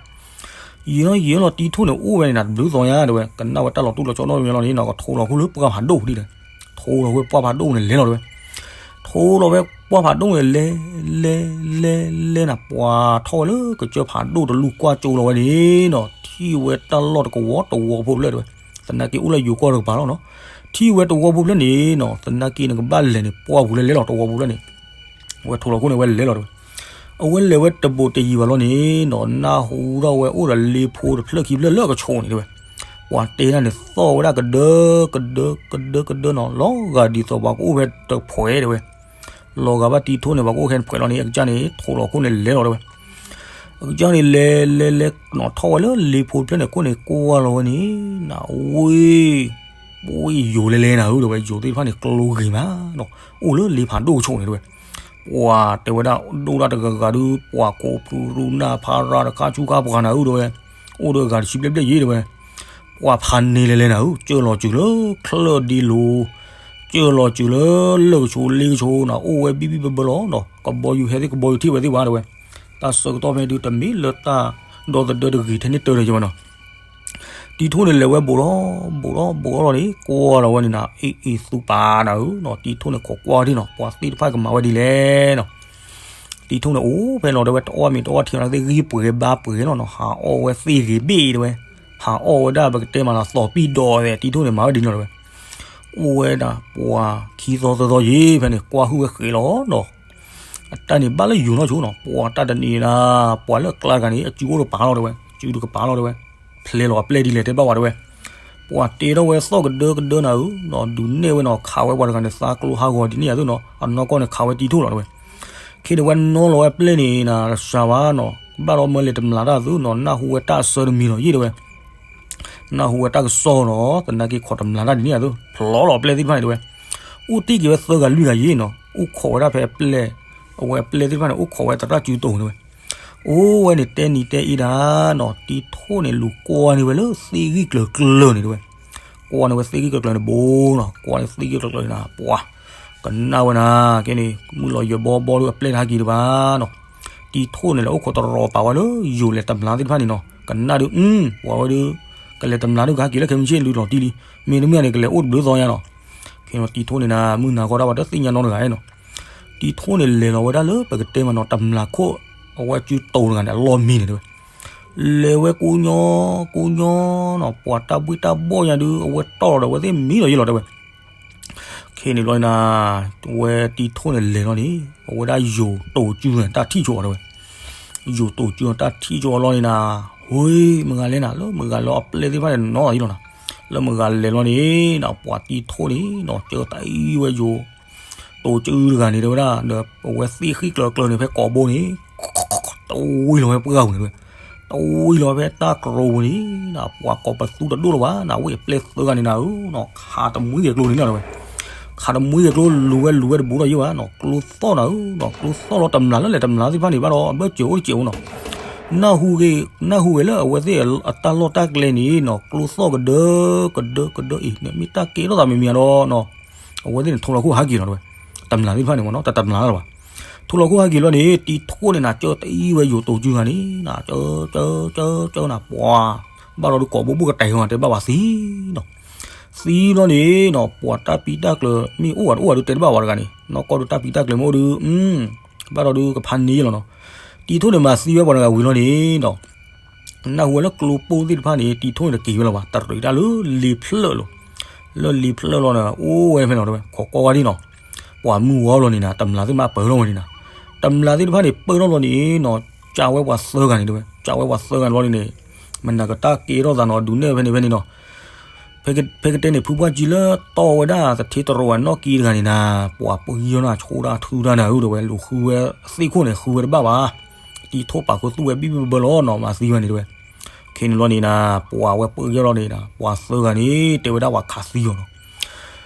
ယံာ်လီၤယံာ်လီၤ တံၤထိၣ်န့ၣ် အိၣ်ဝဲန့ၣ်နၤ တဘျုးသီညါတဲဝဲ, ကနၣ်ဝဲတၢ်လီၤတူၢ်လီၤဆီနီတမံၤလီၤန့ၣ်နီၤ ကထိလီၤခိၣ်လၢပှၢ်ဖးဒိၣ်ဒ်လဲၣ်, ထိလီၤဝဲပှၢ်ဖးဒိၣ်န့ၣ်လဲၤလီၤတဲဝဲ. ထိလီၤဝဲပှၢ်ဖးဒိၣ်န့ၣ် လဲၤ လဲၤ လဲၤ လဲၤနၤ ပှၤထီၣ်ဝဲလၢကစၢၢ်ဖးဒိၣ်တလူၢ်ကွၢ်ကၠိလီၤဝဲန့ၣ်နီၤ ထံၣ်ဝဲတၢ်လီၢ်တကဝီၤတဝီဖိဖျၢၣ်တဲဝဲ. သနာ်က့အိၣ်လၢယိၤကီၢ်တကပၤလီၤနီၤ. ထံၣ်ဝဲတဝီဖိဖျၢၣ်န့ၣ်နီၤ သနာ်က့နကဘၣ်လဲၤန့ၣ် ပှၢ်ပူၤလၢလဲၤလီၤတဝီဖိဖျၢၣ်န့ၣ် အဝဲထိလီၤခိၣ်န့ၣ် အဝဲလဲၤလီၤတဲဝဲ. အဝဲလဲၤဝဲတဘူးတယံၤဘၣ်လီၤန့ၣ်နီၤ နၢ်ဟူထီၣ်ဝဲအိၣ်ဒီးလ့ဖိတဖျၢၣ်ခံဖျၢၣ်လၢကဆိးန့ၣ်တဲဝဲ. ပှၤတဲဒၣ်န့ၣ် သီၣ်ဝဲဒၣ်ကဒၢ ကဒၢ ကဒၢ ကဒၢနီၤ လီၤဂာ်ဒ်သိးပှၤကအိၣ်ဖဲတဖှဲးတဲဝဲ. လီၤဂာ်ဘၣ်တံၤထိၣ်န့ၣ် ပှၤကအိၣ်ဖဲတဖှဲးလီၤန့ၣ် အကစၢ်န့ၣ် ထိလီၤခိၣ်န့ၣ်လဲၤလီၤတဲဝဲ. အကစၢ်န့ၣ် လဲၤ လဲၤ လဲၤနီၤ ထီၣ်ဝဲလၢလ့ဖိတဖျၢၣ်န့ၣ် ခိၣ်န့ၣ်ကွၢ်လီၤဝဲန့ၣ် နဝ့ၢ် ဝ့ၢ်ယိၤလဲၤလဲၤနၤဧၢတဲဝဲ, ယိၤသ့ၣ်တဖၣ်န့ၣ် ကျိဂ့ၤမးနီၤ အိၣ်လၢလ့ဖးဒိၣ်ကဆိးန့ၣ်တဲဝဲ. ပှၤတဲဝဲဒၣ် ဒိၣ်ဒၣ်တဂၤဂၤဒုး ပှၤကိးဖုရူနၢ်ဖါရၣ်ဒီး ခါဆူခါပှၤနၤဧၢတဲဝဲ, အိၣ်ဒီးအဂၤတဆံဘျဲၣ်ဘျဲၣ်ယံၤတဲဝဲ. ပှၤဖးန့ၢ်လဲၤလဲၤနၤဧၢ, ကၢၢ်လီၤစုၤလၢချၢၣ်ဒ့လိၤ, ကၢၢ်လီၤစုၤလၢလၢၢ်ကဆိးလ့ကဆိးနၤ, အိၣ်ဝဲဘံၣ်ဘံၣ်ဘၢဘၢလီၤနီၤ, ကဘီယူၤဟဲသ့ၣ်ကဘီယူၤထံၣ်ဝဲသ့ၣ်ဘၣ်တဲဝဲ. တၢ်ဆၢကတီၢ်ဖဲဒုးတမ့ၢ်လၢတၢ်ဒီသဒၢတဂ့ၤထဲန့ၣ်တၢ်ဒီးယဲဘၣ်နီၤ. တံၤထိၣ်န့ၣ်လဲၤဝဲဘူးလီၤ ဘူးလီၤဘူးလီၤလီၤန့ၣ် ကွၢ်လီၤဝဲန့ၣ်နၤ အ့ၣ်အ့ၣ်သူပာ်နၤဧၢနီၤ, တံၤထိၣ်န့ၣ်ခိးကွၢ်ဒံးနီၤ ပှၤသ့ၣ်တဖၣ်ကမၤဝဲဒ်လဲၣ်နီၤ. တံၤထိၣ်န့ၣ်အိၣ်ဖဲလီၤတဲဝဲ တအီၣ်မ့ၤတအီၣ်ထံလီၤ သ့ၣ်ဂံၢ်ပှဲၤဘါပှဲၤနီၤနီၤ, ဟးအီၣ်ဝဲသ့ၣ်ဂ့ၤဘ့ၣ်တဲဝဲ, ဟးအီၣ်ဝဲဒၣ်ပကတဲမးနီၤ သီၣ်ပံၣ်ဒီးဝဲ တံၤထိၣ်န့ၣ်မၤဝဲဒ်န့ၣ်လီၤတဲဝဲ. အိၣ်ဝဲဒၣ်ပှၤခံသီသၢသီယံၤဖဲန့ၣ် ကွၢ်ဟုၣ်ဝဲဃဲးလီၤနီၤ. အတၢ်န့ၣ်ဘၣ်လၢယိၤနီၢ်ဆိနီၤ, ပှၤတၢ်တနံၤဒၣ် ပှၤလၢအကျါတဂၤန့ၣ် အစုအိၣ်တကပၤလီၤတဲဝဲ, စုတကပၤလီၤတဲဝဲ, ဖျဲလီၤအပျဲၢ်ဒ်လဲၣ်တဲဘၣ်ဝဲတဲဝဲ. ပှၤတ့ထီၣ်ဝဲသီၣ်ကဒၢကဒၢနၤဧၢနီၤ, ဒုးနဲၣ်ဝဲနီၤ ခးဝဲပှၤတဂၤန့ၣ် သးကျိဟးဂီၤဒ်န့ၣ်ယၤသုနီၤ, အနီၢ်ကီၢ်န့ၣ်ခးဝဲတံၤထိၣ်လီၤတဲဝဲ. ခဲန့ၣ်ဝဲနီၤလီၤဝဲပျဲၢ်န့ၣ်နၤ တစှၤဘၣ်နီၤ, ဘၣ်ဒီးမၢလဲၤတမျာ်တၢ်သုနီၤ, နၢ်ဟူဝဲတၢ်အဆၢတမံၤလီၤယံၤတဲဝဲ. နၢ်ဟူဝဲတၢ်ကစီၣ်နီၤ, သနာ်က့ခိးတမျာ်တၢ်ဒ်န့ၣ်ယၤသု, ဖျိလီၤပျဲၢ်သ့ၣ်တဖၣ်န့ၣ်တဲဝဲ. အိၣ်တ့ၢ်က့ၤဝဲသၢဂၤလွံၢ်ဂၤယံၤနီၤ, အိၣ်ခိးဝဲဒၣ်ဖဲပျဲၢ်, အဝဲပျဲၢ်သ့ၣ်တဖၣ်န့ၣ် အိၣ်ခိးဝဲသရၣ်စုတိၤန့ၣ်တဲဝဲ. အိၣ်ဝဲန့ၣ်တဲနံၤတဲအ့ဒၣ်နီၤ, တံၤထိၣ်န့ၣ်လူၤကွၢ်န့ၢ်ဝဲလၢသ့ၣ်ဂံၢ်ကျၢၤကျၢၤန့ၣ်တဲဝဲ. ကွၢ်န့ၢ်ဝဲသ့ၣ်ဂံၢ်ကျၢၤကျၢၤန့ၣ်ဘိနီၤ, ကွၢ်န့ၢ်သ့ၣ်ဂံၢ်ကျၢၤကျၢၤန့ၣ်နၤ, ပှၤ ကနၣ်ဝဲနၤ, ကဲန့ၣ် မုၢ်လီၤယၢၤဘီဘီဒီးအပျဲၢ်တဟဲက့ၤတဘၣ်နီၤ. တံၤထိၣ်န့ၣ်လဲၤအိၣ်ခိးတရီၤပာ်ဝဲလၢ ယိၤလဲၤတမျာ်သ့ၣ်တဖၣ်န့ၣ်နီၤ, ကနၣ်ဒုး အု ပှၤဝဲဒုး ကလဲၤတမျာ်ဒုးကဟဲက့ၤလၢခဲမုၢ်ဆ့ၣ်ဒုးလီၤတံၢ်လံ, မ့တမ့ၢ်န့ၣ် ကလဲၤအိၣ်တဘျုးသီညါနီၤ. ခဲန့ၣ်တံၤထိၣ်န့ၣ်နၤ မုၢ်နၤဂီၢ်ဒၣ်ဝဲတသ့ၣ်ညါနီတဂၤနီၤ. တံၤထိၣ်န့ၣ်လဲၤလီၤဝဲဒၣ်လၢပကတဲမးနီၤ တမျာ်ခိၣ် အဝဲစုတိၤတဂၤန့ၣ် အလီၢ်မံန့ၣ်တဲဝဲ. လဲၤဝဲကိးညီ ကိးညီနီၤ, ပှၤတၢ်ဘှ့ၣ်တၢ်ဘီၣ်ညါဒုး အဝဲတီၢ်လီၤဒီးအဝဲသ့ၣ်မံလီၤယံၤလီၤတဲဝဲ. ခဲန့ၣ်ဘျီန့ၣ်နၤ, ဝဲတံၤထိၣ်န့ၣ်လဲၤလီၤန့ၣ် အဝဲဒၣ်ယိၤတိၤစုန့ၣ် တၢ်ထံၣ်ဆိအီၤတဲဝဲ. ယိၤတိၤစုန့ၣ် တၢ်ထံၣ်ဆိအီၤလီၤန့ၣ်နၤ, ဝ့ၢ် မတၤဂၤလဲၣ်နၤ, လၢမတၤဂၤလဲၣ်အပျဲၢ်သ့ၣ်တဖၣ်န့ၣ်နီၤလီၤယံၤလီၤနၤ. လၢမတၤဂၤလဲၤလီၤန့ၣ်နၤ ပှၤတံၤထိၣ်န့ၣ်နီၤ ကၢတၢ်အံၤဝဲယိၤ တိၤစုတဂၤန့ၣ်တဲဝဲဒၣ် ဒီးအဝဲသ့ၣ်ဃံၣ်ကျၢၤကျၢၤန့ၣ် ဖဲကိာ်ဘိန့ၣ် တဝံၤလီၤဝဲပှၢ်ပူၤန့ၣ်တဲဝဲ. တဝံၤလီၤဝဲဖဲတၢ်ကရိပူၤန့ၣ်နၤ, ပှၤကိးပသူတဒိၣ်လၢၤဘၣ်နၤ, ဝ့ၢ်အပျဲၢ်သၢဂၤန့ၣ်နၤဧၢ, ခးတမှံဂဲၤကျိန့ၣ်လီၤတဲဝဲ. ခးတမှံဂဲၤကျိ လူၤဝဲလူၤဝဲတဘူးဒီးယံၤဘၣ်နီၤ, ကျိသီၣ်နၤဧၢ, ကျိသီၣ်လီၤတမျာ်လၢလဲၤတမျာ်သ့ၣ်တဖၣ်န့ၣ် ဘၣ်ဒီးအဘၢၣ်စၢၤအိၣ်တစဲးဖိနီၤ. နၢ်ဟူဂ့ၤလၢအဝဲသ့ၣ်အတၢ်လီၢ်တၢ်ကျဲန့ၣ်နီၤ ကျိသီၣ်ကဒၢ ကဒၢကဒၢအံၤ မ့ၢ်တၢ်ကဲထီၣ်သးမံၤမံၤဒီးနီၤ အဝဲသ့ၣ်န့ၣ် ထိးလီၤခိၣ်ဟးက့ၤလီၤတဲဝဲ, တမျးသ့ၣ်တဖၣ်န့ၣ်မ့ၢ်နီၤ တတမျးလၢၤဘၣ်. ထိးလီၤခိၣ်ဟးက့ၤလီၤန့ၣ် တံၤထိၣ်န့ၣ်နၤ ကၢတအံၣ်ဝဲယိၤတိၤစုဂၤန့ၣ်နၤ ကၢ ကၢ ကၢ ကၢနၤ ပှၤ ဘၣ်ဒီးဒုးကိးဘိဘိၣ်ကတဲာ်ဃီတဲဘၣ်ဝဲသံ သံလီၤန့ၣ်နီၤ ပှၤတၢ်ပံတၢ်ကျၢၤမ့ၢ်အိၣ်ဝဲတအိၣ်ဝဲဒုးတဲတဘၣ်ဝဲတဂၤန့ၣ် နီၢ်ကီၢ်ဒုးတၢ်ပံတၢ်ကျၢၤမ့ၢ်အိၣ်ဒုး ဘၣ်ဒီးဒုးကဖးန့ၢ်လီၤနီၤ. တံၤထိၣ်န့ၣ်မၤသံဝဲပှၤတဂၤဝံၤလီၤန့ၣ်ဒီး နၢ်ဟူဝဲလၢကျိပိၢ်သ့ၣ်တဖၣ်န့ၣ် တံၤထိၣ်န့ၣ်တက့ၤဝဲလီၤဘၣ် တရံးတၢ်လၢလ့ဖျၢၣ်လီၤ. လၢလ့ဖျၢၣ်လီၤန့ၣ် အိၣ်ဝဲဖဲနီၤတဲဝဲ ခိးကွၢ်ဝဲဒ်နီၤ ပှၤမုၢ်ဝီလီၤန့ၣ်နၤ တမျးသ့ၣ်တဖၣ်ပၢၢ်ထီၣ်ဝဲန့ၣ်နၤ တမျးသ့ၣ်တဖၣ်န့ၣ် ပၢၢ်ထီၣ်လီၤန့ၣ်နီၤ ကးဝဲပှၤသၢဂၤန့ၣ်တဲဝဲ ကးဝဲပှၤသၢဂၤန့ၣ်လီၤန့ၣ် မနၤကတၢ်ကဲထီၣ်သးနီၤ ဒုးနဲၣ်ဖဲန့ၣ်ဖဲန့ၣ်နီၤ ဖဲကတဲန့ၣ် ဖုပှၢ်ကံလၢတီဝဲဒၣ်သထ့တရီဝဲနီၢ်ကံတဂၤန့ၣ်နၤ ပှၤပှ့ၤယီၤနၤ ဆိဒၣ်ထုဒၣ်နၤဧၢ တဲဝဲ လူၤဃုဝဲသ့ၣ်ခိၣ်န့ၣ် ဃုဝဲတဘၣ်ဘၣ် တံၤထိၣ်ပာ်ခူသူၣ်ဝဲဘံၣ်ဘံၣ်ဘၢဘၢလီၤနီၤ မၤသံဝဲန့ၣ်တဲဝဲ ခဲန့ၣ်လီၤန့ၣ်နၤ ပှၤဝဲပှ့ၤယီၤလီၤန့ၣ်နၤ ပှၤသၢဂၤန့ၣ် တဲဝဲဒၣ်ပှၤခးသံအီၤနီၤ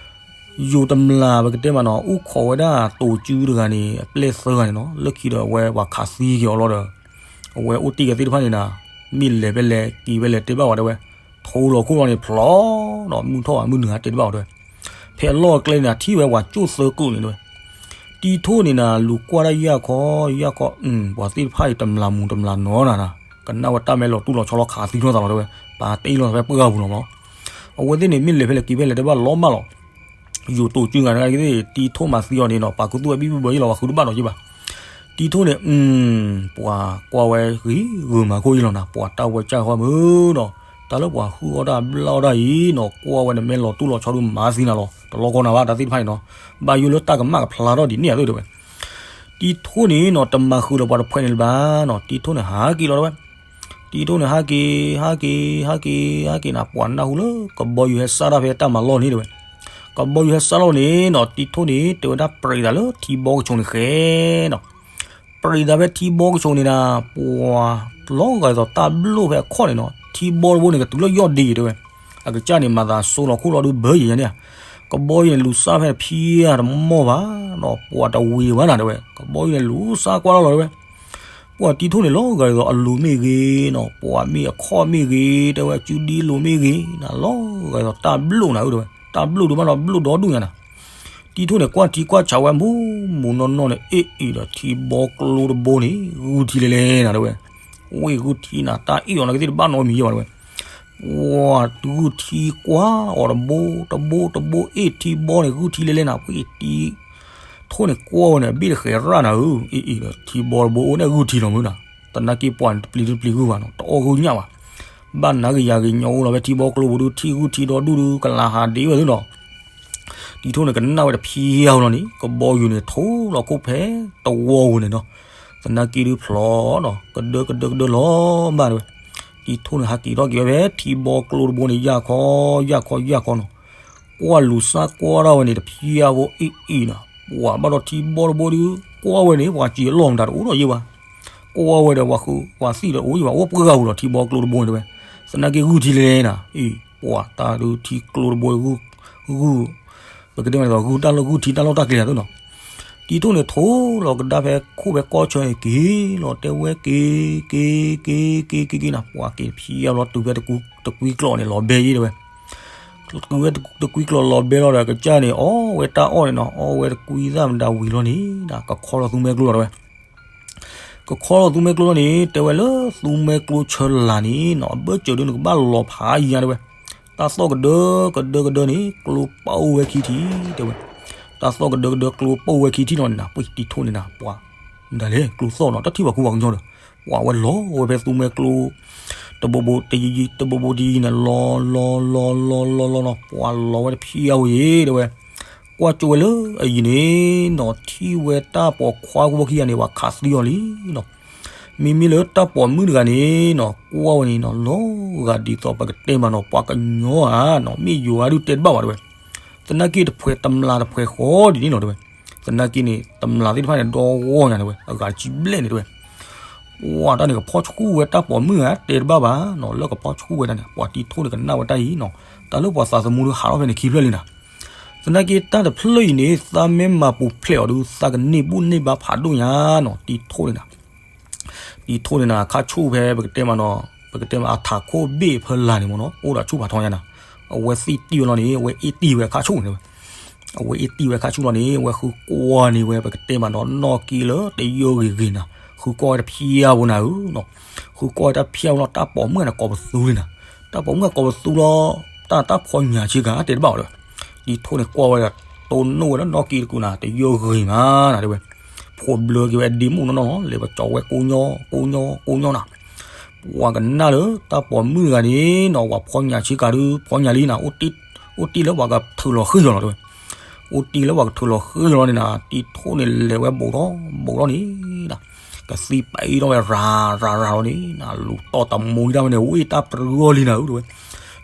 ယိၤတမျးပကတဲမးနီၤ အိၣ်ခိးဝဲဒၣ်တိၤစုတဂၤန့ၣ် အပျဲၢ်သၢဂၤန့ၣ်နီၤ လၢခံဒီးအဝဲပှၤခးသံက့ၤအီၤလီၤဒီး အဝဲအိၣ်တ့ၢ်ကဲသ့ၣ်တဖၣ်န့ၣ်နၤ မ့ၢ်လဲၤဖဲလဲၣ်က့ၤဖဲလဲၣ်တဲဘၣ်ဝဲတဲဝဲ ထိးလီၤခိၣ်လီၤန့ၣ်ဖျီဒီး မုၢ်ထီၣ်ဘၣ်မုၢ်နုာ်ဟးတဲတဘၣ်ဝဲတဲဝဲ ဖဲအလီၢ်အကျဲန့ၣ်နၤ ထံၣ်ဝဲပှၤကၠိၣ်သၢကုာ်န့ၣ်တဲဝဲ တံၤထိၣ်န့ၣ်နၤ လူၤကွၢ်ဒၣ်ယၢ်ခီ ယၢ်ခီ ပှၤသ့ၣ်တဖၣ်အံၤ တမျးမူၤတမျးနီၤနၤ ကနၣ်ဝဲတၢ်မ့ၢ်လီၤတူၢ်လီၤဆီလီၤခးသံထီၣ်သးလီၤတဲဝဲ ပာ်တ့ၢ်လီၤသးဖဲပှၢ်ဂၤပူၤလီၤမး အဝဲသ့ၣ်န့ၣ် မ့ၢ်လဲၤဖဲလဲၣ်က့ၤဖဲလဲၣ်တဲဘၣ်လီၤမးလီၤ ယိၤတိၤစုဂၤန့ၣ်က့ၤ တံၤထိၣ်မၤသံအီၤန့ၣ်နီၤ ပာ်ခူသူၣ်ဝဲဘံၣ်ဘံၣ်ဘၢယံၤလီၤ ပှၤဃုတဘၣ်ဒီးယံၤဘၣ် တံၤထိၣ်န့ၣ် ပှၤကွၢ်ဝဲဂ့ၤဂုာ်မၤခိၣ်ယံၤလီၤနၤ ပှၤတၢ်ဝဲကၢ်ဃီမုၢ်ဒီး တၢ်လၢပှၤဟုၣ်အီၣ်တၢ်ဘျၣ်အီၣ်တၢ်အံၤနီၤ ကွၢ်ဝဲန့ၣ် မ့ၢ်လီၤတူၢ်လီၤဆီဒုးမၤသံနၤလီၤ တလီၢ်ကီနၤဘၣ် တၢ်သ့ၣ်တဖၣ်အံၤနီၤ ဘၣ်ယိၣ်လၢတၢ်ကမၣ်ကဖျါထီၣ်ဒ်န့ၣ်အသိးတဲဝဲ တံၤထိၣ်န့ၣ်နီၤ တမၤဃုာ်ဒီးပှၤတဖှဲးန့ၣ်လၢၤဘၣ်နီၤ တံၤထိၣ်န့ၣ် ဟးက့ၤလီၤတဲဝဲ တံၤထိၣ်န့ၣ် ဟးက့ၤ ဟးက့ၤ ဟးက့ၤ ဟးက့ၤနၤ ပှၤနၢ်ဟူလၢ ကဘီယူၤဟဲစးတၢ်ဖဲတၢ်မၤလီၢ်န့ၣ်တဲဝဲ ကဘီယူၤဟဲစးလီၢ်န့ၣ်နီၤ တံၤထိၣ်န့ၣ် တဲဝဲဒၣ်ပြံးသးလၢထံဘီကဆိးန့ၣ်ဃဲနီၤ ပြံးသးဖဲထံဘီကဆိးန့ၣ်နၤ ပှၤလီၤဂာ်ဒ်သိးတၢ်ဘျိၣ်ဖဲအခီၣ်န့ၣ်နီၤ ထံဘီတဘိန့ၣ် ကတုၤလၢယီၢ်ဒ့တဲဝဲ အကစၢ်န့ၣ် မၤသးစိလီၤခိၣ်လီၤဒုးဘၢယံၤယံၤန့ၣ် ကဘီယူၤန့ၣ် လူၤစးဖဲဖံတမီၢ်ဘၣ်နီၤ ပှၤတဝံၤဘၣ်နၤတဲဝဲ ကဘီယူၤန့ၣ် လူၤစးကွၢ်လီၤလီၤတဲဝဲ ပှၤတံၤထိၣ်န့ၣ် လီၤဂာ်ဒ်သိးအလိၤမ့ၢ်ဂ့ၤနီၤ ပှၤမ့ၢ်အခီၣ်မ့ၢ်ဂ့ၤ တဲဝဲ စုဒံလိၤမ့ၢ်ဂ့ၤနၤ လီၤဂာ်ဒ်သိးတၢ်ဘျိၣ်နၤဧၢတဲဝဲ တၢ်ဘျိၣ်ဒုးမးလီၤ ဘျိၣ်ဒီဒူၣ်ညါနၤ တံၤထိၣ်န့ၣ်ကွၢ်ထံကွၢ်ဆးဝဲမူမူနီၢ်နီၢ်န့ၣ် အ့ၣ်အ့ၣ်ဒီးထံဘီကျိတဘိန့ၣ် ဂုၢ်ထံလဲၤလဲၤနၤတဲဝဲ ဝ့ၢ်ဂုၢ်ထံနၤ တၢ်အ့ၣ်အီၤန့ၣ်ကသ့ၣ်တဘၣ်နီတမံၤယဲၢ်ဘၣ်တဲဝဲ ပှၤဂုၢ်ထံကွၢ်အီၤတဘိတဘိတဘိ အ့ၣ်ထံဘီန့ၣ် ဂုၢ်ထံလဲၤလဲၤနၤ ပှၤတံၤထိၣ်န့ၣ်ကွၢ်ဝဲန့ၣ် အဘ့ၣ်တဃဲၤရၣ်နၤဧၢ အ့ၣ်အ့ၣ်ဒီးထံဘီတဘိအိၣ်န့ၣ်ဂုၢ်ထံလီၤမုၢ်နၤ သနာ်က့ပှၤန့ၣ်တပျံၤတပျံၤဂုၢ်ဘၣ်နီၤ တအီၣ်ဂုၢ်ညၣ်ဘၣ် ဘၣ်နၤဂ့ၤယၤဂ့ၤညီအိၣ်လီၤဖဲထံဘီကျိပူၤဒုး ထံဂုၢ်ထံဒီဒူၣ်ဒုး ကလၤဟးဒ့ဝဲသုနီၤ တံၤထိၣ်န့ၣ် ကနၣ်ဝဲတဖံးအါဝဲလီၤန့ၣ် ကဘီယူၤန့ၣ် ထိးလီၤခိၣ်ဖဲတဝီဝဲန့ၣ်နီၤ သနာ်က့ဒုးဖျီနီၤ ကဒၢကဒၢကဒၢလီၤမးတဲဝဲ တံၤထိၣ်န့ၣ် ဟးက့ၤထီၣ်က့ၤဝဲဖဲထံဘီကျိတဘိန့ၣ် ယၢ်ခီ ယၢ်ခီ ယၢ်ခီနီၤ ကွၢ်လူၤစးကွၢ်ထီၣ်ဝဲန့ၣ် တဖံးအါဖိအ့ၣ်အ့ၣ်နီၤ ပှၤဘၣ်ဒီးထံဘီတဘိဒုး ကွၢ်ဝဲန့ၣ် ပှၤစံးအလီၢ်မတၤတအိၣ်ဒီးယဲၢ်ဘၣ် ကွၢ်ဝဲဒီးပှၤဃုပှၤသံၣ်ဒီးအိၣ်ယဲၢ်ဘၣ် အိၣ်ပှဲၤဂၤပူၤဒီးထံဘီကျိတဘိန့ၣ်တဲဝဲ သနာ်က့ဂုၢ်ထံလဲၤလဲၤနၤ အံၤ ပှၤတၢ်ဒုးထံကျိတဘိ ဂုၢ် ဂုၢ် ပကတဲမးဒ်သိး ဂုၢ်တၢ်လီၢ်ဂုၢ်ထံတၢ်လီၢ်တၢ်ကျဲၤအသိးနီၤ တံၤထိၣ်န့ၣ် ထိးလီၤကဒါဖဲခိၣ်ဖဲကီၢ်ဆၢန့ၣ် က့ၤလီၤတဲဝဲက့ၤ က့ၤ က့ၤ က့ၤ က့ၤ က့ၤနၤ ပှၤက့ၤတဖံးအါလီၤ တုၤဖဲတကွံကျိးန့ၣ် လီၤဘဲယဲၢ်တဲဝဲ တုၤဖဲတကွံကျိးလီၤဘဲလီၤဒီး ကစၢ်န့ၣ် အီၣ်ဝဲတၢ်အီၣ်န့ၣ်နီၤ အီၣ်ဝဲတကွံသၣ်မတၤဝံၤလီၤန့ၣ် ကခီလီၤသူမဲကျိလီၤတဲဝဲ ကခီလီၤသူမဲကျိလီၤန့ၣ် တဲဝဲလၢသူမဲကျိဆၢလာ်န့ၣ်နီၤ အဘၢၣ်စၢၤဒုးနကဘၣ်လီၤဖးယံၤညါတဲဝဲ တၢ်သီၣ်ကဒၢကဒၢကဒၢန့ၣ် ကျိပအိၣ်ဝဲခံထံၣ်တဲဝဲ တၢ်သီၣ်ကဒၢကဒၢကျိပအိၣ်ဝဲခံထံၣ်လီၤန့ၣ်နၤ ပှၤတံၤထိၣ်န့ၣ်နၤ ပှၤ မတၤလဲၣ် ကျိသီၣ်နီၤ တၢ်ထံၣ်ပှၤကူပှၤကညီဒီး ပှၤဝဲလီၤဝဲဖဲသူမဲကျိ တဘိဘိတယံၤယံၤ တဘိဘိတယံၤယံၤန့ၣ် လီၤလီၤလီၤလီၤလီၤလီၤလီၤ ပှၤလီၤဝဲတဖံးအါဝဲယဲၢ်တဲဝဲ ကွၢ်ကၠိဝဲလၢအယံၤန့ၣ်နီၤ ထံၣ်ဝဲတၢ်ပိာ်ခွါဖိခံဂၤန့ၣ် ပှၤခးသံအီၤလံနီၤ မ့မ့ၢ်လၢတၢ်ပိာ်မုၣ်တဂၤန့ၣ်နီၤ ကွၢ်ဝဲန့ၣ်နီၤ လီၤဂာ်ဒ်သိးပကတဲမးနီၤ ပှၤကညီဧါနီၤ မ့ၢ်ယွၤဒုးတဲတဘၣ်ဘၣ်တဲဝဲ သနာ်က့တဖှဲးတမျးတဖှဲးဃီဒ်န့ၣ်နီၤတဲဝဲ သနာ်က့န့ၣ် တမျးသ့ၣ်တဖၣ်န့ၣ် ဒီဂီၢ်ညါန့ၣ်ဝဲ အဂၤတဆံဘျဲၣ်န့ၣ်တဲဝဲ ပှၤတၢ်န့ၣ် ကဖီၣ်ဆူၣ်ဝဲတၢ်ပိာ်မုၣ်ဧါ တဲတဘၣ်ဘၣ်နီၤ လၢကဖီၣ်ဆူၣ်ဝဲတၢ်န့ၣ် ပှၤတံၤထိၣ်န့ၣ် ကနၣ်ဝဲတၢ်အံၤနီၤ တၢ်လၢပှၤသးသမူဒုးဟးထီၣ်ဖဲန့ၣ်ခံဖျၢၣ်လံနၤ သနာ်က့တၢ်တဖျၢၣ်အံၤန့ၣ် သးမ့ၢ်မၤပူၤဖျဲးအီၤဒုး သးကန့ၢ်ဘူၣ်န့ၢ်ဘါဖးဒိၣ်ညါနီၤ တံၤထိၣ်န့ၣ်နၤ တံၤထိၣ်န့ၣ်နၤ ခါဆူၣ်ဖဲပကတဲမးနီၤ, ပကတဲမးအထးခိၣ်ဘ့ၣ်ဖီလာ်န့ၣ်မ့ၢ်နီၤ အိၣ်ဒီးဆူၣ်ဖးထီညါနၤ, အဝဲသ့ၣ်တံၢ်ဝဲလီၤန့ၣ် အဝဲအ့ၣ်တံၢ်ဝဲအခါဆူၣ်န့ၣ်ဝဲ, အဝဲအ့ၣ်တံၢ်ဝဲအခါဆူၣ်လီၤန့ၣ် အဝဲဃုကွၢ်န့ၢ်ဝဲ ပကတဲမးနီၤ နီၢ်က့လၢတယၢဂ့ၤဂ့ၤနၤ, ဃုကွၢ်ဝဲတဖျၢၣ်ဖိနၤဧၢနီၤ, ဃုကွၢ်ဝဲတဖျၢၣ်ဖိလီၤ တၢ်ပိာ်မုၣ်န့ၣ်ကိးပသူလံနၤ, တၢ်ပိာ်မုၣ်ကိးပသူလီၤ, တၢ်တၢ်ဖီညၣ်ဆ့ကၤတဲတဘၣ်ဝဲဒီး, တံၤထိၣ်န့ၣ်ကွၢ်ဝဲဒီး တိၢ်နီၣ်ဝဲလၢနီၢ်က့တကူာ်နၤ တယၢဂ့ၤမးနၤတဲဝဲ, ဖိးဘျၢက့ၤဝဲအဒ့မုၣ်နီၢ်နီၢ်လီၤ လဲၤပကၠီဝဲကိးညီကိးညီကိးညီနၤ ပှၤကနၣ်လၢတၢ်ပိာ်မုၣ်တဂၤန့ၣ်နီၤ ပှၤဖီညၣ်ဆ့ကၤဒုး ဖီညၣ်လံနၤ, အိၣ်တ့ၢ်လၢပှၤကထုးလီၤဃံယီၤလီၤတဲဝဲ, အိၣ်တ့ၢ်လၢပှၤကထုးလီၤဃံယီၤလီၤန့ၣ်နၤ တံၤထိၣ်န့ၣ်လဲၤဝဲဘူးထီၣ်ဘူးထီၣ်န့ၣ်နၤ, ကသံၣ်ပံထီၣ်ဝဲရၤရၤရၤလီၤန့ၣ်နၤ လူၤတီၢ်တမူဒၣ်ဝဲန့ၣ် ဝ့ၢ်တၢ်ပြၢအီၤလံနၤဧၢတဲဝဲ,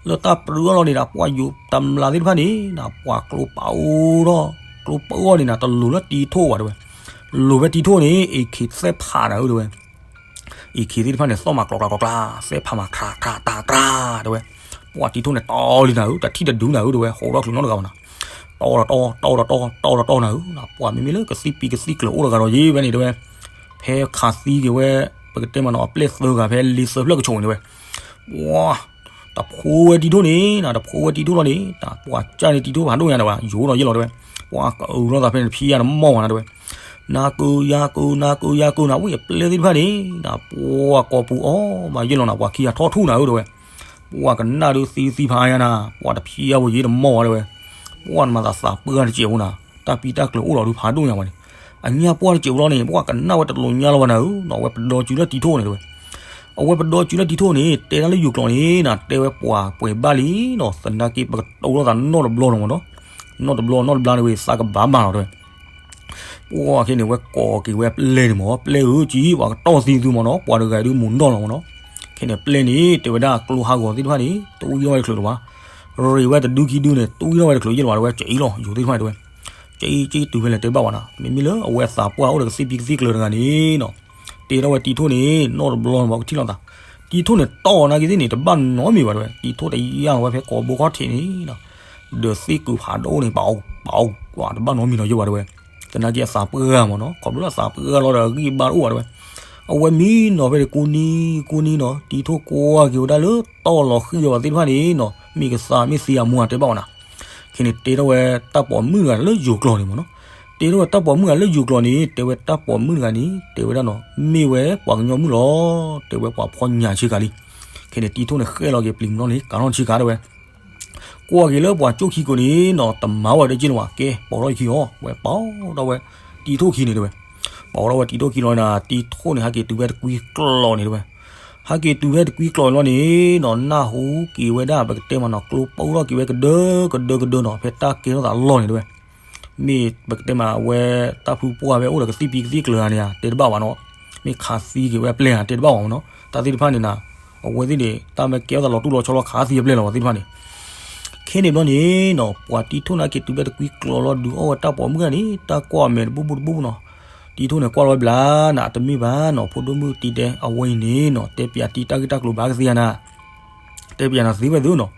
လၢတၢ်ပြၢအီၤလီၤန့ၣ်နၤ ပှၤယိၤတမျးသ့ၣ်တဖၣ်န့ၣ်နၤ ပှၤကျိပာ်အိၣ်ထီၣ် ကျိပာ်အိၣ်န့ၣ်နၤ တလိၤလၢတံၤထိၣ်ဘၣ်တဲဝဲ, လိၤဖဲတံၤထိၣ်န့ၣ် အ့ၣ်ခ့သဲၣ်ဖးနၤဧၢတဲဝဲ အ့ၣ်ခ့သ့ၣ်တဖၣ်န့ၣ် သီၣ်မးကျီကျီကျီကျီ သဲၣ်ဖးမးခြးခြးတၢ်ခြးတဲဝဲ, ပှၤတံၤထိၣ်န့ၣ်တီလံနၤဧၢ တထံၣ်တဒုနၤဧၢတဲဝဲ ဟိးထီၣ်ချုးနီတဂၤဘၣ်နၤ, တီတီတီ တီတီတီ တီတီတီနၤဧၢ, ပှၤမ့မ့ၢ်လၢကသံၣ်ပံကသံၣ်ကျၢၤအိၣ်တဂၤဒီးယ့ၢ်ဖဲန့ၣ်တဲဝဲ, ဖဲခးသံက့ၤဝဲ ပကတဲမးနီၤ အပျဲၢ်သၢဂၤဖဲလ့သၢဖျၢၣ်ကဆိးန့ၣ်တဲဝဲ, ပှၤ တဖိဝဲတံၤထိၣ်န့ၣ်နၤ တဖိဝဲတံၤထိၣ်လီၤန့ၣ် ပှၤကၢ်န့ၢ်တံၤထိၣ်ဖးဒိၣ်ညါနၤဝဲ ယိၤဒီးယ့ၢ်လီၤတဲဝဲ, ပှၤကအုးလိာ်သးဖဲန့ၣ်တဖံးယါတမီၢ်ဘၣ်နၤတဲဝဲ, နၤကုၤယၤကုၤ နၤကုၤယၤကုၤနၤ ဝံၤအပျဲၢ်သ့ၣ်တဖၣ်န့ၣ်နၤ ပှၤကိးပူၤအီၣ်မးယ့ၢ်လီၤနၤ ပှၤခံဂၤထီၣ်ထူၣ်နၤဧၢတဲဝဲ, ပှၤကနၣ်ဒုးသံသံဖးယါနၤ ပှၤတဖံးယါဝဲယ့ၢ်တမီၢ်ဘၣ်တဲဝဲ, ပှၤနမၤသးသးပှၢ်တစဲးဖိနၤ, တၢ်ပံတၢ်ကျၢၤအိၣ်လီၤဒုးဖးဒိၣ်ညါဝဲန့ၣ်, အညၣ်ပှၢ်တစဲးဖိလီၤန့ၣ် ပှၤကနၣ်ဝဲတလိၤညါလီၤဘၣ်နၤဧၢနီၤ အဝဲပဒီစုလၢတံၤထိၣ်န့ၣ်တဲဝဲ အဝဲပဒီစုလၢတံၤထိၣ်န့ၣ် တဲဒၣ်လၢယိၤကျိာ်န့ၣ်နၤ တဲဝဲပှၤပှဲၤဘၣ်လံနီၤ သနာ်က့ပကတိၤလိာ်သးနီတဘျီလီၤမ့ၢ်နီၤ, နီတဘျီနီတဘျီန့ၣ်ဝဲသးကဘၣ်မးလီၤတဲဝဲ, ပှၤခဲန့ၣ် ဝဲကိးက့ၤဝဲပျဲၢ်န့ၣ်မ့ၢ် ပျဲၢ်ဧၢကံ ပှၤကတီၢ်သံသုမ့ၢ်နီၤ ပှၤတဂၤဒုးမူၤနီၢ်လီၤမ့ၢ်နီၤ, ခဲန့ၣ်ပျဲၢ်န့ၣ် တဲဝဲဒၣ်ကျိဟးဂီၤသ့ၣ်တဖၣ်န့ၣ် တဝံထီၣ်ဝဲတချုးလၢၤဘၣ်, ရ့ဝဲတဒုခံဒုန့ၣ် တဝံထီၣ်ဝဲတချုးယ့ၢ်လၢၤဘၣ်တဲဝဲ ကၠံလီၤ ယိၤသ့ၣ်တဖၣ်န့ၣ်တဲဝဲ, ကၠံကၠံတုၤဖဲလဲၣ်တဲဘၣ်ဝဲနၤ မ့မ့ၢ်လၢအဝဲသးပှၢ်အိၣ်ဒီးကသံၣ်ပံကသံၣ်ကျၢၤတဂၤန့ၣ်နီၤ, တဲထီၣ်ဝဲတံၤထိၣ်န့ၣ် နီတဘျီလီၤမ့ၢ်ကထံၣ်လိာ်သး, တံၤထိၣ်န့ၣ်တီၢ်နာ်က့သ့ၣ်န့ၣ် တဘၣ်နီတမံၤဘၣ်တဲဝဲ တံၤထိၣ်တယၢ်လီၤဝဲဖဲကိးဘိခီၣ်ထံးန့ၣ်နီၤ, ဒီးသ့ၣ်ကုၤဖးဒိၣ်န့ၣ် ပအီၣ်ပအီၣ်ကွၢ်တဘၣ်နီတမံၤနီၤယ့ၢ်ဘၣ်တဲဝဲ, သနာ်က့အသးပှၢ်မ့ၢ်နီၤ ခီဖျိလၢအသးပှၢ်လီၤဒီးအဂံၢ်ဘါတအိၣ်ဘၣ်တဲဝဲ, အဝဲမံနီၤဖဲန့ၣ်ကိးနံၤကိးနံၤနီၤ တံၤထိၣ်ကွၢ်က့ၤဝဲဒၣ်လၢတီၢ်လီၤဃံၤအီၤသ့ၣ်တဖၣ်န့ၣ်နီၤ မ့ၢ်ကသးမ့ၢ်သံအမူအတဲဘၣ်ဝဲနၤ, ခဲန့ၣ်တဲထီၣ်ဝဲတၢ်ပိာ်မုၣ်တဂၤလၢယိၤကျိာ်န့ၣ်မ့ၢ်နီၤ, တဲထီၣ်ဝဲတၢ်ပိာ်မုၣ်တဂၤလၢယိၤကျိာ်န့ၣ် တဲဝဲတၢ်ပိာ်မုၣ်တဂၤန့ၣ် တဲဝဲဒၣ်နီၤ မ့ၢ်ဝဲပှၤကညီမုၣ်လီၤ, တဲဝဲပှၤဖီညၣ်ဆ့ကၤလံ, ခဲန့ၣ်တံၤထိၣ်န့ၣ်ဃဲလီၤက့ၤပျံၤမ့ၢ်နီၤန့ၣ် ကၤထီၣ်ဆ့ကၤတဲဝဲ ကွၢ်က့ၤလၢပှၤကၠိၣ်ခံကိးန့ၣ်နီၤ တမၤဝဲဒီးက့ၢ်လၢၤဘၣ် ကဲပိာ်ထီၣ်ယခံအီၤ ဝဲပိာ်ထီၣ်ဝဲ တံၤထိၣ်ခံန့ၣ်တဲဝဲ, ပိာ်ထီၣ်ဝဲတံၤထိၣ်ခံလီၤနၤ တံၤထိၣ်န့ၣ်ဟဲက့ၤတုၤဖဲတကွံကျိာ်န့ၣ်တဲဝဲ, ဟဲက့ၤတုၤဖဲတကွံကျိာ်န့ၣ်လီၤန့ၣ်နီၤ နၢ်ဟူက့ၤဝဲဒၣ်ပကတဲမးနီၤ ကျိပိာ်ထီၣ်က့ၤဝဲကဒၢကဒၢကဒၢနီၤ ဖဲတၢ်ကဲထီၣ်သးလီၢ်န့ၣ်တဲဝဲ, မ့ၢ်ပကတဲမးဝဲ တၢ်ဖုပှၢ်ဖဲအိၣ်ဒီးကသံၣ်ပံကသံၣ်ကျၢၤဧါန့ၣ်ဧါ တဲတဘၣ်ဘၣ်နီၤ, မ့ၢ်ခးသံက့ၤဝဲအပျဲၢ်ဧါ တဲတဘၣ်ဘၣ်မ့ၢ်နီၤ တၢ်သ့ၣ်တဖၣ်န့ၣ်နၤ, အဝဲသ့ၣ်န့ၣ် တၢ်မ့ၢ်ကဲထီၣ်သးလီၤတူၢ်လီၤဆီလီၤခးသံအပျဲၢ်လီၤဝဲသ့ၣ်တဖၣ်န့ၣ်, ခဲန့ၣ်ဘျီန့ၣ်နီၤ ပှၤတံၤထိၣ်န့ၣ်က့ၤတုၤဖဲတကွံကျိာ်လီၤဒုးအီၣ်ဝဲတၢ်ပိာ်မုၣ်တဂၤန့ၣ် တၢ်ကွၢ်အမဲာ်တဘူၣ်ဘူၣ်တဘူၣ်ဘူၣ်နီၤ, တံၤထိၣ်န့ၣ်ကွၢ်လီၤဝဲဘျါနၤ တမ့ၢ်ဘၣ်နီၤ ဖိဒိၣ်မုၣ်တံၤတဲ အဝဲအံၤန့ၣ်နီၤ တဲပျးတံၤတၢ်ဂ့ၢ်တၢ်ကျိၤဘၣ်ကသ့ဧါနၤ တဲပျးနၤသ့ဝဲသုနီၤ,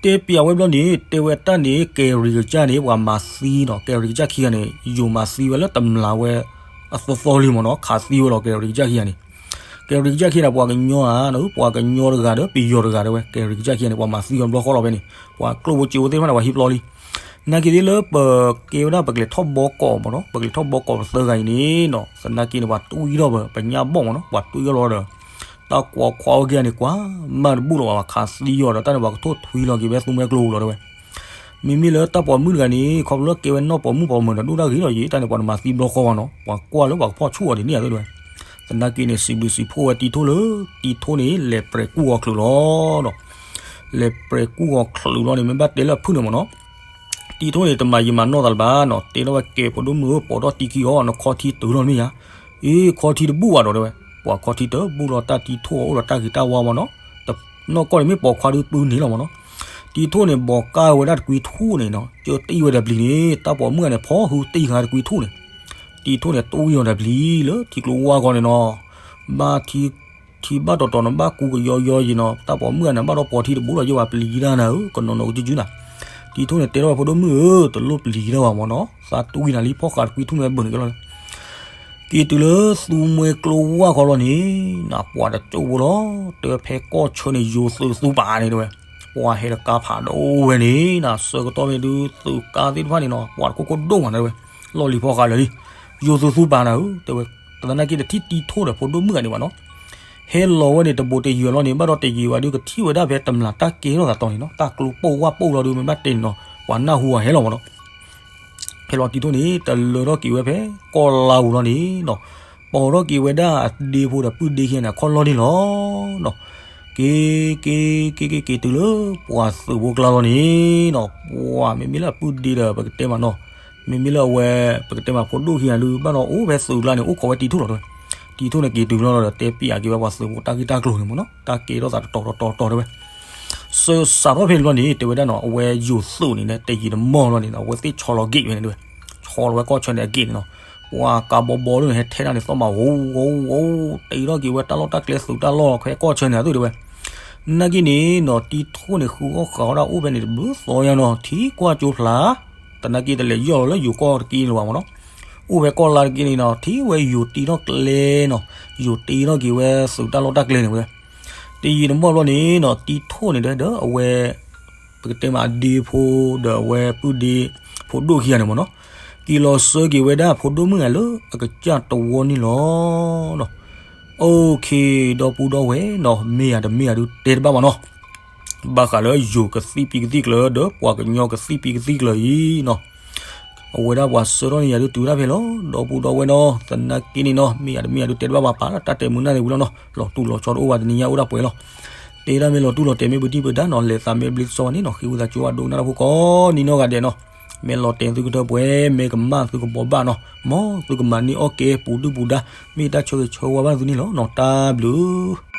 တဲပျးဝဲဘျီန့ၣ် တဲဝဲတၢ်န့ၣ် ကဲရံကစၢ်န့ၣ် ပှၤမၤသံနီၤ ကဲရံကစၢ်ခံဂၤန့ၣ် ယိၤမၤသံဝဲလၢတမျးဝဲ အသီသီလံမ့ၢ်နီၤ ခးသံဝဲလီၤ ကဲရံကစၢ်ခံဂၤန့ၣ်, ကဲရံကစၢ်ခံဂၤန့ၣ် ပှၤကညီဧါ ပှၤကညီတဂၤဒီးပယီၤတဂၤတဲဝဲ ကဲရံကစၢ်ခံဂၤန့ၣ် ပှၤမၤသံဝဲဘျီဃီလီၤဖဲန့ၣ် ပှၤကျိၣ်ဖိစ့ဖိသ့ၣ်တဖၣ်န့ၣ် ပှၤဟံးပျီလံ နာ်က့ၤသ့ၣ်လၢပကဲဝဲဒၣ်ပကလဲၤထီၣ်ဘီကီးမ့ၢ်နီၤ ပကလဲၤထီၣ်ဘီကီးပသၢဂၤအံၤန့ၣ်နီၤ သနာ်က့န့ၣ် ပှၤတွံၢ်ထီၣ်ပပညၣ်ဘီၣ်မ့ၢ်နီၤ ပှၤတွံၢ်ထီၣ်လီၤဒီး တၢ်ကွၢ်ခွါဝဲက့ၤန့ၣ် ကွၢ်မၢ်တဘူၣ်လီၤဘၣ် ခးသံအီၤဒီးတၢ်န့ၣ် ပှၤကထိၣ်ထွံလီၤက့ၤဝဲသူမှဲကျိပူၤလီၤတဲဝဲ မ့မ့ၢ်လၢတၢ်ပိာ်မုၣ်တဂၤန့ၣ် ခီဖျိလၢကဲဝဲနီၢ်ပိာ်မုၣ်ပိာ်မုၣ်ဒီးဒိၣ်တၢ်ဂ့ၤလီၤယံၤ တၢ်န့ၣ် ပှၤတမၤသံဘျီဃီဘၣ်နီၤ ပှၤကွၢ်လၢပှၤကဖီၣ်ဆူၣ်အီၤဒ်န့ၣ်ဧါတဲဝဲ သနာ်က့န့ၣ် စံးဘျုးစံးဖှိၣ်ဝဲတံၤထိၣ်လၢ တံၤထိၣ်န့ၣ် လဲၤပြဲၤကူၣ်ဂီၤချုးလီၤဒီး လဲၤပြဲၤကူၣ်ဂီၤချုးလီၤန့ၣ် မ့ၢ်ဘၣ်တဲလၢအဖုၣ်န့ၣ်မ့ၢ်နီၤ, တံၤထိၣ်န့ၣ် တမၤယံာ်မၤနီၢ်သးလၢၤဘၣ်နီၤ, တဲထီၣ်ဝဲကဲဖိဒိၣ်မုၣ်ဧၢ ပိာ်ထီၣ်တံၤခံအီၤ နခီထံတုၤထီၣ်မ့ၢ်ဧါ, အ့ ခီထံတဘူၣ်ဘၣ်ဒီးတဲဝဲ, ပှၤခီထံတဘူၣ်လီၤ တၢ်တံၤထိၣ်အအိၣ်ဒီးတၢ်ဂ့ၤတၢ်ဝါမ့ၢ်နီၤ, နီၢ်ကီၢ်န့ၣ်မ့ၢ်ပိာ်ခွါဒုးပုၢ်န့ၣ်လီၤမ့ၢ်နီၤ, တံၤထိၣ်န့ၣ် ဘီးကါဝဲဒၣ်တကွံထူၣ်န့ၣ်နီၤ, ကၢတံၢ်ဝဲဒီးပျံၤန့ၣ် တၢ်ပိာ်မုၣ်ဂၤန့ၣ် ဖီၣ်ဟုတံၢ်ဃာ်တကွံထူၣ်န့ၣ်, တံၤထိၣ်န့ၣ် တူၢ်ဝံၤအီၤဒီးပျံၤလၢထံကျိဝါခီန့ၣ်နီၤ, ဘၣ်ထံ ထံဘၣ်တီၤတီၤန့ၣ် ဘၣ်ကူကယီယီယံၤနီၤ, တၢ်ပိာ်မုၣ်ဂၤန့ၣ် ဘၣ်ဒီးပိာ်ထံတဘူၣ်လီၤ ယဲၢ်ဝဲပျံၤတၢ်နၤဧၢ ကနီၤနီၤကစုကစုနၤ, တံၤထိၣ်န့ၣ် တဲထီၣ်ဝဲဖိဒိၣ်မုၣ်ဧၢ တလိၣ်ပျံၤတၢ်ဘၣ်မ့ၢ်နီၤ, သးတူၢ်ဝံၤနၤလံ ဖီၣ်ဃာ်တကွံထူၣ်န့ၣ် ဘၢၣ်န့ၣ်ကလီၤလၢ က့ၤတုၤလၢသူမှဲကျိဝၢ်ခီလီၤန့ၣ်, နပှၤတကၠိၢ်ဖိလီၤ, တဲဝဲဖဲကီၢ်ဆၢန့ၣ် ယိၤသုးသူပာ်န့ၣ်တဲဝဲ, ပှၤဟဲတကါဖးဒိၣ်ဝဲန့ၣ် နဆၢကတီၢ်ဖဲဒုးသုးကါသ့ၣ်တဖၣ်န့ၣ်နီၤ ပှၤတခိၣ်ခိၣ်ဒိၣ်မးတဲဝဲ, လီၢ်လံၤဖီဃးလၢာ်လံ, ယိၤသုးသူပာ်နၤဧၢ တဲဝဲ, တသနာ်က့တထံၣ်တံၤထိၣ်ဒီးဖိဒိၣ်မုၣ်ဂၤန့ၣ်ဘၣ်နီၤ ဟဲလီၤဝဲန့ၣ် တဘူးတယံၤဘၣ်လီၤန့ၣ် ဘၣ်ဒီးတယံၤဘၣ်ဒုးကထံၣ်ဝဲဒၣ်ဖဲတမျၢ်တၢ်ကဲထီၣ်သးတီၤန့ၣ်နီၤ တၢ်ကျိပိၢ်ဝၢ်ပိၢ်လီၤဒုး မ့ၢ်ဘၣ်တဲန့ၣ်နီၤ ပှၤနၢ်ဟူအီၤဟဲလီၤမးနီၤ ဟဲလီၤတံၤထိၣ်န့ၣ် တလၢထီၣ်က့ၤဝဲဖဲကီၢ်လါပူၤလီၤန့ၣ်နီၤ, ပိာ်ထီၣ်က့ၤဝဲဒၣ်အဒ့ဖိဒီးပုၢ်ဒ့ခံဂၤန့ၣ် အခီၣ်လီၢ်န့ၣ်လီၤနီၤ, က့ၤ က့ၤ က့ၤ က့ၤ က့ၤတုၤလၢပှၤသုးဖိကျါလီၤန့ၣ်နီၤ ပှၤမ့မ့ၢ်လၢအပုၢ်ဒ့ဒီးပကတဲမးနီၤ မ့မ့ၢ်လၢအဝဲ ပကတဲမးဖိဒိၣ်ခံဂၤဒုး ဘၣ်ဒီးအိၣ်ဖဲသုးကျါန့ၣ် အိၣ်ခိးဝဲတံၤထိၣ်လီၤတဲဝဲ, တံၤထိၣ်န့ၣ်က့ၤတုၤလီၤဒီး တဲပျးက့ၤဝဲပှၤသုးဖိတၢ်ဂ့ၢ်တၢ်ကျိၤန့ၣ်မးနီၤ တၢ်ကဲထီၣ်သးတတီၤတတီၤတတီၤတဲဝဲ စၢစးထီၣ်ဖဲန့ၣ်ဘျီန့ၣ် တဲဝဲဒၣ်နီၤ အဝဲယိၤသုးန့ၣ် တယံာ်တမီၢ်ဘျီန့ၣ် အဝဲသ့ၣ်ဆီလီၤဂ့ၢ်ဝဲန့ၣ်တဲဝဲ, ဆီလီၤဝဲကီၢ်ဆၢန့ၣ်အဂ့ၢ်န့ၣ်နီၤ, ပှၤကးဘီဘီဒ်န့ၣ် ဟဲထဲဒၣ်န့ၣ် သီၣ်မး ဝူ ဝူ ဝူ တ့ထီၣ်က့ၤဝဲတၢ်လီၢ်တၢ်ကျဲသုးတၢ်လီၢ်ခဲကီၢ်ဆၢန့ၣ်အသိးတဲဝဲ, နာ်က့န့ၣ်နီၤ တံၤထိၣ်န့ၣ် ဃုအီၣ်ဃးအီၣ်ဒၣ်အိၣ်ဖဲန့ၣ်တဘျုးသီယါနီၤ ထံကွၢ်ကၠိဖျါ သနာ်က့တလဲၤယီၢ်လီၤလၢယိၤကီၢ်တက့ၢ်လၢၤဘၣ်မးနီၤ, အိၣ်ဖဲကီၢ်လါတက့ၢ်န့ၣ်နီၤ ထံၣ်ဝဲယိၤတ့ထီၣ်ကျဲနီၤ, ယိၤတ့ထီၣ်က့ၤဝဲသုးတၢ်လီၢ်တၢ်ကျဲန့ၣ်ဝဲ, တယံာ်တမီၢ်ဘျီန့ၣ်နီၤ တံၤထိၣ်န့ၣ်ဒီးအဝဲ ပကတဲမးအဒ့ဖိဒီးအဝဲပုၢ်ဒ့ ဖိဒိၣ်ခံဂၤန့ၣ်မးနီၤ, က့ၤလီၤဆၢက့ၤဝဲဒၣ်ဖိဒိၣ်မုၣ်ဂၤလၢအကစၢ်တဝီန့ၣ်လီၤ. အိၣ်ခ့ ဒီပုၢ်ဒီဝဲၢ်နီၤ မ့ၢ်ယၤတမ့ၢ်ယၤဒုးတဲတဘၣ်ဘၣ်နီၤ ဘၣ်ဃးလၢယိၤကသံၣ်ပံကသံၣ်ကျၢၤ ဒီးပှၤကညီကသံၣ်ပံကသံၣ်ကျၢၤအံၤနီၤ, အဝဲဒၣ်ပှၤဆှၢထီၣ်န့ၢ်ယၤဒုးတုၤဒၣ်ဖဲလီၤ ဒီပုၢ်ဒီဝဲၢ်နီၤ, သနာ်က့န့ၣ်နီၤ မ့ၢ်ယၤတမ့ၢ်ယၤဒုးတဲတဘၣ်ဘၣ် ပာ်လၢတၢ်တဲမုာ်နၢ်န့ၣ်ဝံၤလီၤနီၤ, လီၤတူၢ်လီၤဆီတအိၣ်ဘၣ်တနံၤညါအိၣ်ဒၣ်ပှဲၤလီၤ. တဲဒၣ်မ့ၢ်လီၤတူၢ်လီၤတဲာ်မ့ၢ်ပဒံၣ်ပဒါနီၤ လဲၤသးမ့ၢ်ဘျ့စီဝါန့ၣ်နီၤ ဃ့ဝံသးစူၤဘၣ်ဒိကနၣ်တၢ်ဖိကိးနံၤနီၢ်ဂၤဒဲးနီၤ, မ့ၢ်လီၤတဲာ်သုကတၢၢ်ပှဲၤ မ့ၢ်ကမၣ်သုကဘိးဘၣ်နီၤ, မ်သုကမၤန့ၢ်အီၣ်ကဲပူၤဒုၣ်ပူၤဒါ မ့ၢ်တၢ်ဆၢဂ့ၤဆၢဝါဘၣ်သုန့ၣ်လီၤနီၤ တၢ်ဘျုး